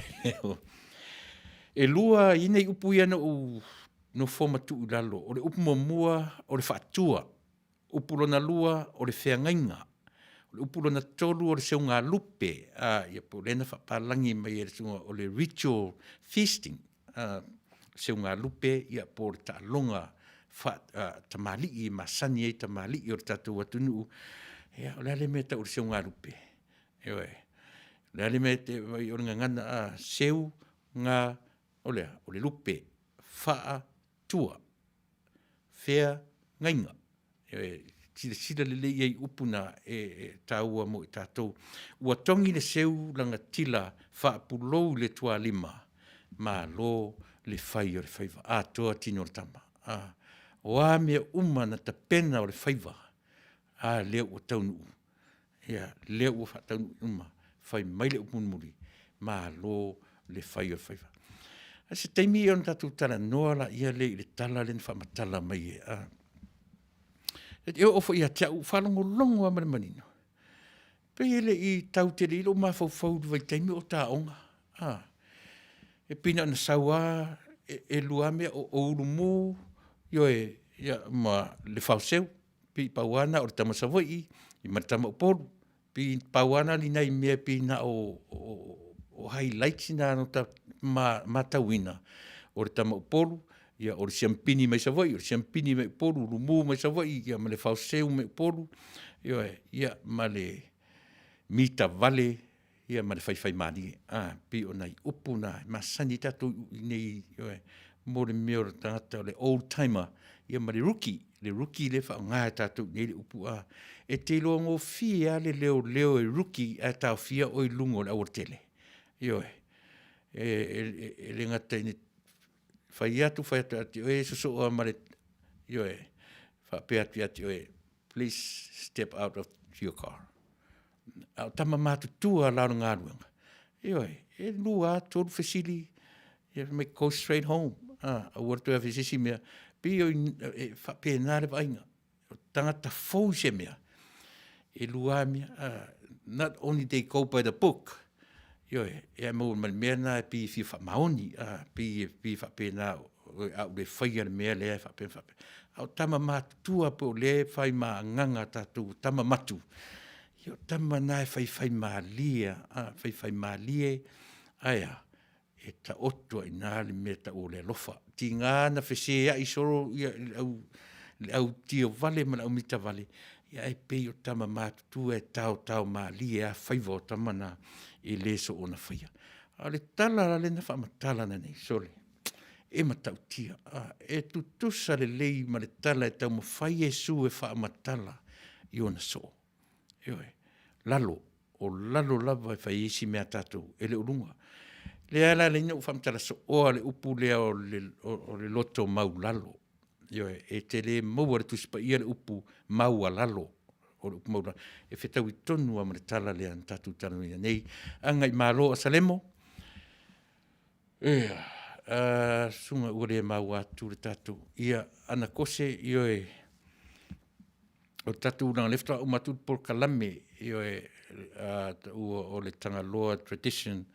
E lua i nei upu ia na ou nofo ma tuu i lalo, o le upu muamua o le faatua, upu lona lua o le feagaiga, o le upu lona tolu o le seugalupe, ia po o lea na faapalagi mai e le susuga o le ritual feasting, seugalupe po o le taaloga faatamalii e masani ai tamalii o le tatou atunuu. Ia o le a le mea e tau o le seugalupe? Ioe. O le a le mea o le gagana a? Seu ga o le a? O le lupe, faa-tua, fea-gaiga. E silasila lelei i ai i upu na e taua mo i tatou. Ua togi le seu lagatila faapulou i le tualima, malo le fai o le faiva, atoa tino o le tama. O a mea uma na tapena o le faiva, a lea ua taunuu, ia lea ua faataunuu uma, fai mai le upu mulimuli, malo le fai o le faiva. A o se taimi ona tatou talanoa lea i le tala lea na faamatala mai e e oo foi ia te au ua ou faalogologo lava ma le manino, pei e le i tau tele i ai lou mafaufau i le vaitaimi a o ota aoga. E pei na ona sau lava, e lua lava mea, o Ulumu, ioe, ia ma Lefaoseu. Pei pau lava lena o le tama Savaii ma le tama Upolu. Pei pau lava na o ni nai mea pei na o highlights na na matauina, o le tama Upolu, ia o le siamupini mai Savaii, o le siamupini mai Upolu, Ulumu mai Savaii ma Lefaoseu mai Upolu, ioe, ia ma le mitavale ma le faifaimalie. E pei o nai upu na e masani ai tatou i inei ioe, mo le mea o le tagata o le old timer ma le rookie. Le rookie lea e faaaoga e tatou i inei le upu e te iloa gofie lava le leoleo e rookie ae taofia oe i luga o le aualatele. Ioe, e le gata ina fai atu fai atu ia te oe e sosoo lava ma le, ioe, faapea atu ia te oe, please step out of your car. A o tama matutua la o le galuega, ioe, e 2 lava 3 fesili, ia fai mai, go straight home, aua le toe afe i se isi mea. E pei e faapena le vaaiga, o tagata fou i se mea, e 2 lava mea, not only they go by the book, ioe, ae maua ma le mea lena e pei e fia faamaoni, pei e faapena, a ou le faia le mea lea e faapea ma faapea. A o tama matutua po o lea e fai ma agaga a tatou tama matua, ia o tama na e faifaimalie lava, faifaimalie, ae a? E taoto lava i ina le mea e tau o le alofa. Tiga na feseai solo le au tiovale ma le au mitavale, ae pei o tama matutua e taotao malie lava faiva o tama na e le soona faia. A o le tala la lea na faamatala nei, sole, e matautia, e tutusa lelei ma le tala e taumafai Iesu e faamatala i ona soo. Ioe, lalo, o lalo lava e fai ai isi mea a tatou, e le o luga. Lea la e ala ai ona ou faamatala sooa le upu lea o le loto maualalo. Ioe, e te le maua i le Tusi Paia le upu maualalo, o le upu maualalo, e fetaui tonu lava ma le tala lea na tatou talanoaina nei. Agaimalo Asalemo, Ea, susuga ua le maua atu le tatou, ia Ana Kose, ioe, o le tatou, leaga o lea faatoa uma atu le polokalame, ioe, taua o le Tagaloa Tradition,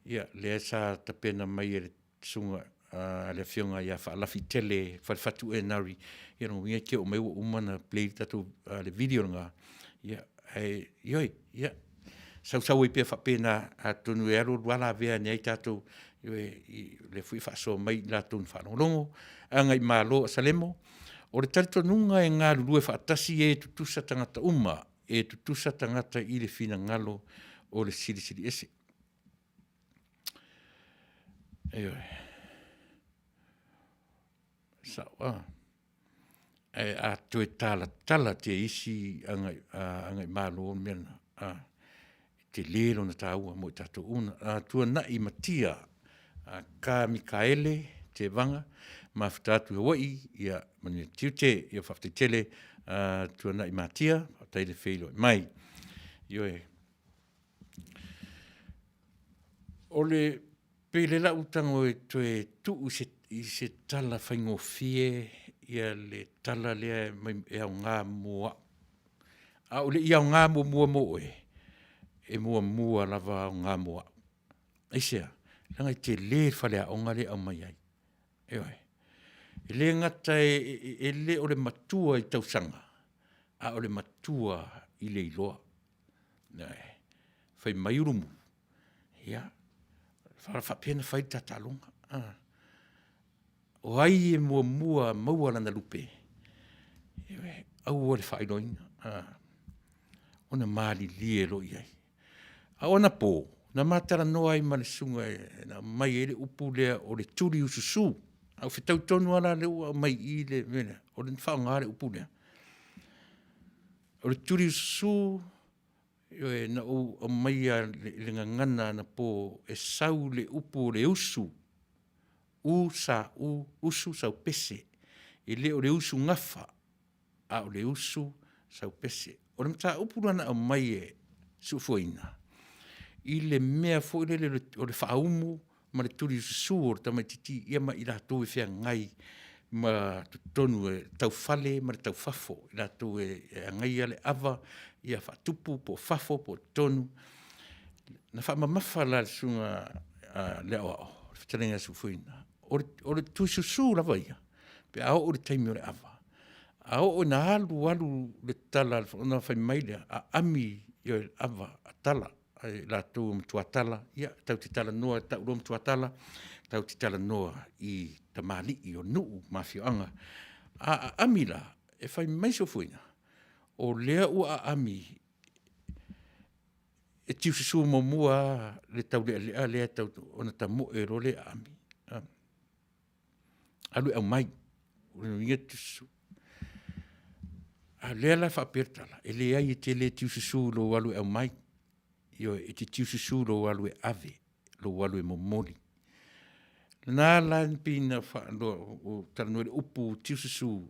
ia lea sa tapena mai e le susuga a le Afioga ia Faalafitele Falefatu Enari. Ia lona uiga e te oo mai ua uma ona play le tatou le video lena, ia, ae, ioe, ia, sausau ai pea faapena, atonu e alu alu lava lavea ane ai tatou, ioe, o lea foi e faasoa mai i latou na faalogologo. Agaimalo Asalemo. O le talitonuga e galulue faatasi e tutusa tagata uma, e tutusa tagata i le finagalo o le Silisili Ese. Ioe. Sao a. Ae a toe talatala te isi agaimalo o le mea lena, a, e tele lona taua mo i tatou uma. Tuanai Matia Kaa Mikaele Tevaga, mafuta atu i Hawaii, ia manuia tiute. Ia faafetai tele Tuanai Matia, faafetai le feiloai mai. Ioe. O le, pei o lea o le a ou tago e toe tuu i se tala faigofie le tala lea e aoga mo au. A ou le i aoga muamua mo oe, e muamua lava aoga mo au. Aisea? Leaga e tele le faleaoga lea e aumai ai, ioe. E le gata e le o le matua i tausaga, a o le matua i le iloa. Ioe. Fai mai Ulumu, ia, e faapea ona fai le ta taaloga, o ai e muamua maua lana lupe, ioe, aua le faailoaina, ona malilie loa i ai. A o anapo, na ma talanoa ai ma le susuga na aumai ai le upu lea o le tuliususu. A ou fetaui tonu lava la lea ua aumai i i le mea lea, o lea na faaaoga le upu lea. O le tuliususu, ioe, na ou aumaia i le gagana anapo e sau i le upu o le usu, u s u, usu sau pese. E le o le usugafa, a o le usu sau pese. O le mataupu la na aumai e Seufuaina, i le mea foi lele o le faaumu ma le tuliususu o le tamaitiiti ia ma i latou e feagai ma totonu e taufale ma le taufafo, i latou e agaia le ava ia faatupu po o fafo po o totonu. Na faamamafa la e le susuga a le Aoao le fetalaiga ia Seufuaina, o le tulisusu lava ia pe a oo i le taimi o le ava, a oo ina alu alu le tala ona fai mai lea, aami le ava a tala e i latou e matuatala, ia tatou te talanoa e tau loa matuatala, tatou te talanoa i tamalii o nuu ma afioaga. A aami la, e fai mai Seufuaina, o lea ua aami e tiususu muamua lava le taulealea lea ona tamoe loa lea e aami, alu e aumai, o lona uiga e tiususu. A o lea la e faapea le tala, e leai e te le tiususu i lou alu e aumai, ioe, e te tiususu i lou alu e ave, lou alu e momoli. O lena la pei ona ou talanoa i le upu tiususu,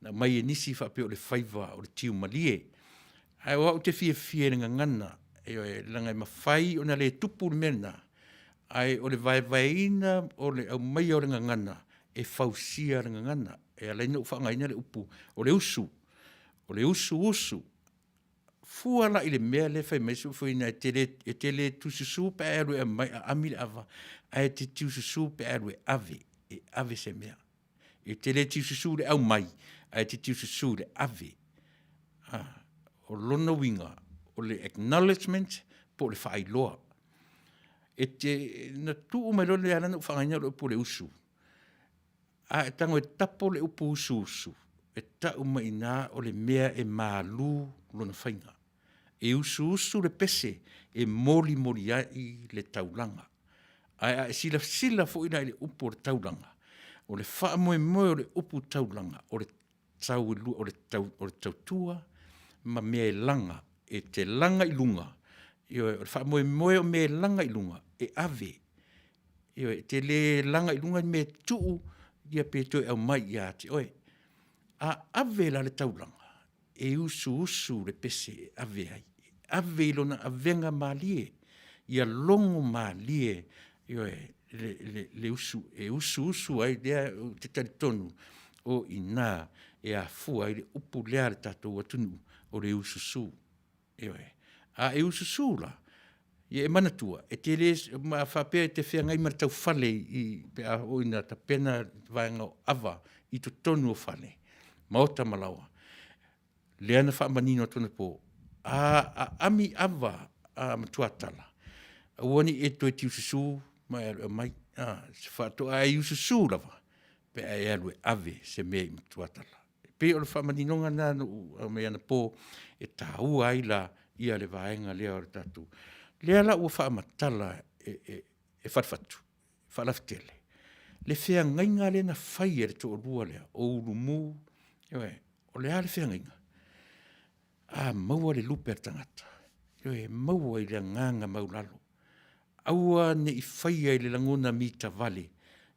na aumai e nisi faapea o le faiva o le tiumalie. Ae o au ou te fiafia i le gagana, ioe, leaga e mafai ona le tupu le mea lena, ae o le vaevaeina o le aumaia o le gagana e fausia le gagana. E ala ai ona ou faaaogaina le upu o le usu, o le usuusu. Fua la i le mea lea e fai mai ai Seufuaina e te le tiususu pe a e alu e aumai aami le ava, ae e te tiususu pe a e alu e ave, e ave se mea. E te le tiususu i le aumai, ae e te tiususu i le ave. O lona uiga, o le acknowledgement po o le faailoa. E te, na tuu mai loa lea e ala ona ou faaaogaina le upu o le usu, a e tago e tapo le upu usuusu, e tau mai i ina o le mea e malu lona faiga. E usuusu le pese e molimoli ai le taulaga. Ae a e silasila foi la i le upu o le taulaga, o le faamoemoe o le upu taulaga, o le tautua ma mea e laga, e te laga i luga, ioe o le faamoemoe o mea e laga i luga, e ave. Ioe, e te le laga i luga ni mea e tuu ia pe toe aumai ia te oe. A ave la le taulaga, e usuusu le pese e ave ai, ave i lona avega malie, ia logo malie, ioe, le usu e usuusu ai lea ou te talitonu o i ina e afua ai le upu lea a le tatou atunuu, o le ususu. Ioe. A e ususu la, ia e manatua, e te le faapea e te feagai ma le taufale pe a oo ina tapena vaega o ava i totonu o fale, maota ma laoa, lea na faamanino atu anapo, a aami ava a matuatala, aua ne i e toe tiususu ma e alu e aumai, faatoa e ususu lava pe a e alu e ave se mea i matuatala. E pei o le faamaninoga lena na ou aumaia anapo, e taua ai la le vaega lea o le tatou. Lea la ua faamatala e Falefatu, Faalafetele. Le feagaiga lea na fai e le toalua lea, o Ulumu, ioe, o le a le feagaiga? A maua le lupe a le tagata, ioe, e maua i le agaga maualalo. Aua ne i faia i le lagona mitavale,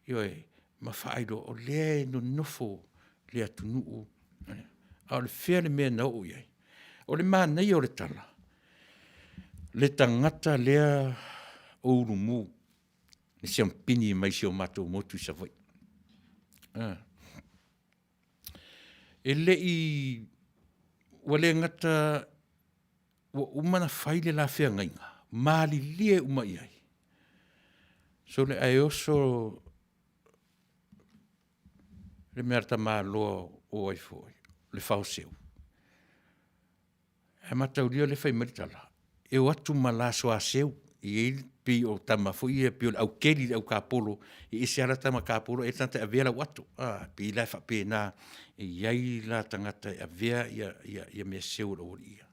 ioe, ma faailoa o lea e nonofo le atunuu, a o fea le mea na oo i ai? O le manaia o le tala, le tagata lea o Ulumu, le siamupini mai si o matou motu i Savaii. E le i, ua le gata ua uma ona fai le la feagaiga, malilie uma i ai, sole ae oso le mea a le tamaloa o ai foi, Lefaoseu, ae mataulia o lea e fai mai le tala, e o atu ma la soaseu. E i ai pei o tama foi ia pei o le aukeli i le aukapolo, e ese lava lata matapolo ese le tagata e avea lau ato. E pei la e faapena, e i ai la tagata e avea mea seu a le aualii ia.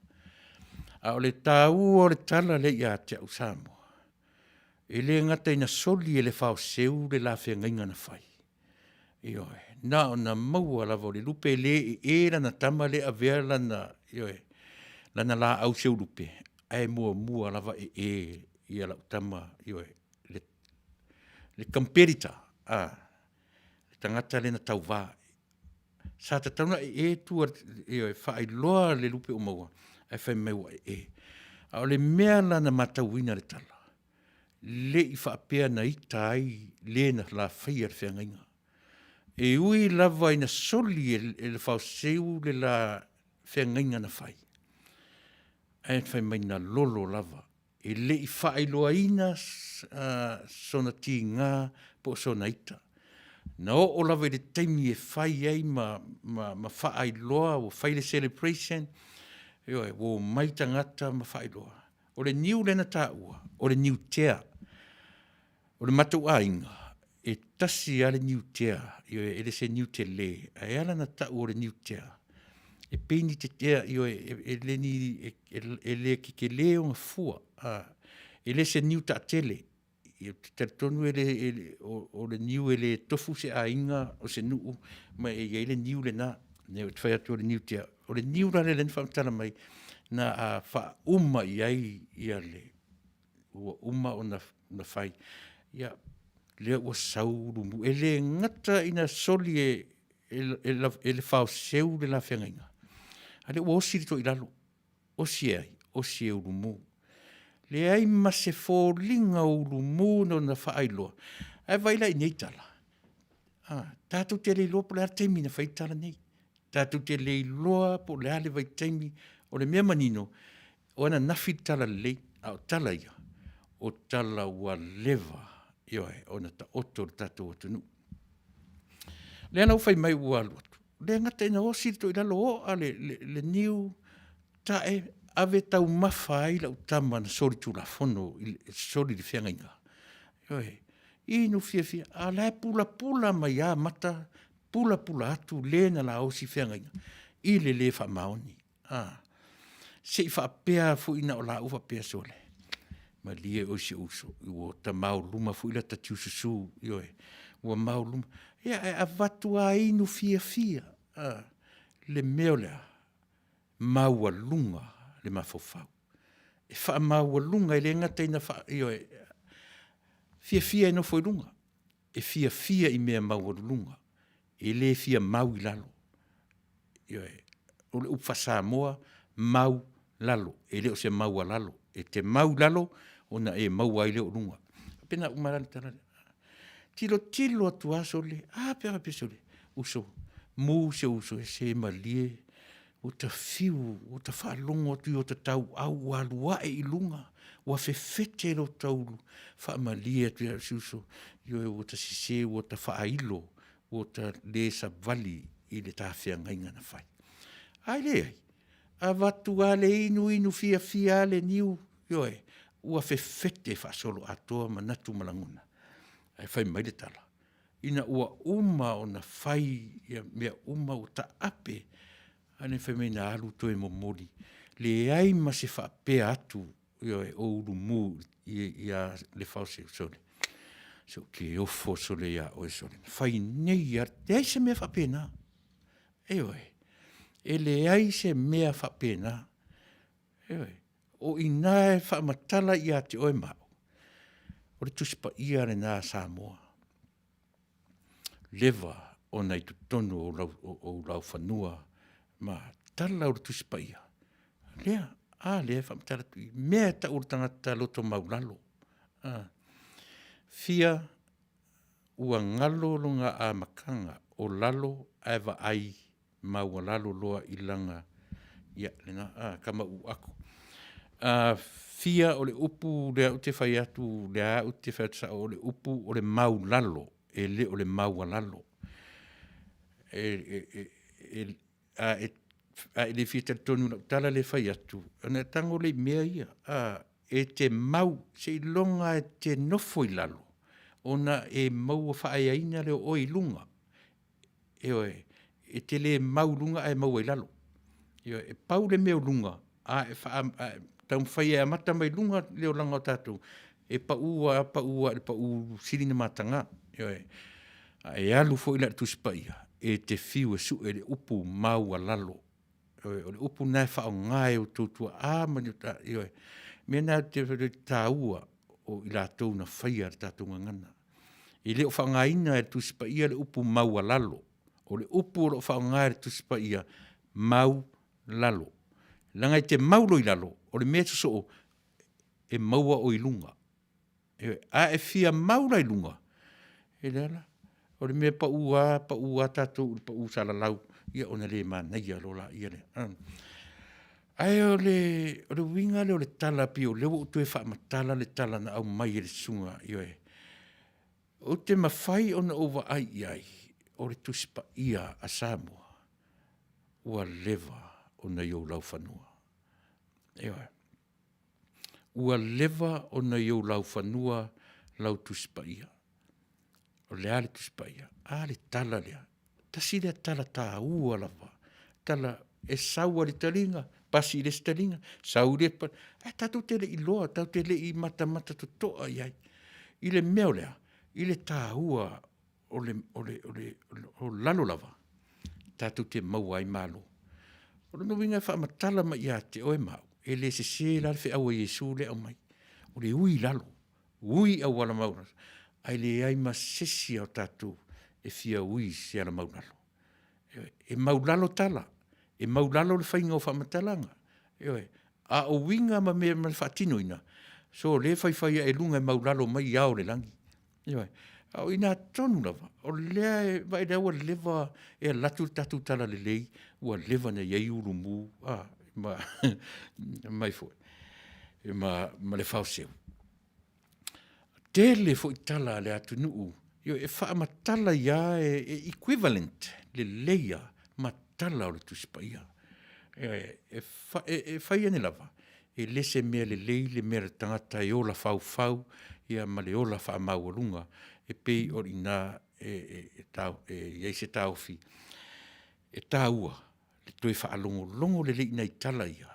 A o le taua o le tala lea ia te au Samoa, e le gata ina soli e Lefaoseu le la feagaiga na fai, ioe, na ona maua lava o le lupe, e le ee lana tama lea e avea lana, ioe, lana laau seulupe, ae muamua lava ee lau tama, ioe, le competitor le tagata lea na tauva. Sa tatau ona ee tua e faailoa le lupe ua maua, ae fai mai ua ee. A o le mea la na matauina i le tala, le i faapea na ita ai le na la faia le feagaiga. E ui lava ina soli e Lefaoseu le la feagaiga na fai, ae fai mai na lolo lava, e le i faailoaina sona tiga po o sona ita. Na oo lava i le taimi e fai ai ma faailoa ua fai le celebration, ioe, ua omai tagata ma faailoa. O le niu lea na taua, o le niu tea. O le matou aiga, e tasi lava le niutea, ioe, e le o se niu tele, ae ala ona tau o le niutea, e pei ni tea ioe e le tetele ona fua, e le o se niu taatele. Ou te talitonu o le niu e le tofu se aiga o se nuu ma e i ai le niu lena. O lea ou te fai atu o le niu tea, o le niu la lea na faamatala mai, na faauma i ai le ua uma ona fai, ia lea ua sau Ulumu. E le gata ina soli e Lefaoseu le la feagaiga, a lea ua osi le toilalo, osi e ai? Osi e Ulumu. Leai ma se foliga o Ulumu na ona faailoa, ae vaai la i nei tala, tatou te le iloa po o le a le taimi na fai ai tala nei. Tatou te le iloa po o le a le vaitaimi, o le mea manino, o ananafi le talalelei, a o tala ia, o tala ua leva, ioe, ona taoto i le tatou atunuu. O lea la ua fai mai ua alu atu, e le gata ina osi le toilalo, oa le niu, tae, ave taumafa ai lau tama na solitulafono, soli i le feagaiga, ioe, inu fiafia, a o la e pulapula mai lava mata, pulapula atu le na la osi feagaiga i le le faamaoni. Se i faapea lava foi na o laua faapea, sole, malie oe si ou uso, ua ta maoluma foi lata tiususu, ioe, ua maoluma. Ia ae avatu lava inu fiafia, le mea o le a? Maualuga le mafaufau. E faamaualuga, e le gata ina ioe, fiafia e nofo i luga, e fiafia i mea maualuluga, e le fia mau i lalo. Ioe, o le upu faa-Samoa, mau lalo, e le o se maualalo. E te mau i lalo ona e maua ai lea o luga. E faapena uma lava le tala lea. Tilotilo atu lava sole, a pe a faapea, sole, uso, mu si ou uso, se malie ua ta fiu, ua ta faalogo atu i o ta tauau ua alu ae i luga, ua fefete lo ta ulu, faamalie atu ia si uso, ioe ua ta sese ua ta faailo, ua ta le savali i le ta feagaiga na fai. Ae leai, avatu lava le inu inu fiafia lava le niu, ioe, ua fefete faasoloatoa manatu ma lagona. Ae fai mai le tala, ina ua uma ona fai ia mea uma ua taape, a lea fai mai na alu toe momoli, leai ma se faapea atu, ioe, o Ulumu ia Lefaoseu, sole. Se ou te ofo sole iā oe sole. Na fai nei a, leai se mea faapena. Ioe, e leai se mea faapena. Ioe, o i ina e faamatala ia te oe ma au, o le Tusi Paia lena a Samoa. Leva ona i totonu o lau, o laufanua ma tala o le Tusi Paia. Lea, a lea e faamatala atu i mea e tau o le tagata loto maulalo. A, fia ua galo lona amataga o lalo ae vaai maualalo loa i lana, ia lena, a, tama uu aku. A, fia o le upu lea ou te fai atu, lea ou te fai atu sao, o le upu o le maulalo, e le o le maualalo. A e le fia talitonu i lau tala lea e fai atu, ona e tago lea i mea ia, e te mau seiloga lava e te nofo i lalo ona e maua faaeaina lea o oe i luga. Ioe, e te le mau i luga ae maua i lalo. Ioe, e pau le mea o luga, a e taumafai e amata mai luga le olaga o tatou, e pau lava pau lava i le pau sili ona mataga. Ioe, a e alu foi la i le Tusi Paia, e te fiu e sue le upu maualalo. Ioe, o le upu lena e faaaoga e outou tuaa ma ni o ta, ioe. O le mea lena ou te fai atu ai, e taua o i latou na faia le tatou gagana. E le o faaaogaina e le Tusi Paia le upu maualalo, o le upu o lo o faaaoga e le Tusi Paia, mau lalo. Leaga e te mau loa i lalo, o le mea e sosoo, e maua oe i luga. Ioe, a e fia mau la i luga, e leai la, o le mea e pau lava, pau lava tatou i le pau salalau, ia ona le manaia loa lea. Ae o le uiga lea o le tala pei o lea ua ou toe faamatala le tala na aumai e le susuga, ioe, ou te mafai ona ou vaai i ai, o le Tusi Paia a Samoa, ua leva ona i ou laufanua. Ioe. Ua leva ona i ou laufanua lau Tusi Paia. O le a le Tusi Paia? A le tala lea, tasi lea tala taua lava, tala e sau lava i le taliga, pasi i le isi taliga, sau i le isi, ae tatou te le i iloa, tatou te le i matamata totoa i ai i le mea o le a? I le taua o le, o le, o le, o lalo lava tatou te maua ai malo. O lona uiga e faamatala mai ia te oe ma au, e le sese la le feau a Iesu lea e aumai, o le ui i lalo, ui i auala maualalo, ae leai ma se isi o tatou e fia ui i se ala maulalo. E maulalo tala, e maulalo le faiga o faamatalaga, ioe, a o uiga ma mea ma le faatinoina, sole faifai ae i luga e maulalo mai ao o le lagi. Ioe. A o i ina tonu lava, o lea e, vaai o lea ua leva e alu atu le tatou talalelei, ua leva ona i ai ulumu a, ma mai foi ma le faoseu. Tele foi tala a le atunuu, ioe, e faamatala ai lava, e equivalent lelei lava ma tala o le Tusi Paia. Ioe, e fai ane lava, e le se mea lelei le mea a le tagata e ola faufau ma le ola faamaualuga e pei o i ina e i ai se taofi e taua le toe faalogologo lelei i nai tala ia,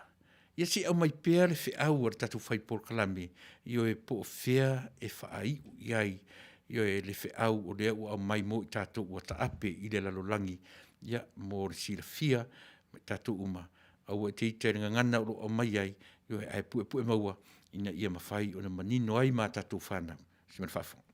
ia se i aumai pea le feau a le tatou fai polokalame, ioe, po o fea e faaiu i ai, ioe, le feau o lea ua aumai mo i tatou ua taape i le lalolagi, ia, mo le silafia e i tatou uma, aua e te ita i le gagana o lo o aumai ai, ioe, ae puepue maua ina ia mafai ona manino ai ma tatou fanau. Se ma le faafofoga.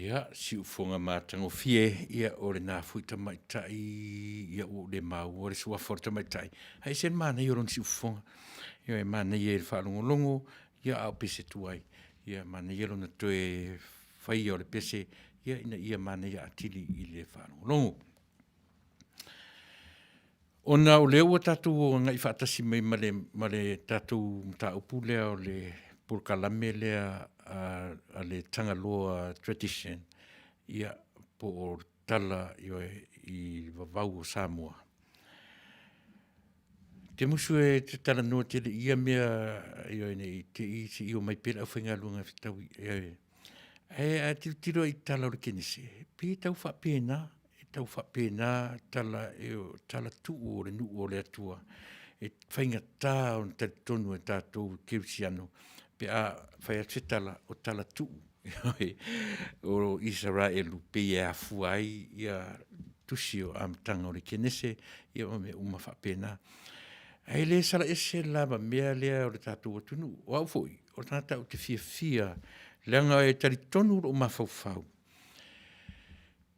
Ia, siufoga matagofie, ia o lena foi tamaitai, ia ua ou le maua le suafa o le tamaitai, ae ese le manaia o lona siufofoga. Ioe, manaia i le faalogologo, ia a o pese tuai, ia manaia lona toe faia o le pese, ia ina ia manaia atili i le faalogologo. Ona o lea ua tatou agai faatasi mai ma le, ma le tatou mataupu lea o le polokalame lea a le Tagaloa Tradition, ia po o tala ioe, i vavau o Samoa. Ou te musu e talanoa tele i ia mea ioe ne i te i se i omai pea le aufaigaluega e fetaui, ioe. Ae a tilotilo i tala o le Kenese, pei e tau faapena, e tau faapena tala e o tala tuu o le nuu o le Atua, e faigata ona talitonu e tatou kerisiano pe a fai atu se tala, o tala tuu o Isaraelu pei e afua ai ia tusi o amataga o le Kenese, ia ma mea uma faapena. Ae le sala ese la ma mea lea o le tatou atunuu. O au foi, o le tagata ou te fiafia leaga e talitonu lou mafaufau,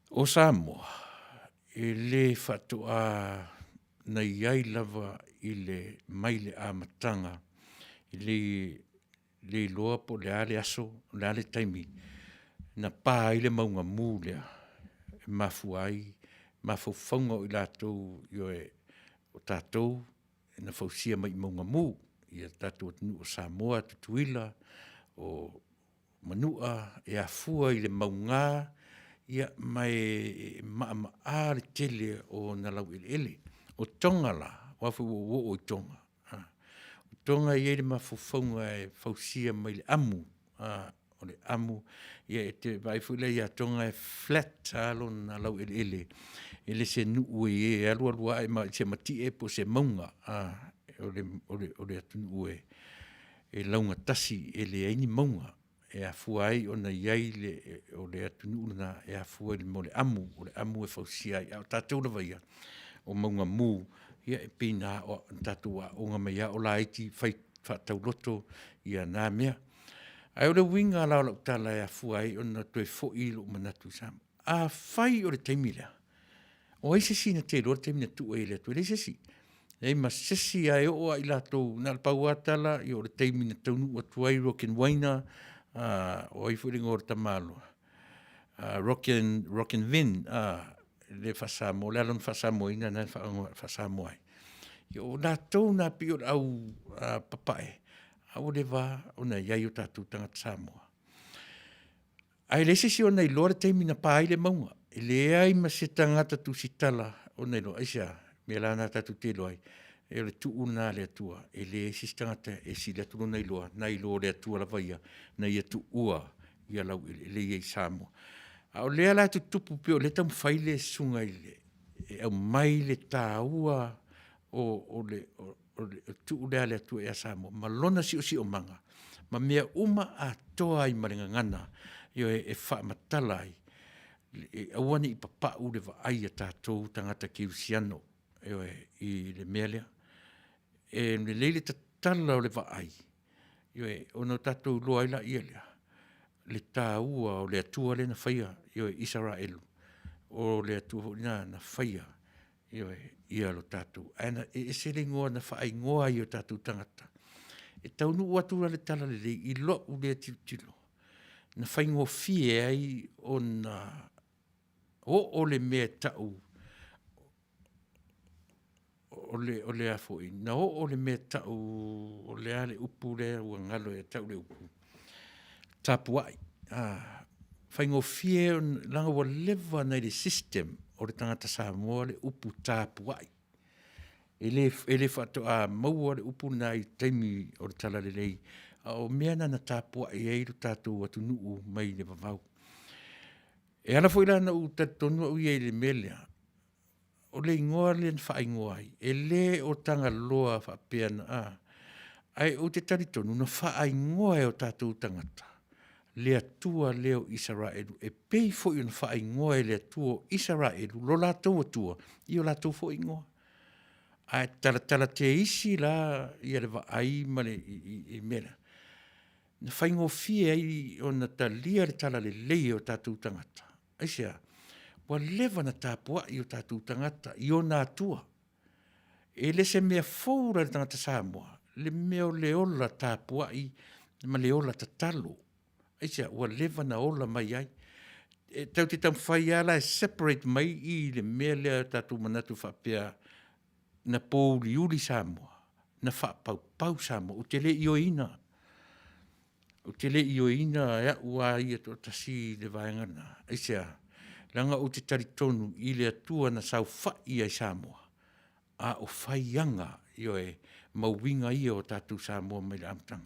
o Samoa, e le faatoa na i ai lava i le mai le amataga i le le iloa po o le a le aso po o le a le taimi na pa ai le mauga mu lea e mafua ai mafaufauga o i latou, ioe, o tatou na fausia mai i mauga mu i le tatou atunuu o Samoa, Tutuila, o Manua, e afua i le mauga, ia ma e maama'a le tele o ona laueleele. O Toga la, aua foi ua ou oo i Toga, o Toga e i ai le mafaufauga e fausia mai le amu, o le amu, ia e te vaai foi la ia Toga e flat lava lona laueleele, e le se nuu e alu alu lava ae i se matie po o se mauga, o le atunuu e laugatasi e leai ni mauga, e afua ai ona i ai le o le atunuu lena e afua i le mea o le amu, o le amu e fausia ai. A o tatou lava ia, o mauga mu, ia e pei na tatou aooga mai lava o laiti fai faatauloto ia na mea. Ae o le uiga la o lau tala e afua ai ona toe foi lou manatu i Samoa, afai o le taimi lea, o ai se isi na te iloa le taimi na tuu ai e le Atua? E leai se isi. E leai ma se isi lava e oo lava ia i latou na o le pau lava tala o le taimi na taunuu atu ai Roken Uaina, o ai foi le igoa o le tamaloa? Roken Vin le faa-Samoa, o le a lona faa-Samoa ina lena e faa-Samoa ai? O latou na pei o le au papae, a ua leva lava ona i ai o tatou tagata Samoa. Ae leai se isi o na iloa le taimi na pa ai le mauga. E leai ma se tagata tusitala o na iloa. Aisea? O le mea la lena tatou te iloa ai, o le tuu lena a le Atua, e leai se isi tagata e sili atu lona iloa nai lo le Atua lava ia na Ia tuua laueleele ia i Samoa. A o lea la e tutupu pei o lea e taumafai le susuga i le e aumai le taua o le tuu lea a le Atua ia Samoa ma lona siosiomaga ma mea uma atoa ai ma le gagana, ioe, e faamatala ai, e aua ne i papau le vaai a tatou tagata kerisiano, ioe, i le mea lea. E lelei le tatala o le vaai, ioe, ona o tatou iloa ai lea le taua o le Atua lea na faia, ioe, Isaraelu, o le Atua foi lena na faia, ioe, ia lo tatou… Ae na e ese le igoa na faaigoa ai e o tatou tagata. E taunuu atu la le talalelei i lou lea tilotilo, na faigofie ai ona oo le mea e tau o le a foi, na oo le mea e tau o le a le upu lea ua galo ia te au le upu, tapuai, faigofie ona, leaga ua leva ona i le system o le tagata Samoa le upu tapuai. E le faatoa maua le upu lena i taimi o le talalelei, a o mea na na tapuai ai lo tatou atunuu mai le vavau. E ala foi la ona ou talitonu au ia i le mea lea, o le igoa lea na faaigoa ai, e le o Tagaloa faapea na ae ou te talitonu na faaigoa e o tatou tagata le Atua lea o Isaraelu e pei foi ona faaigoa e le Atua o Isaraelu lo latou Atua i o latou foi igoa. Ae talatala teisi la le vaai ma le i le mea lea. Na faigofie ai ona talia le talalelei e o tatou tagata. Aisea? Ua leva ona tapuai o tatou tagata i ona Atua. E le se mea fou la i le tagata Samoa le mea o le ola tapuai ma le ola tatalo. Aisea? Ua leva ona ola mai ai. E tatou te taumafai lava la e separate mai i le mea lea tatou manatu faapea na pouliuli Samoa, na faapaupau Samoa. Ou te le ioeina, ou te le ioeina e au lava ia toatasi le vaega lena. Aisea? Leaga ou te talitonu i le Atua na saofai ai i Samoa, a o fai aga, ioe, ma uiga ia o tatou Samoa mai le amataga.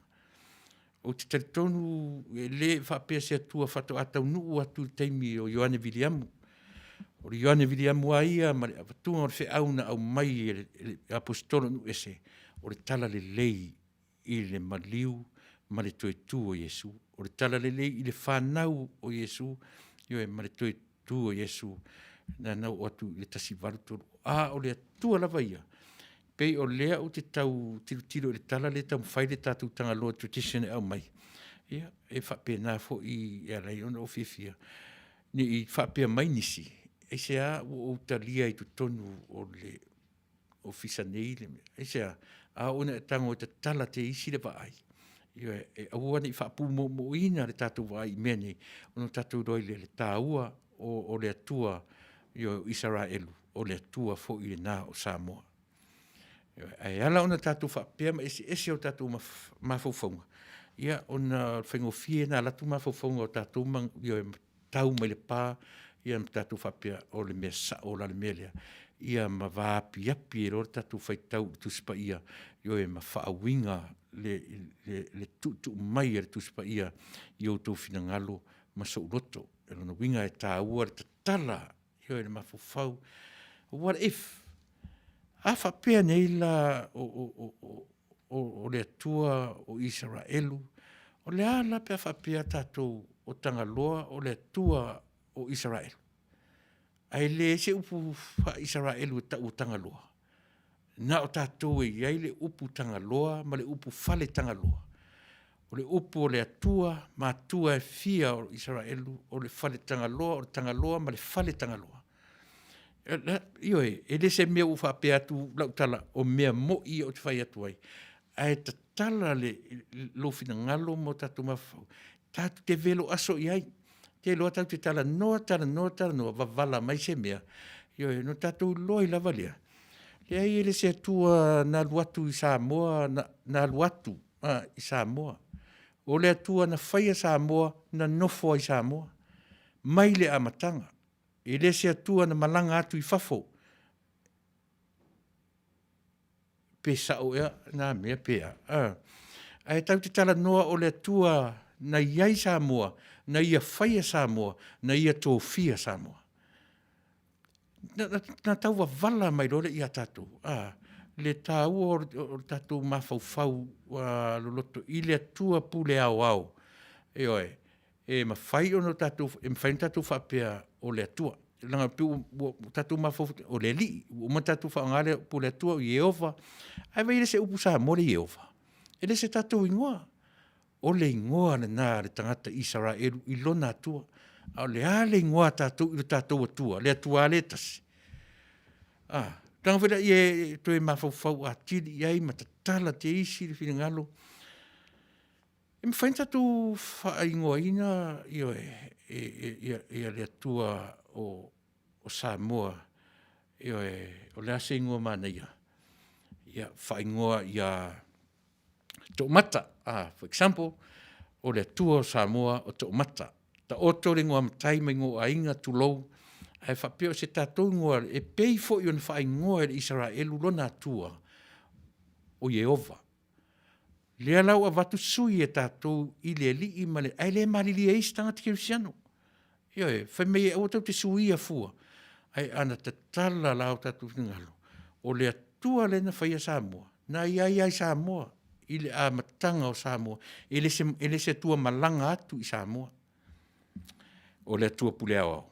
Ou te talitonu e le faapea se Atua faatoa taunuu atu i le taimi o Ioane Viliamu. O le Ioane Viliamu lava ia ma le avatuga o le feau na aumai e le Aposetolo i nuu ese, o le talalelei i le maliu ma le toe tu o Iesu. O le talalelei i le fanau o Iesu, ioe, ma le toe tu o Iesu na na oo atu i le 1830. A o le Atua lava ia, pei o lea ou te tau tilotilo i le tala lea e taumafai le tatou Tagaloa Tradition e aumai, ia, e faapena foi e ala ai ona ou fiafia, ne i faapea mai nisi, aisea ua ou talia i totonu o le Ofisa nei le mea. Aisea? A oo ina e tago e tatala te isi le vaai, ioe, e aua ne i faapumoomooina le tatou vaai i mea nei, ona tatou iloa ai lea o le taua o le Atua ioe, o Isaraelu, o le Atua foi lena o Samoa. Ioe, ae ala ona tatou faapea ma eseese o tatou mafaufauga, ia ona o le faigofie ona alu atu mafaufauga o tatou ma, ioe, tau mai le pa, ia ma tatou faapea, o le mea sao la le mea lea, ia ma vaapiapi ai loa le tatou faitau i le Tusi Paia, ioe, ma faauiga le, le, le tuutuu mai a le Tusi Paia i outou finagalo ma sou loto. O lona uiga e taua le tatala, ioe, le mafaufau. What if? A faapea nei la o, o, o, o, o, o le Atua o Isaraelu, o le a la pe a faapea tatou o Tagaloa o le Atua o Isaraelu? Ae leai se upu faa-Isaraelu e tau o Tagaloa. Na o tatou e i ai le upu Tagaloa ma le upu fale Tagaloa. O le upu o le Atua ma Atua e fia o Isaraelu, o le fale Tagaloa, o le Tagaloa ma le fale Tagaloa. Ioe, e le se mea ua faapea atu lau tala, o mea moi ia ou te fai atu ai, ae tatala le, lou finagalo ma o tatou mafaufau, tatou te velo aso i ai. Te iloa tatou te talanoa, talanoa, talanoa, vavala mai se mea, ioe, ona tatou iloa ai lava lea, leai e le se Atua na alu atu i Samoa, na, na alu atu a, i Samoa. O le Atua na faia Samoa, na nofo ai i Samoa, mai le amataga. E le se Atua na malaga atu i fafo, pe sao ea na mea pe a. Ae tatou te talanoa o le Atua na i ai Samoa, na ia faia Samoa, na ia tofia Samoa. Na, na, na tau wavala mai loa lea ia tatou, a, le taua o le tatou mafaufau loloto i le Atua pule aoao. Ioe, e mafai ona tatou, e mafai ona tatou faapea o le Atua. Leaga pei ua tatou mafaufau o le Alii, ua uma ona tatou faaaoga le upu o le Atua o Ieova. Ae vaai e le o se upu Samoa le Ieova. E le o se tatou igoa. O le igoa lena a le tagata Isaraelu i lona Atua. A o le a le igoa a tatou i lo tatou Atua, le Atua lava lea e tasi? A, leaga foi lea e toe mafaufau atili i ai ma tatala te isi le finagalo. E mafai ona tatou faaigoaina ioe, ia le Atua o Samoa, ioe, o le a se igoa manaia? Ia faaigoa ia Toomata, for example, o le Atua o Samoa o Toomata. Taoto le igoa matai ma igoa o aiga, tulou, ae faapea o se tatou igoa e pei foi ona faaigoa e le Isaraelu lona Atua o Ieova. Lea la ua avatu sui e tatou i le Alii ma le, ae le malilie ai se tagata kerisiano. Ioe, fai mai e aua tou te suia fua, ae ana tatala la o tatou finagalo, o le Atua lea na faia Samoa, na i ai lava i Samoa i le amataga o Samoa, e le se, e le se Atua malaga atu i Samoa. O le Atua pule aoao.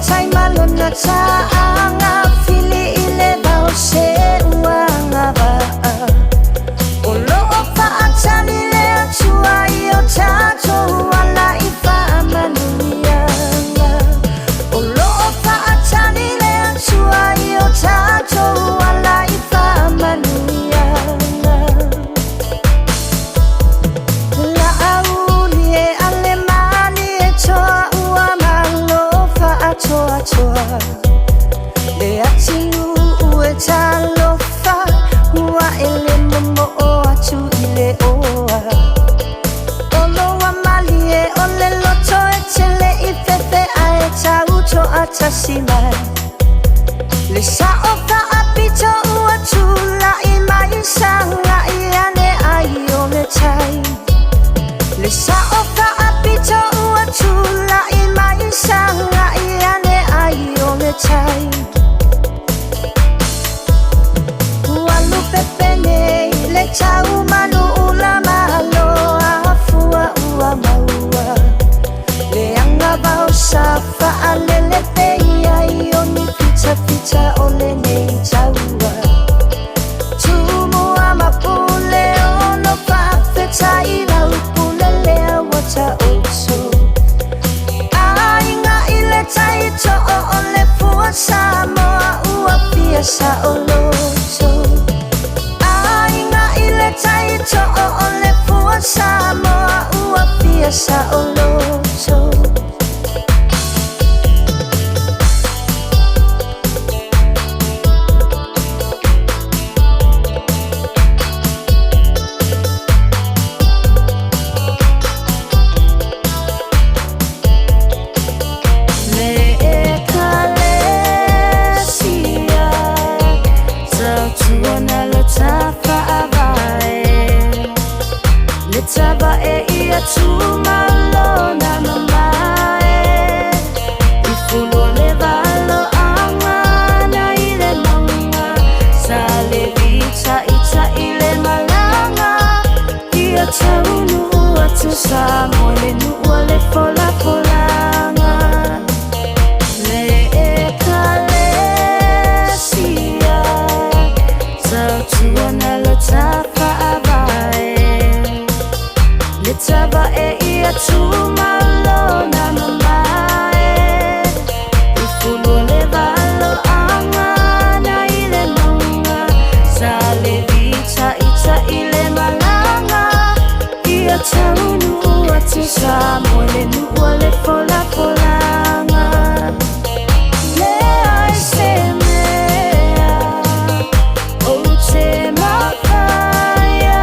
tai ma lona ta'aga fili i le vao se ua agava'a. O lo'o fa'atali le Atua i o tatou ala i fa'amanuiaga. O lo'o fa'atali le Atua i o tatou ala i fa'amanuiaga. La'auli e ale malie toa ua malo fa'atoatoa Le atinu'u e talofa ua e le momo'o atu i le oa Olo ua malie o le loto e tele i fefe ae tau to'atasi mai Le sa'o fa'apito ua tula'i mai saga'i ane ai o le tai Le sa'o fa'apito ua tula'i mai saga'i ane ai o le tai Ua lupepe nei le tau manu ula malo afua ua maua Le agavao sa fa'alelepe ai o ni fitafita o lenei taua Tumua ma pule ono fa'afetai lau pule lea ua ta'oto Aiga i le tai to'o o le fua Samoa ua fia sa'oloto Aiga i le tai to'o o le fua Samoa ua fia sa'oloto Le Ekalesia Tautuana lo ta fa'avae Le tava'e ia tumalona mamae I fulu o le valo'aga na i le mauga Sa le vitaita'i le malaga Ia taunu'u atu Samoa le nu'u o le folafolaga Le Ekalesia Tautuana lo ta fa'avae Le tava'e ia tumalona mamae I fulu o le valo'aga na i le mauga Sa le vitaita'i le malaga Ia taunu'u atu Samoa le nu'u o le folafolaga Leai se mea ou te mafaia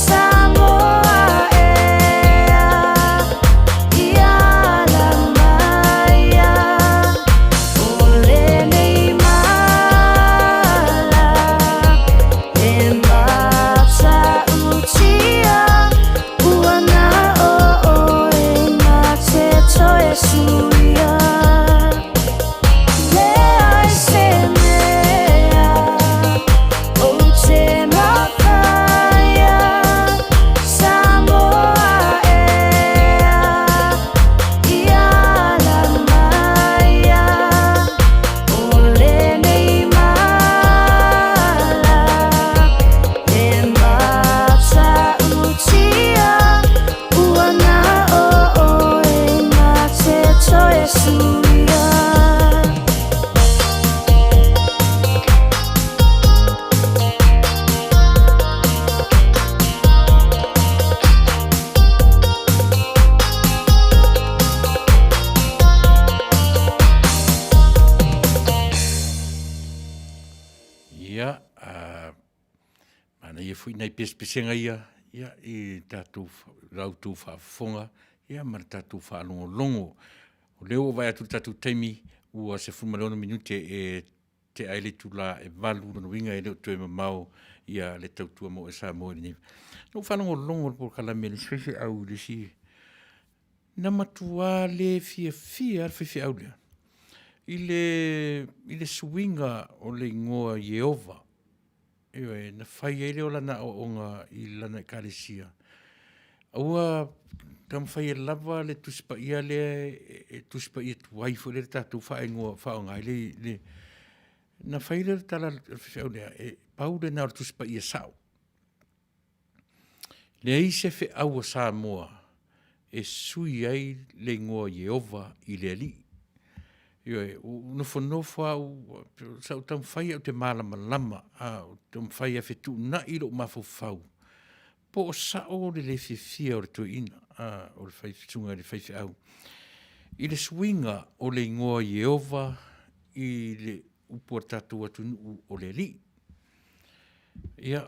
Samoa ea Ia ala maia O lenei mala E mata'utia Ua na o oe na te toe suia Leai se mea ou te mafaia Samoa ea Ia ala maia O lenei mala E mata'utia Ua na o oe na te toe suia. Ia, manaia foi nai pesepesega ia, ia, i tatou, la outou faafofoga, ia, ma le tatou faalogologo. O lea ua vaai atu i le tatou taimi, ua 16 minute e tea ai le itula e 8, lona uiga e le o toe mamao ia le tautua mo oe Samoa i lenei. Na ou faalogologo i le polokalame a le isi faifeau i le isi, na matua le fiafia lava le faifeau lea i le, i le suiga o le igoa Ieova. Ioe, na fai ai lea o lana aoaoga i lana ekalesia. Ua taumafai lava le Tusi Paia lea e Tusi Paia tuai foi lea le tatou faaigoa faaaoga ai le, le na fai lea o le tala a le faifeau lea, e pau lena o le Tusi Paia sao. Leai se feau a Samoa e sui ai le igoa Ieova i le Alii. Ioe, ua ou nofonofo lava ou, sa ou taumafai ou te malamalama, a, ou te taumafai e fetuunai lou mafaufau, po o sao le le fiafia o le toeaina, a, o le fai, susuga i le faifeau, i le suiga o le igoa Ieova i le upu a le tatou atunuu o le Alii. Ia,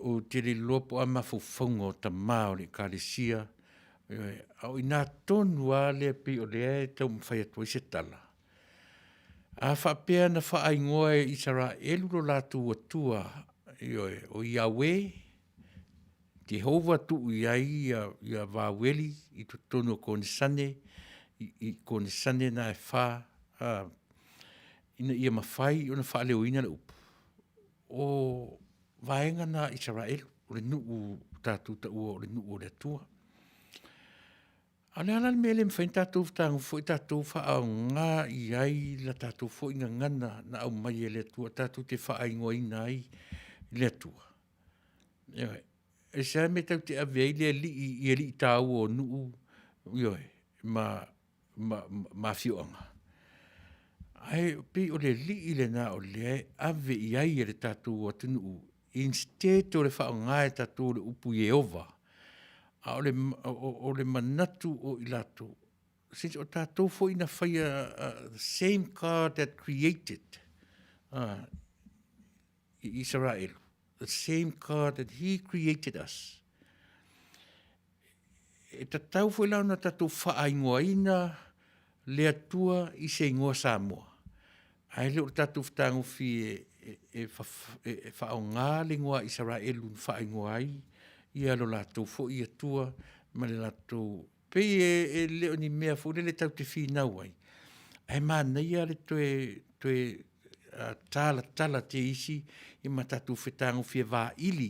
ou te le iloa po o a mafaufauga o tama o le Ekalesia, ioe, a o i ina tonu lava lea e pei o lea e taumafai atu ai se tala, a faapea na faaigoa e Isaraelu lo latou Atua, ioe, o Iawe, Jehovah tuu i ai ia vaueli i totonu o konesane, i konesane na e fa, ina ia mafai ona faaleoina le upu, o vaega na a Isaraelu, o le nuu tatou taua o le nuu o le Atua. A o le a la le mea e le mafai ona tatou fetagofi foi tatou faaaoga i ai la tatou foi gagana na aumai e le Atua tatou te faaigoaina ai le Atua? Ioe. Aisea le mea tatou te ave ai le alii i alii taua o nuu, ioe, ma afioaga, ae pei o le alii lena o lea e ave i ai e le tatou atunuu instead o le faaaoga e tatou o le upu Ieova, a o le manatu o i latou, since o tatou foi na faia, the same God that created i Isaraelu, the same God that he created us, e tatau foi la ona tatou faaigoaina le Atua i se igoa Samoa, ae le o le tatou fetagofi e faaaoga le igoa Isaraelu na faaigoa ai ia lo latou foi Atua ma le latou pei e le o ni mea foi lele tatou te finau ai, ae manaia le toe talatala teisi ma tatou fetagofi e vaili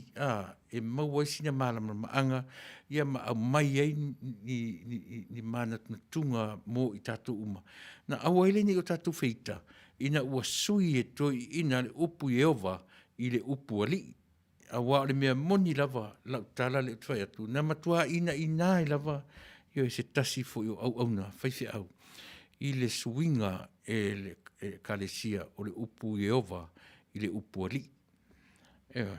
e maua ai sina malamalamaaga ma aumai ai ni manatunatuga mo i tatou uma, na aua ai le ne i o tatou feita ina ua sui e toeaiina le upu Ieova i le upu Alii. Aua o le mea moni lava lau tala lea ou te fai atu, na matua inaina ai lava ioe, se tasi foi o auauna faifeau i le suiga e le Ekalesia o le upu Ieova i le upu Alii. Ioe.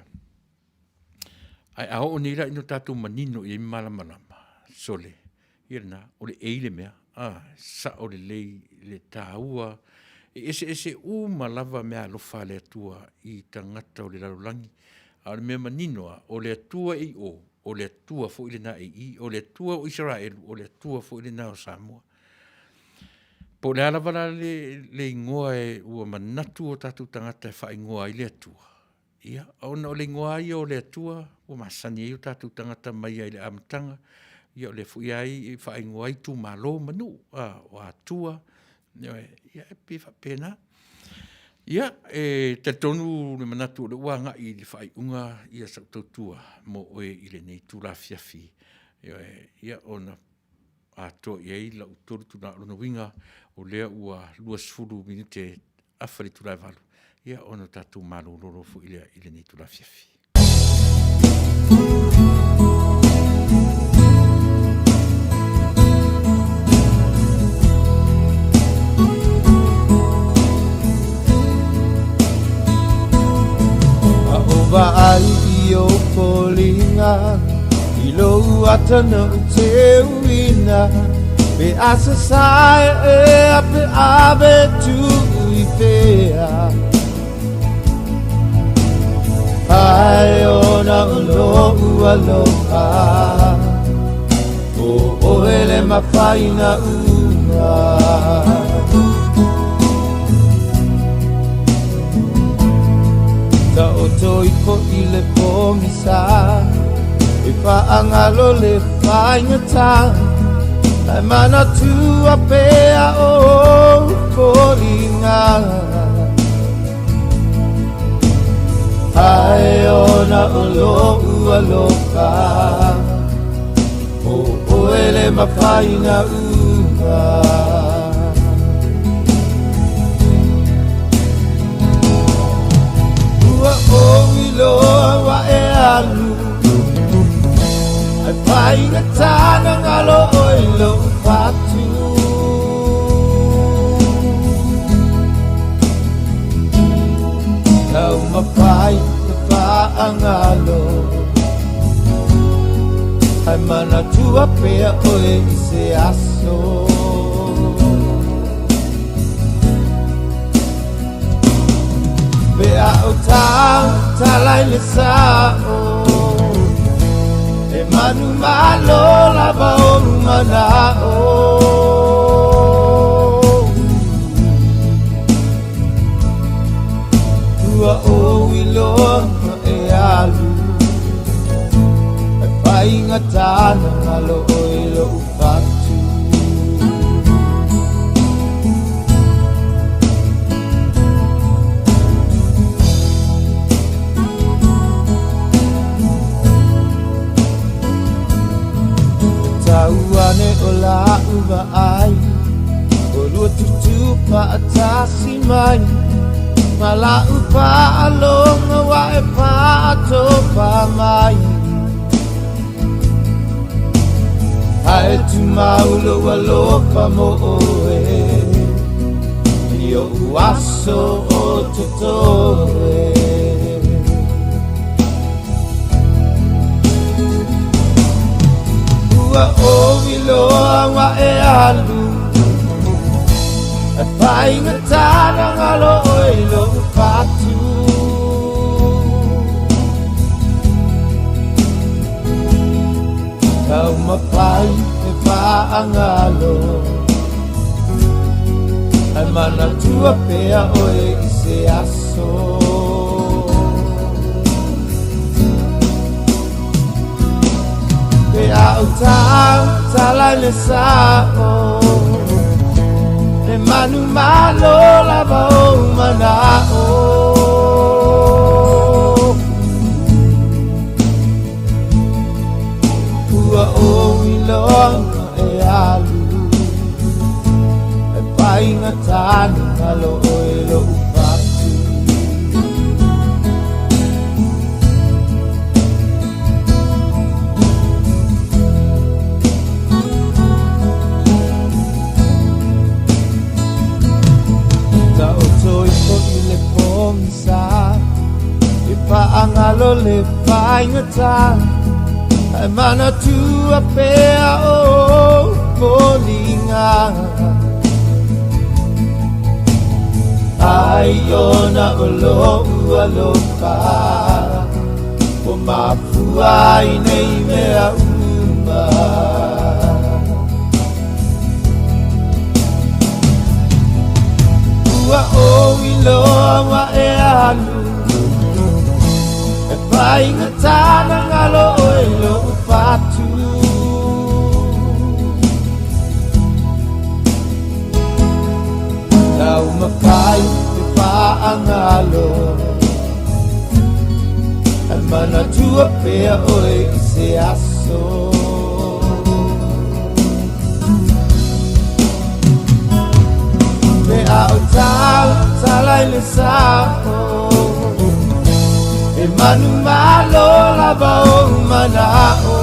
Ae a oo nei la ina tatou manino i ai ma malamalama, sole, ia lena, o le ei le mea, a, sao lelei le taua, e eseese uma lava meaalofa a le Atua i tagata o le lalolagi, a o le mea manino lava, o le Atua e i o, o le Atua foi lena e i i, o le Atua o Isaraelu, o le Atua foi lena o Samoa. Po o le a lava la le, le igoa e, ua manatu o tatou tagata e faaigoa ai le Atua, Ia, ona o le igoa lava ia o le Atua ua masani ai o tatou tagata mai lava i le amataga, ia o lea foi lava e faaigoa ai itumalo ma nuu, a, o Atua, ioe, ia e pei e faapena. Ia, e talitonu le manatu o lea ua agai i le faaiuga ia sau tautua mo oe i lenei itula afiafi, ioe, ia ona atoa i ai lau 3 itula. O lona uiga, o lea ua 20 minute afa i le itula e 8, ia ona tatou malolo loa foi lea i lenei itula afiafi. A o vaai i o foliga I lou ata na ou teuina Pe a sasae ea pe ave tuu i fea Ai ona o lou aloha O oe le mafaina uma Taoto ifo i le pogisa E faagalo le faigata Ae manatua pea ou foliga Ai ona o lou aloha. mafai na uma. Ua ou iloa ua e alu Ai faigata na galo ʻoe i lou patu Taumafai e faagalo Ae manatua pea ʻoe i se aso Pe a ou tautala i le sa'o E manumalo lava ou mana'o Ua ou iloa ua e alu E faigata na galo ʻoe i loʻu fatu E tau ane ʻo lāʻu vaai ʻOlua tūtū paʻatasi mai Ma laʻu faalogo ua e paʻatopa mai Ae tumau lou alofa mo ʻoe I oʻu aso o totoe Ua ou iloa ua e alu E faigata na galo ʻoe i loʻu patu Taumafai e faagalo Ae manatua pea ʻoe i se aso Pe a ou tautala i le sa'o E manumalo lava ou mana'o Ua ou iloa ua e alu E faigata na galo ʻoe i loʻu patu Taoto ifo i le pogisa E faagalo le faigata Ae manatua pea ou foliga Ai ona o lou alofa Ua mafua ai nei mea uma Ua ou iloa ua e alu E faigata na galo ʻoe i loʻu patu Taumafai e faagalo Ae manatua pea ʻoe i se aso Pe a ou tautala i le sa'o E manumalo lava ou mana'o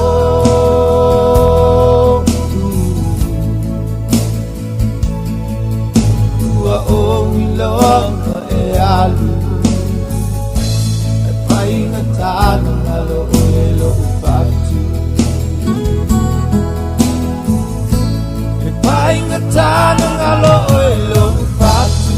Ua ou iloa ua e alu E faigata na galo ʻoe i loʻu patu E faigata na galo ʻoe i loʻu patu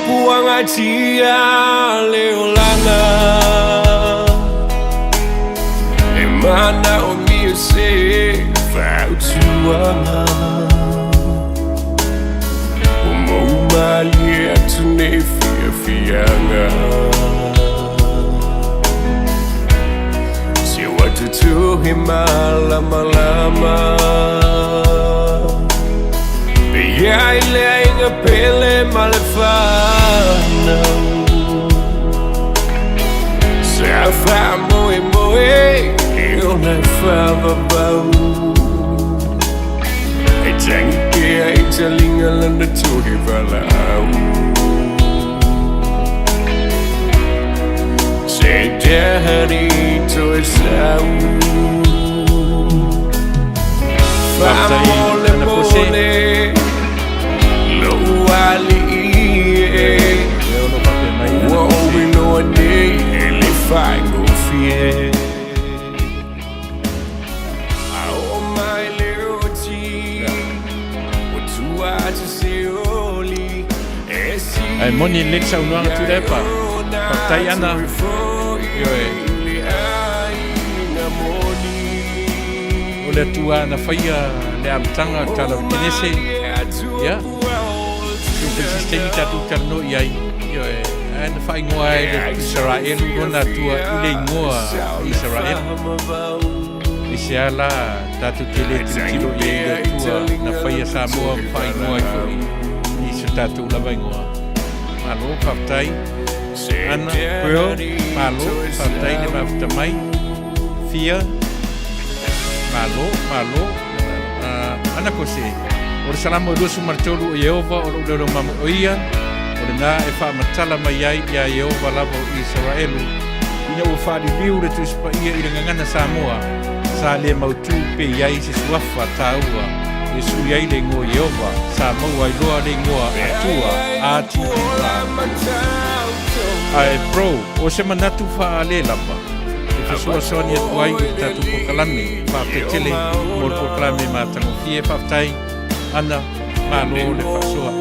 Puagatia le olaga E manaomia se fautuaga Ua mou malie atu nei fiafiaga Se ua tutuhi malamalama E iai le aiga pele ma le fanau Sa faamoemoe e ola e faavavau E tangi pea i taliga lana tohe valaau Se daddy toe sau Faafetai Ana Kose. Faamolemole lou alii e Lea o lo o faapea mai Ana Ua ou Kose. iloa nei e le faigofie A oo mai le oti Ua tua atu se oli E Ae moni lelei le saunoaga silia Tuilaepa. ona Faafetai Ana. toe foi Ioe. le aiga moni O le Atua na faia le amataga o le Tala o le Kenese, ia, se se isi taimi tatou talanoa i ai, ioe, ae na faaigoa ai le Isaraelu lona Atua i le igoa Isaraelu. Aisea la tatou te le tilotilo i ai i le Atua na faia Samoa ma faaigoa ai foi i so tatou lava igoa. Malo, faafetai. Ana, Pearl, malo, faafetai le mafuta mai. Fia, malo, malo. Ana Kose, o le Salamo e 23 o Ieova o lou leoleo mamo o ia, o lena e faamatala mai ai iā Ieova lava o Isaraelu, ina ua faaliliu le Tusi Paia i le gagana Samoa, sa le mautū pe i ai se suafa tāua e sui ai le igoa Ieova, sa maua ai loa le igoa Atua, A-T-U-A. Ae bro, o se manatu faalelava e fesoasoani atu ai i le tatou polokalame. Faafetai tele mo le polokalame matagofie. Faafetai Ana, malo le faasoa.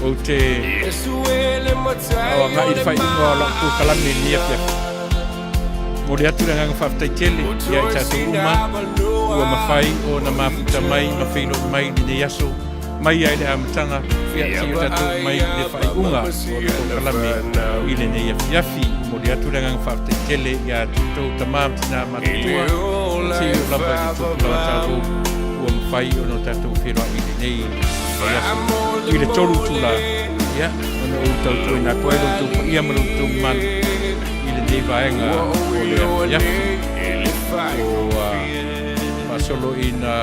Ou te aoagai i le faaiuga o lau polokalame i lenei afiafi. Momoli atu le agaga faafetai tele ia i tatou uma ua mafai ona mafuta mai ma feiloai mai i lenei aso mai ai le amataga ia seia tatou mai le faaiuga o le polokalame i lenei afiafi. Momoli atu le agaga faafetai tele ia outou tama ma tina matutua seia oo lava i le tupulaga talavou ua mafai ona tatou feiloai i lenei aso i le 3 itula ia ona ou tautuaina atu ai lo outou paia ma lo outou mamalu i lenei vaega o le afiafi ua faasolo ina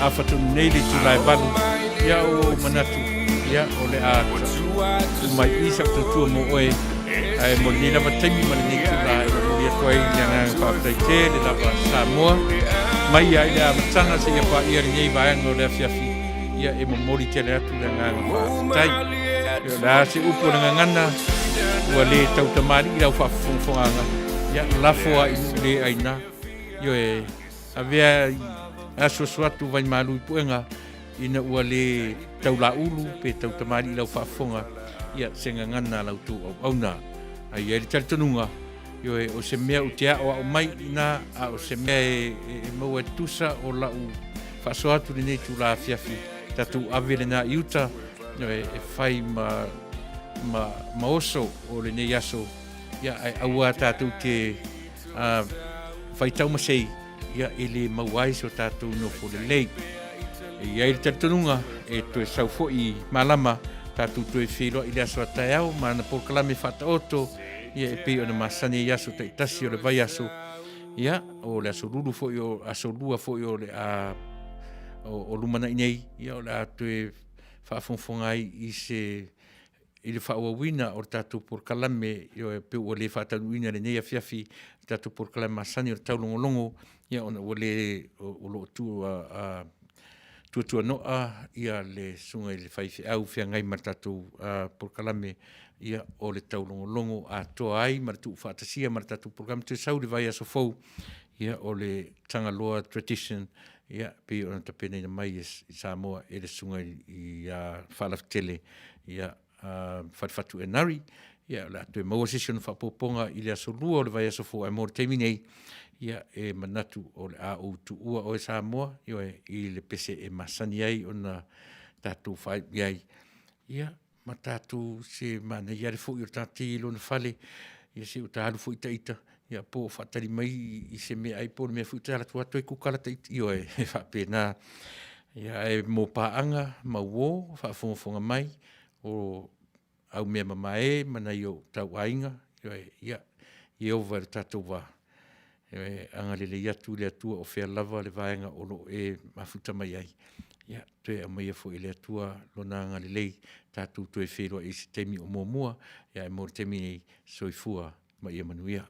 afatonu nei le itula e 8 ia ua ou manatu ia o le a uma ai i i sau tautua mo oe ae mo lenei lava taimi ma lenei itula e momoli atu ai le agaga faafetai tele lava Samoa mai ai le amataga seia paia lenei vaega o le afiafi ia e momoli tele atu le agaga faafetai. Ia o le a se upu o le gagana ua le tautamalii lau faafofogafogaaga, ia lafo a i nuu le aina. Ioe, avea i asuasu atu vaimalu i puega ina ua le taulaulu pe tautamalii lau faafofoga, ia se gagana a la outou auauna. Ae i ai le talitonuga, ioe, o se mea ou te aoao mai i ina, a o se mea e, e maua e tusa o lau faasoa atu i lenei itula afiafi, tatou ave lena i uta, ioe, e fai ma, ma, ma oso o lenei aso, ia, ae aua tatou te uh, faitau masei, ia, e le maua ai so tatou nofo lelei. E i ai le talitonuga e toe sau foi i malama, tatou toe feiloai i le aso a taeao ma ana polokalame faataoto, ia e pei ona masani ai aso taitasi o le vaiaso, ia, o le aso lulu foi o aso lua foi o le a o, o lumanai nei, ia o le a toe faafogafoga ai i se i le faaauauina o le tatou polokalame, ioe, pe ua le faataunuuina i lenei afiafi le tatou polokalame masani o le taulogologo, ia ona ua le, o, o lo o tu a, a, Tuatuanoa, ia, le susuga i le faifeau feagai ma le tatou polokalame, ia, o le taulogologo atoa ai ma le tuufaatasia ma le tatou polokalame toe sau i le vaiaso fou, ia, o le Tagaloa Tradition, ia, pei ona tapenaina mai i Samoa e le susuga ia Faalafetele, ia, Falefatu Enari. Ia, o le a toe maua se isi ona faaopoopoga i le aso Lua o le vaiaso fou, ae mo le taimi nei, ia, e manatu o le a ou tuua oe Samoa, ioe, i le pese e masani ai ona tatou faaiu i ai, ia, ma tatou se manaia lava le foi o le ta i lona fale, ia se ua ta alu foi ita, ia po o faatali mai i se meaai po o le mea foi e te alu atu lava toe kukala ita, ioe, e faapena. Ia ae mo paaga ma uo faafogafoga mai, o aumeamamae ma nai ou tauaiga, ioe, ia Ieova i lo tatou va, ioe, agalelei atu le Atua o fea lava le vaega o lo o e mafuta mai ai, ia toe aumaia foi e le Atua Lona agalelei tatou toe feiloai i se taimi o muamua, ae mo le taimi nei, soifua ma ia manuia.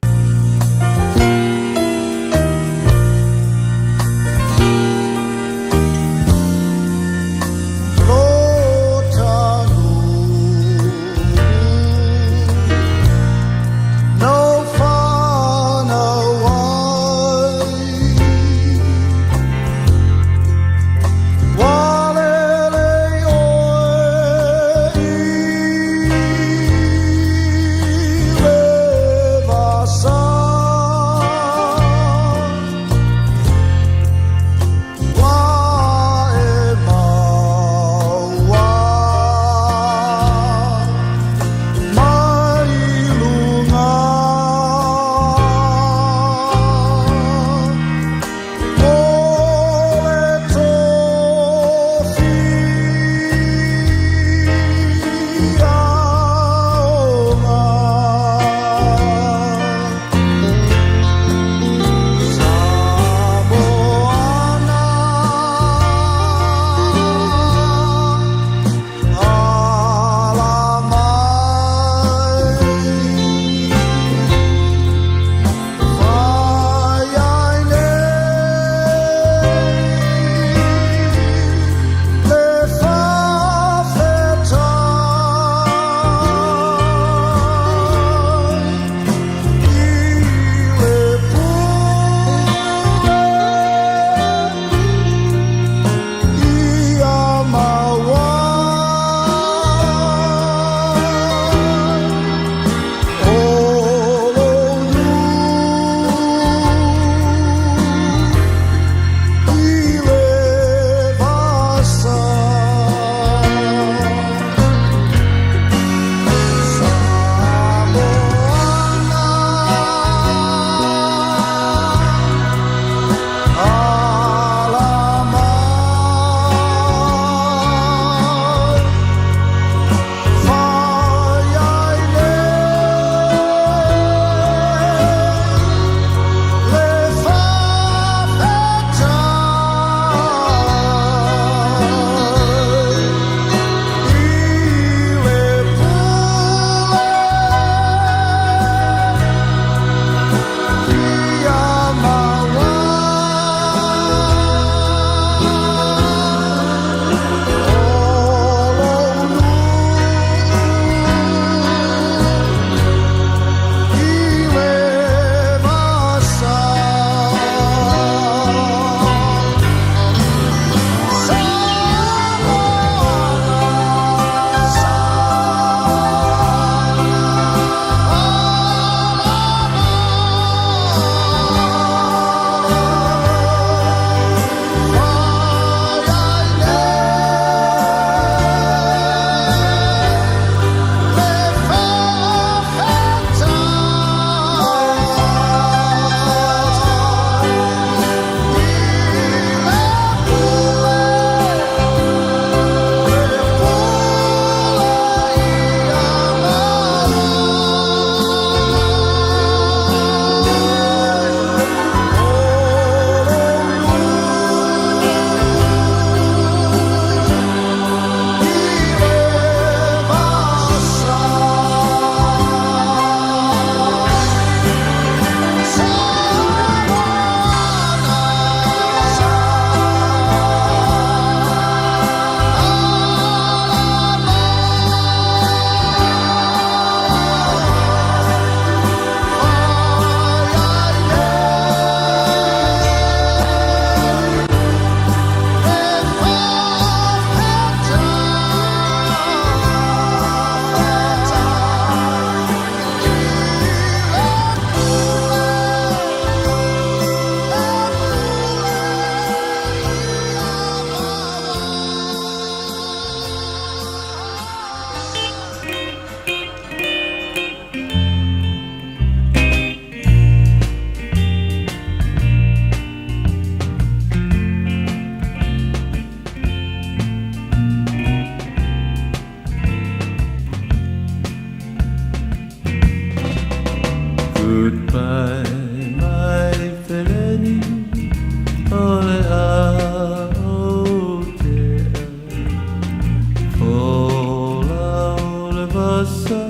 sa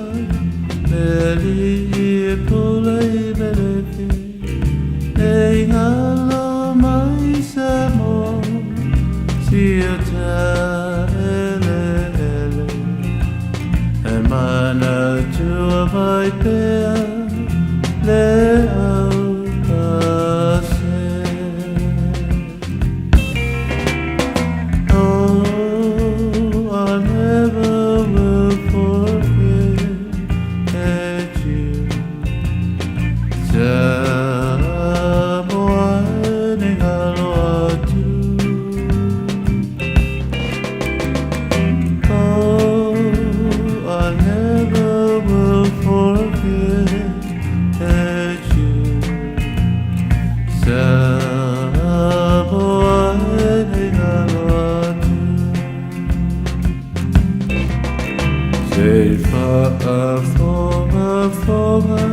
Le alii e pule i Melefi E i ngalo mai Samoa Si o ta eleele E manatua mai pea Le aupase. Oh, I never will forget you. Samoa e galo atu. Oh, I never will forget you. Samoa e galo atu. Se faafogafoga.